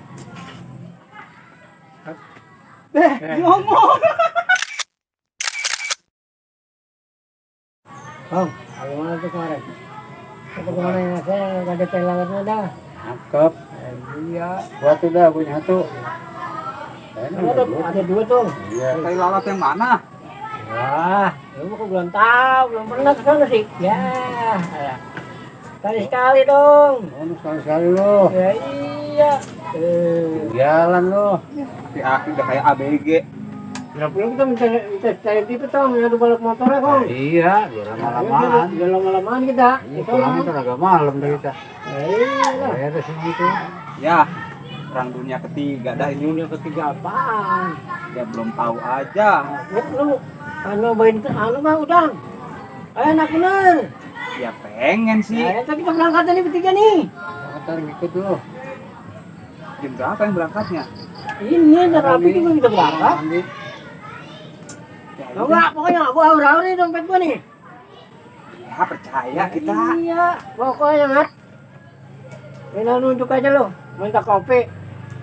A: Ngomong.
F: Bang, bagaimana tuh kemarin? Itu kemana yang saya nggak ada telangannya dah.
C: Cakep.
F: Iya.
C: Gua tuh dah punya satu.
F: Ada dua tuh.
C: Iya.
A: Tai lalat yang mana?
F: Wah, lu kok belum tahu, belum pernah ke sana sih. Ya, sekali dong.
C: Oh, sekali-sekali lu.
F: Ya iya.
C: Jalan lu.
A: Si Aki udah kayak ABG.
F: Berapa lu kita minta cari tipe tong, ngadu balap motornya kong.
C: Iya, biar lama-lamaan.
F: Udah lama-lamaan kita.
C: Iya, pulangnya tuh agak malam dah kita.
F: Ya iyalah.
C: Saya ada sini tuh.
A: Ya, perang dunia ketiga dah ini.
F: Dunia ketiga apaan?
A: Ya belum tahu aja.
F: Lu nyobain anu mah udang. Enak bener.
A: Ya pengen sih.
F: Nah, itu kita berangkat nih bertiga nih.
C: Ntar ngikut dulu.
A: Jam berapa yang berangkatnya?
F: Ini udah rapi juga kita berangkat.
C: Mandi.
F: Enggak, pokoknya gua aur-aur nih dompet gua nih.
A: Ya percaya kita.
F: Iya, pokoknya ngat. Ini nunjuk aja lo, minta kopi,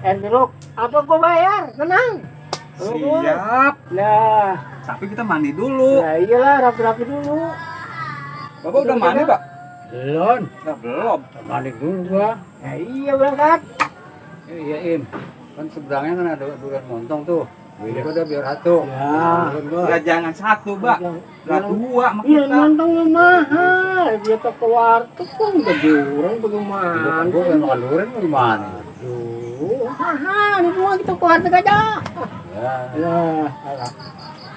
F: envelope, apa gua bayar, tenang.
A: Siap.
F: Lah,
A: Tapi kita mandi dulu.
F: ya iyalah rapi-rapi dulu.
A: Bapak udah mandi, Pak?
C: Belum.
A: Nah, belum.
C: Mandi dulu gua.
F: Ya iya berangkat.
C: Iya, Im. Kan seberangnya kan ada durian montong tuh. Beli gua dah biar satu.
F: Ya.
C: Turun gua.
A: Ya jangan satu, Pak. Lah dua sama
F: Iya,
A: kita.
F: mantong lu mahal. Dia ke warteg kok udah jurang bagaimana?
C: Gua pengen makan durian gimana?
F: Aduh, mahal. Ini semua kita ke warteg aja.
C: Ya.
F: Ya, alah.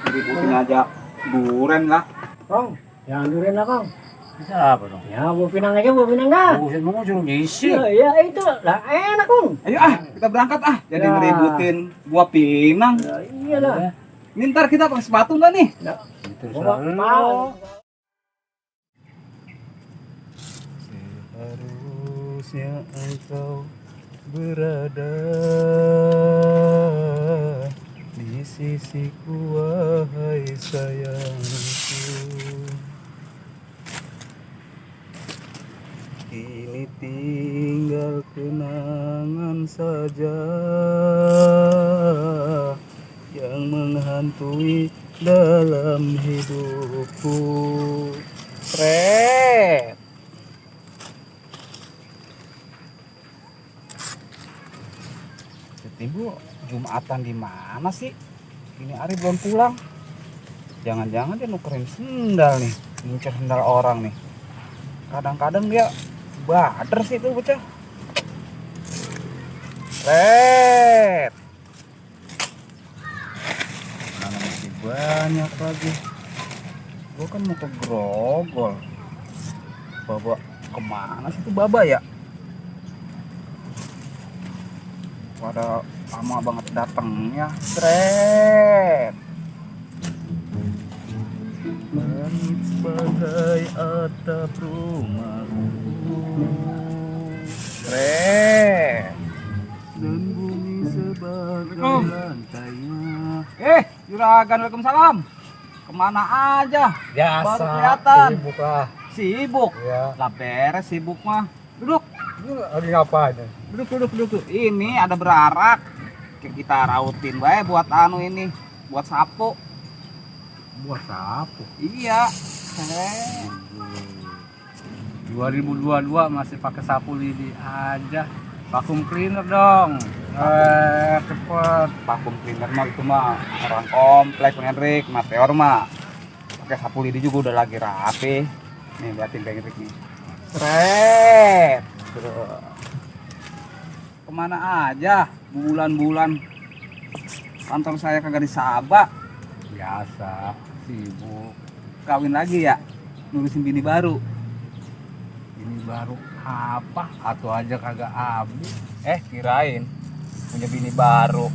A: Ributin aja duren lah.
F: Kong, jangan durian lah, Kong.
C: Bisa apa dong?
F: Ya, buah pinang aja, buah pinang dah.
C: Buset mau suruh ngisi.
F: Ya itu lah enak Kong.
A: Ayo kita berangkat jadi
F: Ya.
A: ngeributin buah pinang.
F: Ya iyalah.
A: Ini ntar kita pakai sepatu nggak nih?
C: Itu
F: Bawa
C: selalu.
F: mau.
A: Seharusnya engkau berada di sisiku, wahai sayangku. Kini tinggal kenangan saja yang menghantui dalam hidupku. Fred. Ibu Jumatan di mana sih? Ini Ari belum pulang. Jangan-jangan dia nukerin sendal nih, ngincer sendal orang nih. Kadang-kadang dia bader sih itu bocah. Red. Mana masih banyak lagi. Gua kan mau ke Grogol. Baba kemana sih itu Baba ya? Pada lama banget datangnya. Red. Langit sebagai atap rumahku, Red. Dan bumi sebagai lantainya. Juragan, waalaikumsalam. Kemana aja? Baru kelihatan.
C: Sibuk lah.
A: Sibuk.
C: Ya.
A: Lah beres sibuk mah. Duduk.
C: Ini lagi ngapain?
A: Duduk. Ini ada berarak. Kita rautin bae buat anu ini, buat sapu.
C: Buat sapu.
A: Iya.
C: Gua 2022 masih pakai sapu lidi aja. Vacuum cleaner dong. Cepet.
A: Vacuum cleaner mah itu mah orang komplek Bang Hendrik, Mateor mah pakai sapu lidi juga udah lagi rapi. Nih liatin Bang Hendrik nih. Seret. Kemana aja bulan-bulan kantor saya kagak disabak.
C: Biasa, sibuk.
A: Kawin lagi ya, nulisin bini baru.
C: Ini baru apa? Atau aja kagak habis.
A: Kirain punya bini baru,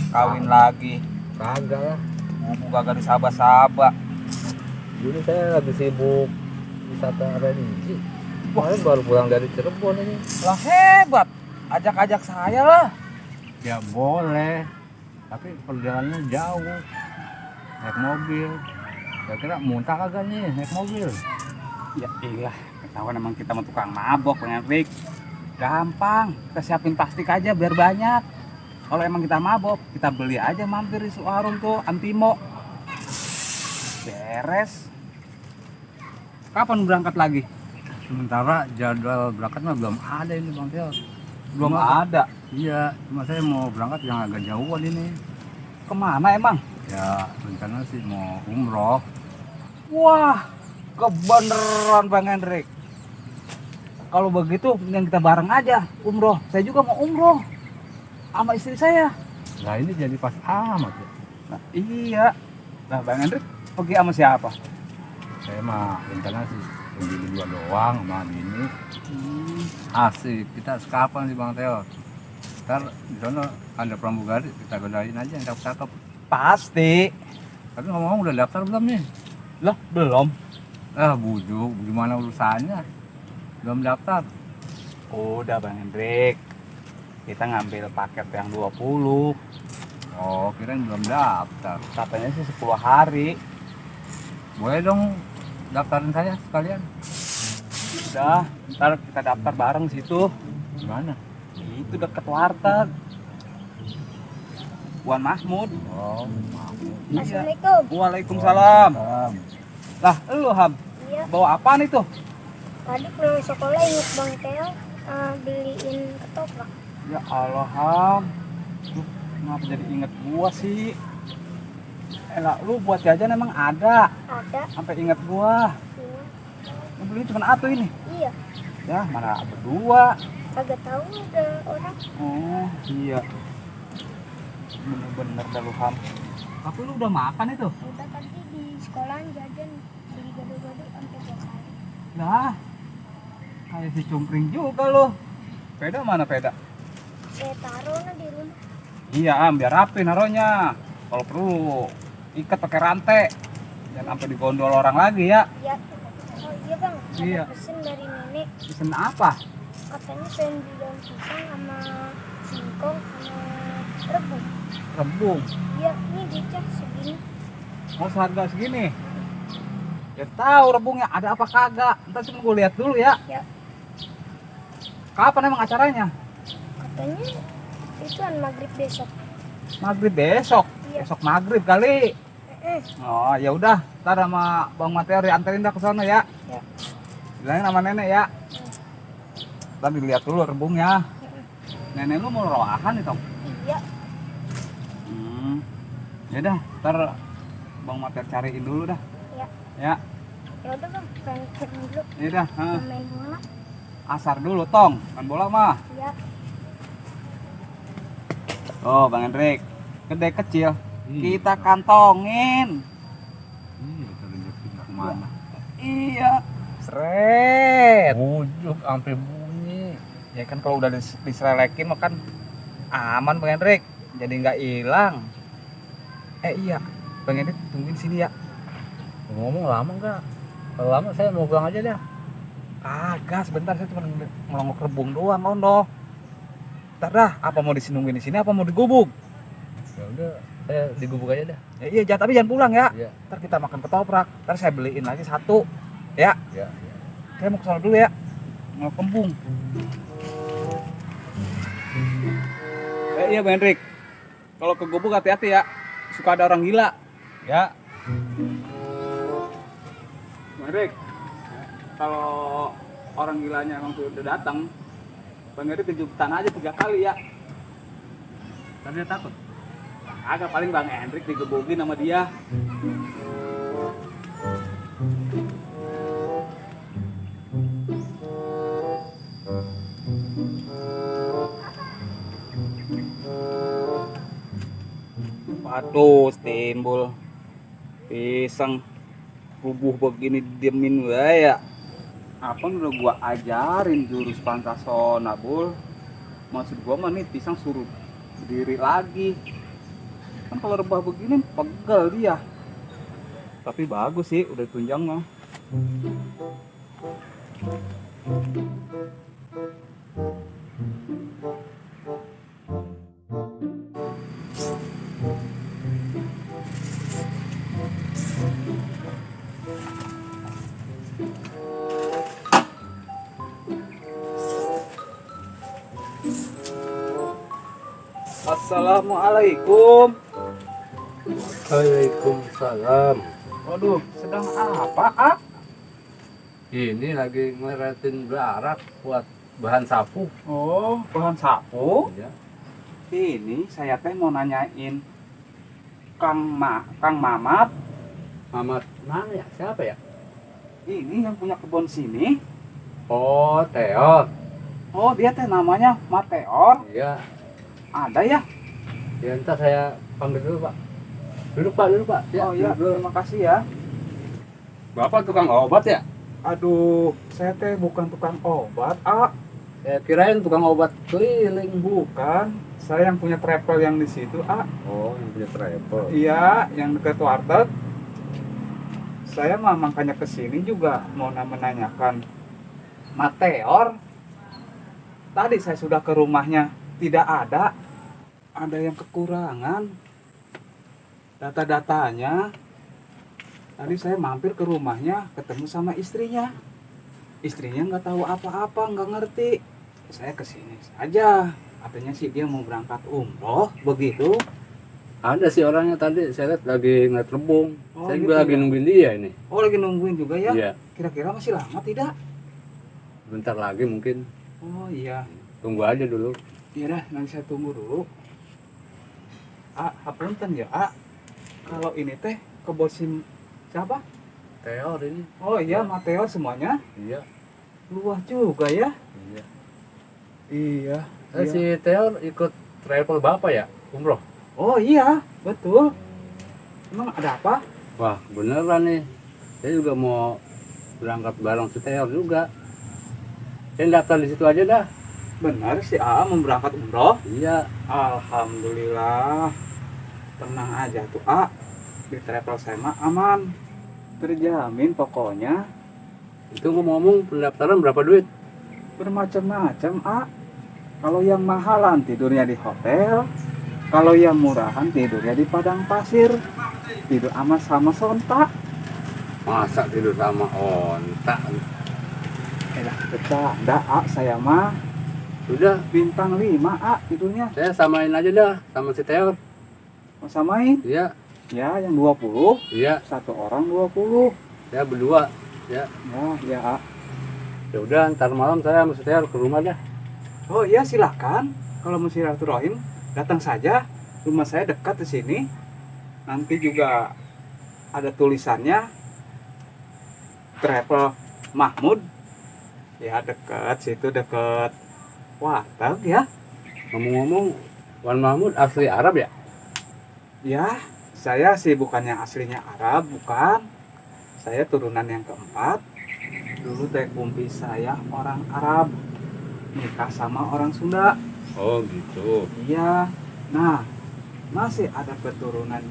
A: kawin lagi.
B: Kagak lah.
A: Ngomong kagak disabak-sabak.
B: Dulu saya lagi sibuk wisata religi. Kemarin baru pulang dari Cirebon ini.
A: Lah hebat, ajak-ajak saya lah.
C: Ya boleh, tapi perjalanannya jauh. Naik mobil. Kira-kira muntah kagak nih naik mobil?
A: Ya iya, ketahuan emang kita mau tukang mabok Bang Hendrik. Gampang, kita siapin plastik aja biar banyak. Kalau emang kita mabok, kita beli aja mampir di warung tuh, Antimo. Beres. Kapan berangkat lagi?
C: Sementara jadwal berangkatnya belum ada ini Bang Teo.
A: Belum ada.
C: Iya, cuma saya mau berangkat yang agak jauhan ini.
A: Kemana emang?
C: Ya rencana sih mau umroh.
A: Wah, kebeneran Bang Hendrik. Kalau begitu, yang kita bareng aja umroh. Saya juga mau umroh sama istri saya.
C: Nah ini jadi pas amat ya.
A: Nah, iya. Nah, Bang Hendrik pergi sama siapa?
C: Saya mah rencana sih sendiri dua doang sama ini. Asik, kita sekapan sih Bang Teo. Ntar di sana ada pramugari, kita godain aja yang cakep-cakep.
A: Pasti.
C: Tapi ngomong udah daftar belum nih?
A: Loh, belum.
C: Bujuk, gimana urusannya? Belum daftar.
A: Udah Bang Hendrik. Kita ngambil paket yang 20.
C: Oh, kirain belum daftar.
A: Katanya sih 10 hari.
C: Boleh dong daftarin saya sekalian.
A: Udah, ntar kita daftar bareng situ.
C: Gimana?
A: Itu deket warteg. Wan Mahmud.
C: Oh,
A: Iya.
H: Assalamualaikum.
A: Waalaikumsalam.
C: maaf.
A: Lah, lu Ham,
H: Iya,
A: bawa apaan itu?
H: tadi pulang sekolah ingat Bang Teo beliin ketoprak.
A: Ya Allah Ham. Duh, kenapa jadi inget gua sih? Elah, lu buat jajan emang ada.
H: Ada.
A: Sampai inget gua.
H: Iya.
A: Lu beli cuma satu ini.
H: Iya.
A: Ya, mana berdua.
H: Kagak tahu ada orang.
A: Oh, iya. Bener-bener dah lu Ham. Tapi lu udah makan itu?
H: Udah tadi di sekolahan jajan beli gado-gado sampai 2 kali.
A: Lah, kayak si cungkring juga lu. Peda mana peda?
H: Saya taruh di rumah.
A: Iya Am, biar rapi naronya. Kalau perlu ikat pakai rantai. Jangan sampai digondol orang lagi ya.
H: Ya. Oh iya Bang,
A: Iya.
H: ada pesen dari nenek.
A: Pesen apa?
H: Katanya pengen beli daun pisang sama singkong sama rebung.
A: Rebung.
H: Iya, ini dicek segini.
A: Mau seharga segini? Ya tahu rebungnya ada apa kagak. Ntar cuma gue lihat dulu ya.
H: Ya.
A: Kapan emang acaranya?
H: Katanya ituan maghrib besok.
A: Maghrib besok.
H: Iya.
A: Besok maghrib kali.
H: Eh,
A: Oh ya udah, ntar sama Bang Mateo dianterin dah ke sana ya.
H: Ya.
A: Bilangin sama nenek ya. Ntar dilihat dulu rebungnya. Nenek lu mau roahan itu?
H: iya.
A: Ya udah, ntar Bang Mateo cariin dulu dah.
H: Ya.
A: Ya,
H: Ya udah Bang, pengen dulu
A: ya udah.
H: mau main bola.
A: Asar dulu tong, main bola mah.
H: Ya.
A: Oh Bang Hendrik, gede kecil
C: Iya.
A: kita kantongin.
C: Iya, rezeki kemana?
A: Iya. Seret.
C: Bujuk sampai bunyi.
A: Ya kan kalau udah diserelekin mah kan aman Bang Hendrik, jadi nggak hilang. Iya, Bang Hendrik tungguin sini ya.
C: Ngomong lama enggak? Kalau lama saya mau pulang aja dah.
A: Kagak, sebentar saya cuma ngelongok rebung doang, Ondo. Ntar dah, apa mau disinungin di sini apa mau digubuk?
C: Ya udah, saya digubuk aja dah.
A: Ya, iya, tapi jangan pulang ya.
C: Iya.
A: Ntar kita makan ketoprak, ntar saya beliin lagi satu. Ya,
C: Ya.
A: saya mau ke sana dulu ya. Mau kembung. Iya Bang Hendrik, kalau ke gubuk hati-hati ya. Suka ada orang gila. Ya. Bang Hendrik, kalau orang gilanya emang tuh udah datang. Bang Eri kejutan aja 3 kali ya.
C: Tadi dia takut.
A: Agak paling Bang Hendrik digebukin sama dia. Waduh, timbul pisang rubuh begini diemin gue ya. Apa udah gua ajarin jurus Pantasona, Bul. Maksud gua mah nih pisang suruh berdiri lagi. Kan kalau rebah begini pegel dia. Tapi bagus sih, udah tunjang mah. Assalamualaikum.
C: Waalaikumsalam.
A: Waduh, sedang apa, Ah?
C: Ini lagi ngeleretin belarang buat bahan sapu.
A: Oh, bahan sapu.
C: Ya.
A: Ini saya teh mau nanyain Kang Mamat.
C: Mamat mana ya? Siapa ya?
A: Ini yang punya kebun sini.
C: Oh, Teor.
A: Oh, dia teh namanya Mateor.
C: Iya.
A: Ada ya?
C: Ya ntar saya panggil dulu, Pak. Duduk, Pak, duduk, Pak.
A: Oh iya,
C: duduk.
A: terima kasih ya.
C: Bapak tukang obat ya?
A: Aduh, saya teh bukan tukang obat, Ah.
C: Saya kirain tukang obat keliling.
A: Bukan, saya yang punya travel yang di situ, Ah.
C: Oh, yang punya travel.
A: Iya, yang dekat warteg. Saya mah makanya kesini juga mau menanyakan Mateor. Tadi saya sudah ke rumahnya, tidak ada. Ada yang kekurangan data-datanya. Tadi saya mampir ke rumahnya, ketemu sama istrinya. Istrinya nggak tahu apa-apa, nggak ngerti. Saya kesini saja. Katanya sih dia mau berangkat umroh, begitu.
C: Ada sih orangnya tadi, saya lihat lagi ngeliat rebung.
A: Oh,
C: Saya
A: gitu
C: juga lagi
A: ya?
C: nungguin dia ini.
A: Oh, lagi nungguin juga ya?
C: Iya.
A: Kira-kira masih lama tidak?
C: Bentar lagi mungkin.
A: Oh iya.
C: Tunggu aja dulu.
A: Iya dah, nanti saya tunggu dulu. Hapunten ya, kalau ini teh kebosim siapa?
C: Teor ini.
A: Oh iya, Mateo semuanya.
C: Iya.
A: Luas juga ya.
C: Iya.
A: Iya.
C: Si Teor ikut travel Bapak ya? Umroh?
A: Oh iya, betul. Emang ada apa?
C: Wah, beneran nih. Saya juga mau berangkat bareng si Teor juga. Saya daftar di situ aja dah.
A: Benar si A mau berangkat umroh?
C: Iya.
A: Alhamdulillah. Tenang aja tuh A. Di travel saya mah aman. Terjamin pokoknya.
C: Itu ngomong pendaftaran berapa duit?
A: Bermacam-macam A. Kalau yang mahalan tidurnya di hotel. Kalau yang murahan tidurnya di padang pasir. Tidur sama sontak.
C: Masa tidur sama ontak?
A: Bercanda A, saya mah
C: Sudah,
A: bintang 5 A tidurnya.
C: saya samain aja dah sama si Teor.
A: Mau samain?
C: Iya,
A: Ya, yang 20.
C: iya.
A: Satu orang 20.
C: Saya berdua. Ya,
A: Ya A.
C: ya udah ntar malam saya sama si Teor ke rumah dah.
A: Oh iya, silakan. Kalau mau silaturahim, datang saja. Rumah saya dekat di sini. Nanti juga ada tulisannya Travel Mahmud. Ya dekat situ, dekat warteg ya.
C: Ngomong-ngomong, Wan Mahmud asli Arab ya?
A: Ya, saya sih bukannya aslinya Arab, bukan. Saya turunan yang keempat. Dulu teh kumpi saya orang Arab, nikah sama orang Sunda.
C: Oh gitu.
A: Iya. Nah, masih ada keturunan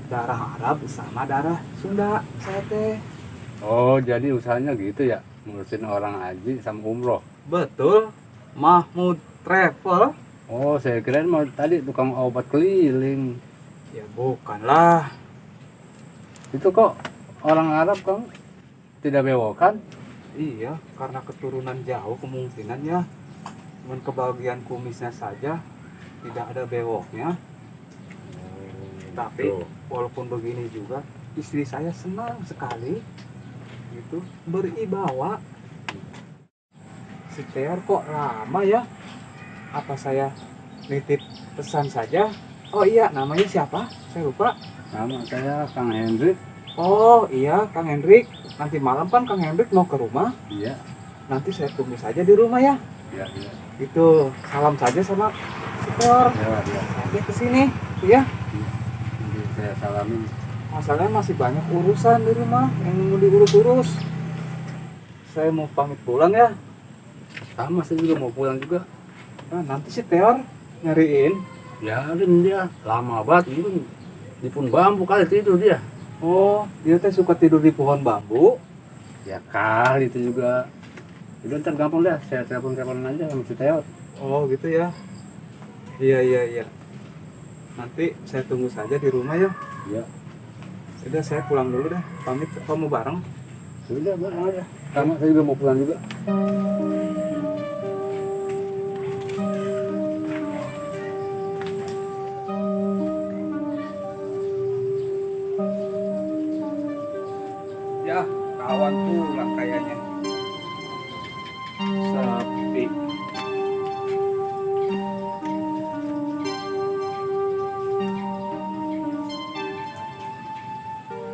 A: darah Arab sama darah Sunda saya teh.
C: Oh jadi usahanya gitu ya? Ngurusin orang haji sama umroh.
A: Betul. Mahmud Travel.
C: Oh saya kirain mau tadi tukang obat keliling.
A: Ya bukanlah.
C: Itu kok orang Arab kan tidak bewokan?
A: Iya, karena keturunan jauh kemungkinan ya. Cuman kebagian kumisnya saja, tidak ada bewoknya. Tapi walaupun begini juga, istri saya senang sekali gitu beribawa. Si Teor kok lama ya? Apa saya nitip pesan saja? Oh iya, namanya siapa? Saya lupa.
C: Nama saya Kang Hendrik.
A: Oh iya, Kang Hendrik. Nanti malam kan Kang Hendrik mau ke rumah.
C: Iya.
A: Nanti saya tunggu saja di rumah ya.
C: Iya, iya.
A: Itu salam saja sama si Teor.
C: Ya, ya.
A: Nanti kesini, ya.
C: Nanti saya salamin.
A: Masalahnya masih banyak urusan di rumah yang mau diurus-urus. Saya mau pamit pulang ya.
C: Sama saya juga mau pulang juga.
A: Nah, nanti si Teor nyariin.
C: Ya, dan dia lama banget itu di pohon bambu kali tidur dia.
A: Oh, dia teh suka tidur di pohon bambu.
C: Ya kali itu juga. Udah ntar gampang dah, saya telepon-teleponan aja sama si Teor.
A: Oh, gitu ya. Iya. Nanti saya tunggu saja di rumah ya.
C: Iya.
A: Udah saya pulang dulu deh. Pamit, kamu bareng.
C: Sudah, bareng aja. Sama saya juga mau pulang juga.
A: Ya, kawan pulang kayaknya. Sepi.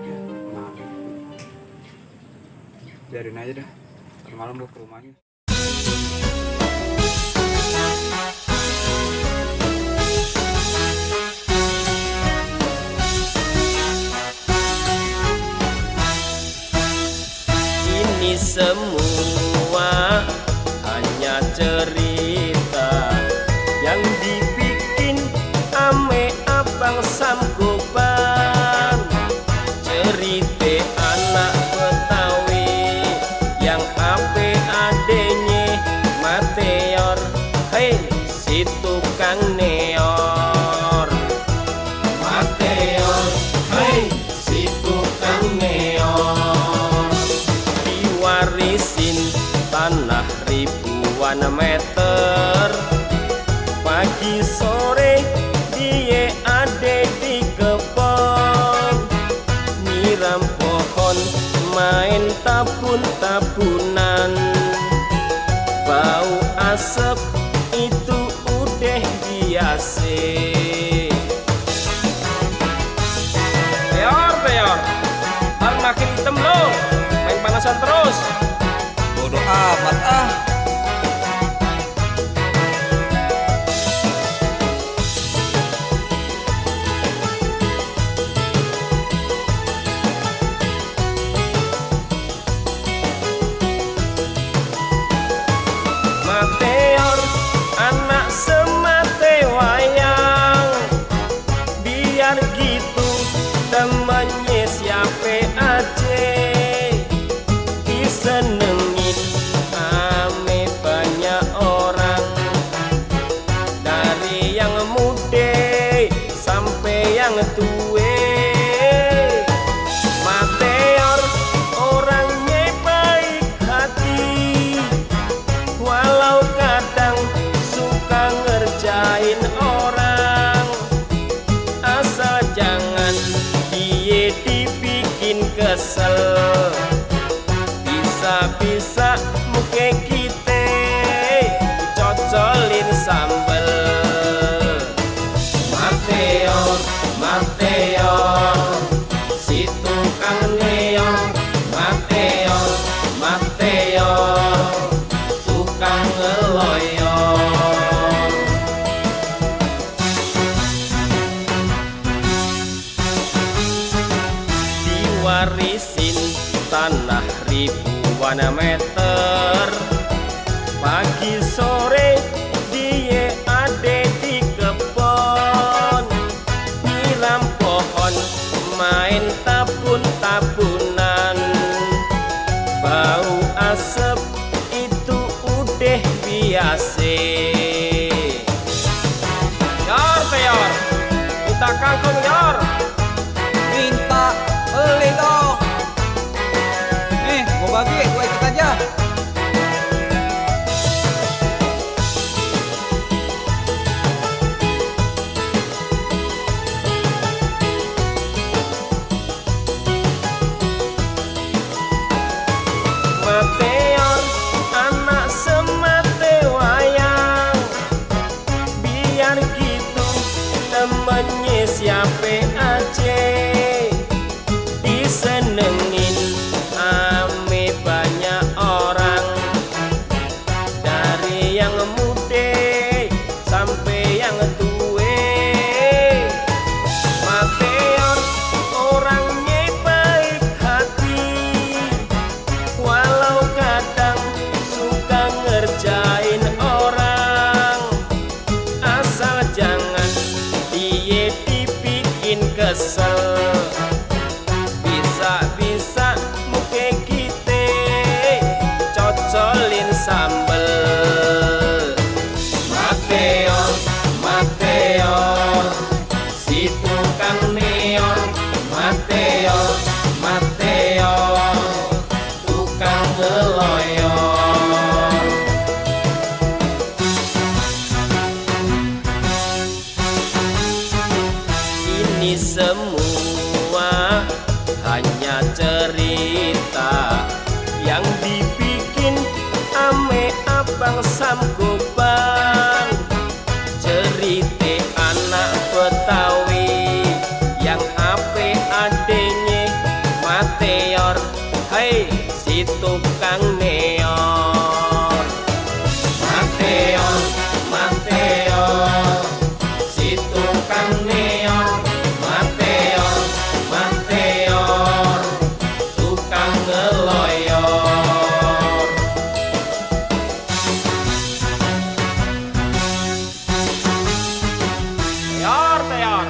A: Ya, maaf. Biarin aja dah. Ntar malam gua ke rumahnya.
I: Ini semua hanya cerita yang dibikin ame abang Samkoban. Cerita anak Betawi yang ape adenya Mateor. Hei si tukang neor Mateor. Hei si tukang neor. Diwarisin tanah ribuan meter. Pagi sore dia ada di kebun. Nyiram pohon, main tabun-tabunan. Bau asap itu udah biasa. Teor, ntar makin hitam lo. Main panasan terus.
A: Bodoh amat ah.
I: Mateor, anak semate wayang. Biar gitu temennya siapa aja disenengin ame banyak orang. Dari yang muda sampai yang tua. Mateor orangnya baik hati, walau kadang suka ngerjain orang. Asal jangan dia dibikin kesel. Bisa-bisa muka kita dicocolin sambel. Mateor, si tukang neor. Mateor, tukang ngeloyor. Diwarisin tanah ribuan meter. Pagi sore dia ada di kebun. Nyiram pohon, main tabun-tabunan. Bau asap itu udah biasa. Teor, minta kangkung Yor.
A: Minta beli dong. Nih, gua bagi, gua ikut aja.
I: Mateor, anak semate siapa aja disenengin ame banyak orang, dari yang muda sampai yang tua. Mateon orangnya baik hati, walau kadang suka ngerjain orang, asal jangan dia dibikin kesel. Bisa-bisa muka kita cocolin sambel. Mateon, Mateon, si tukang neon. Mateon, Mateon, tukang ngeloyor. Ini semua hanya cerita yang dibikin ame abang Samgoban. Cerita anak Betawi yang ape adenya Mateor, hai si tukang neon. Mateor, Mateor, si tukang neon. Mateor, Mateor, tukang ngeloyor. Teor, teor.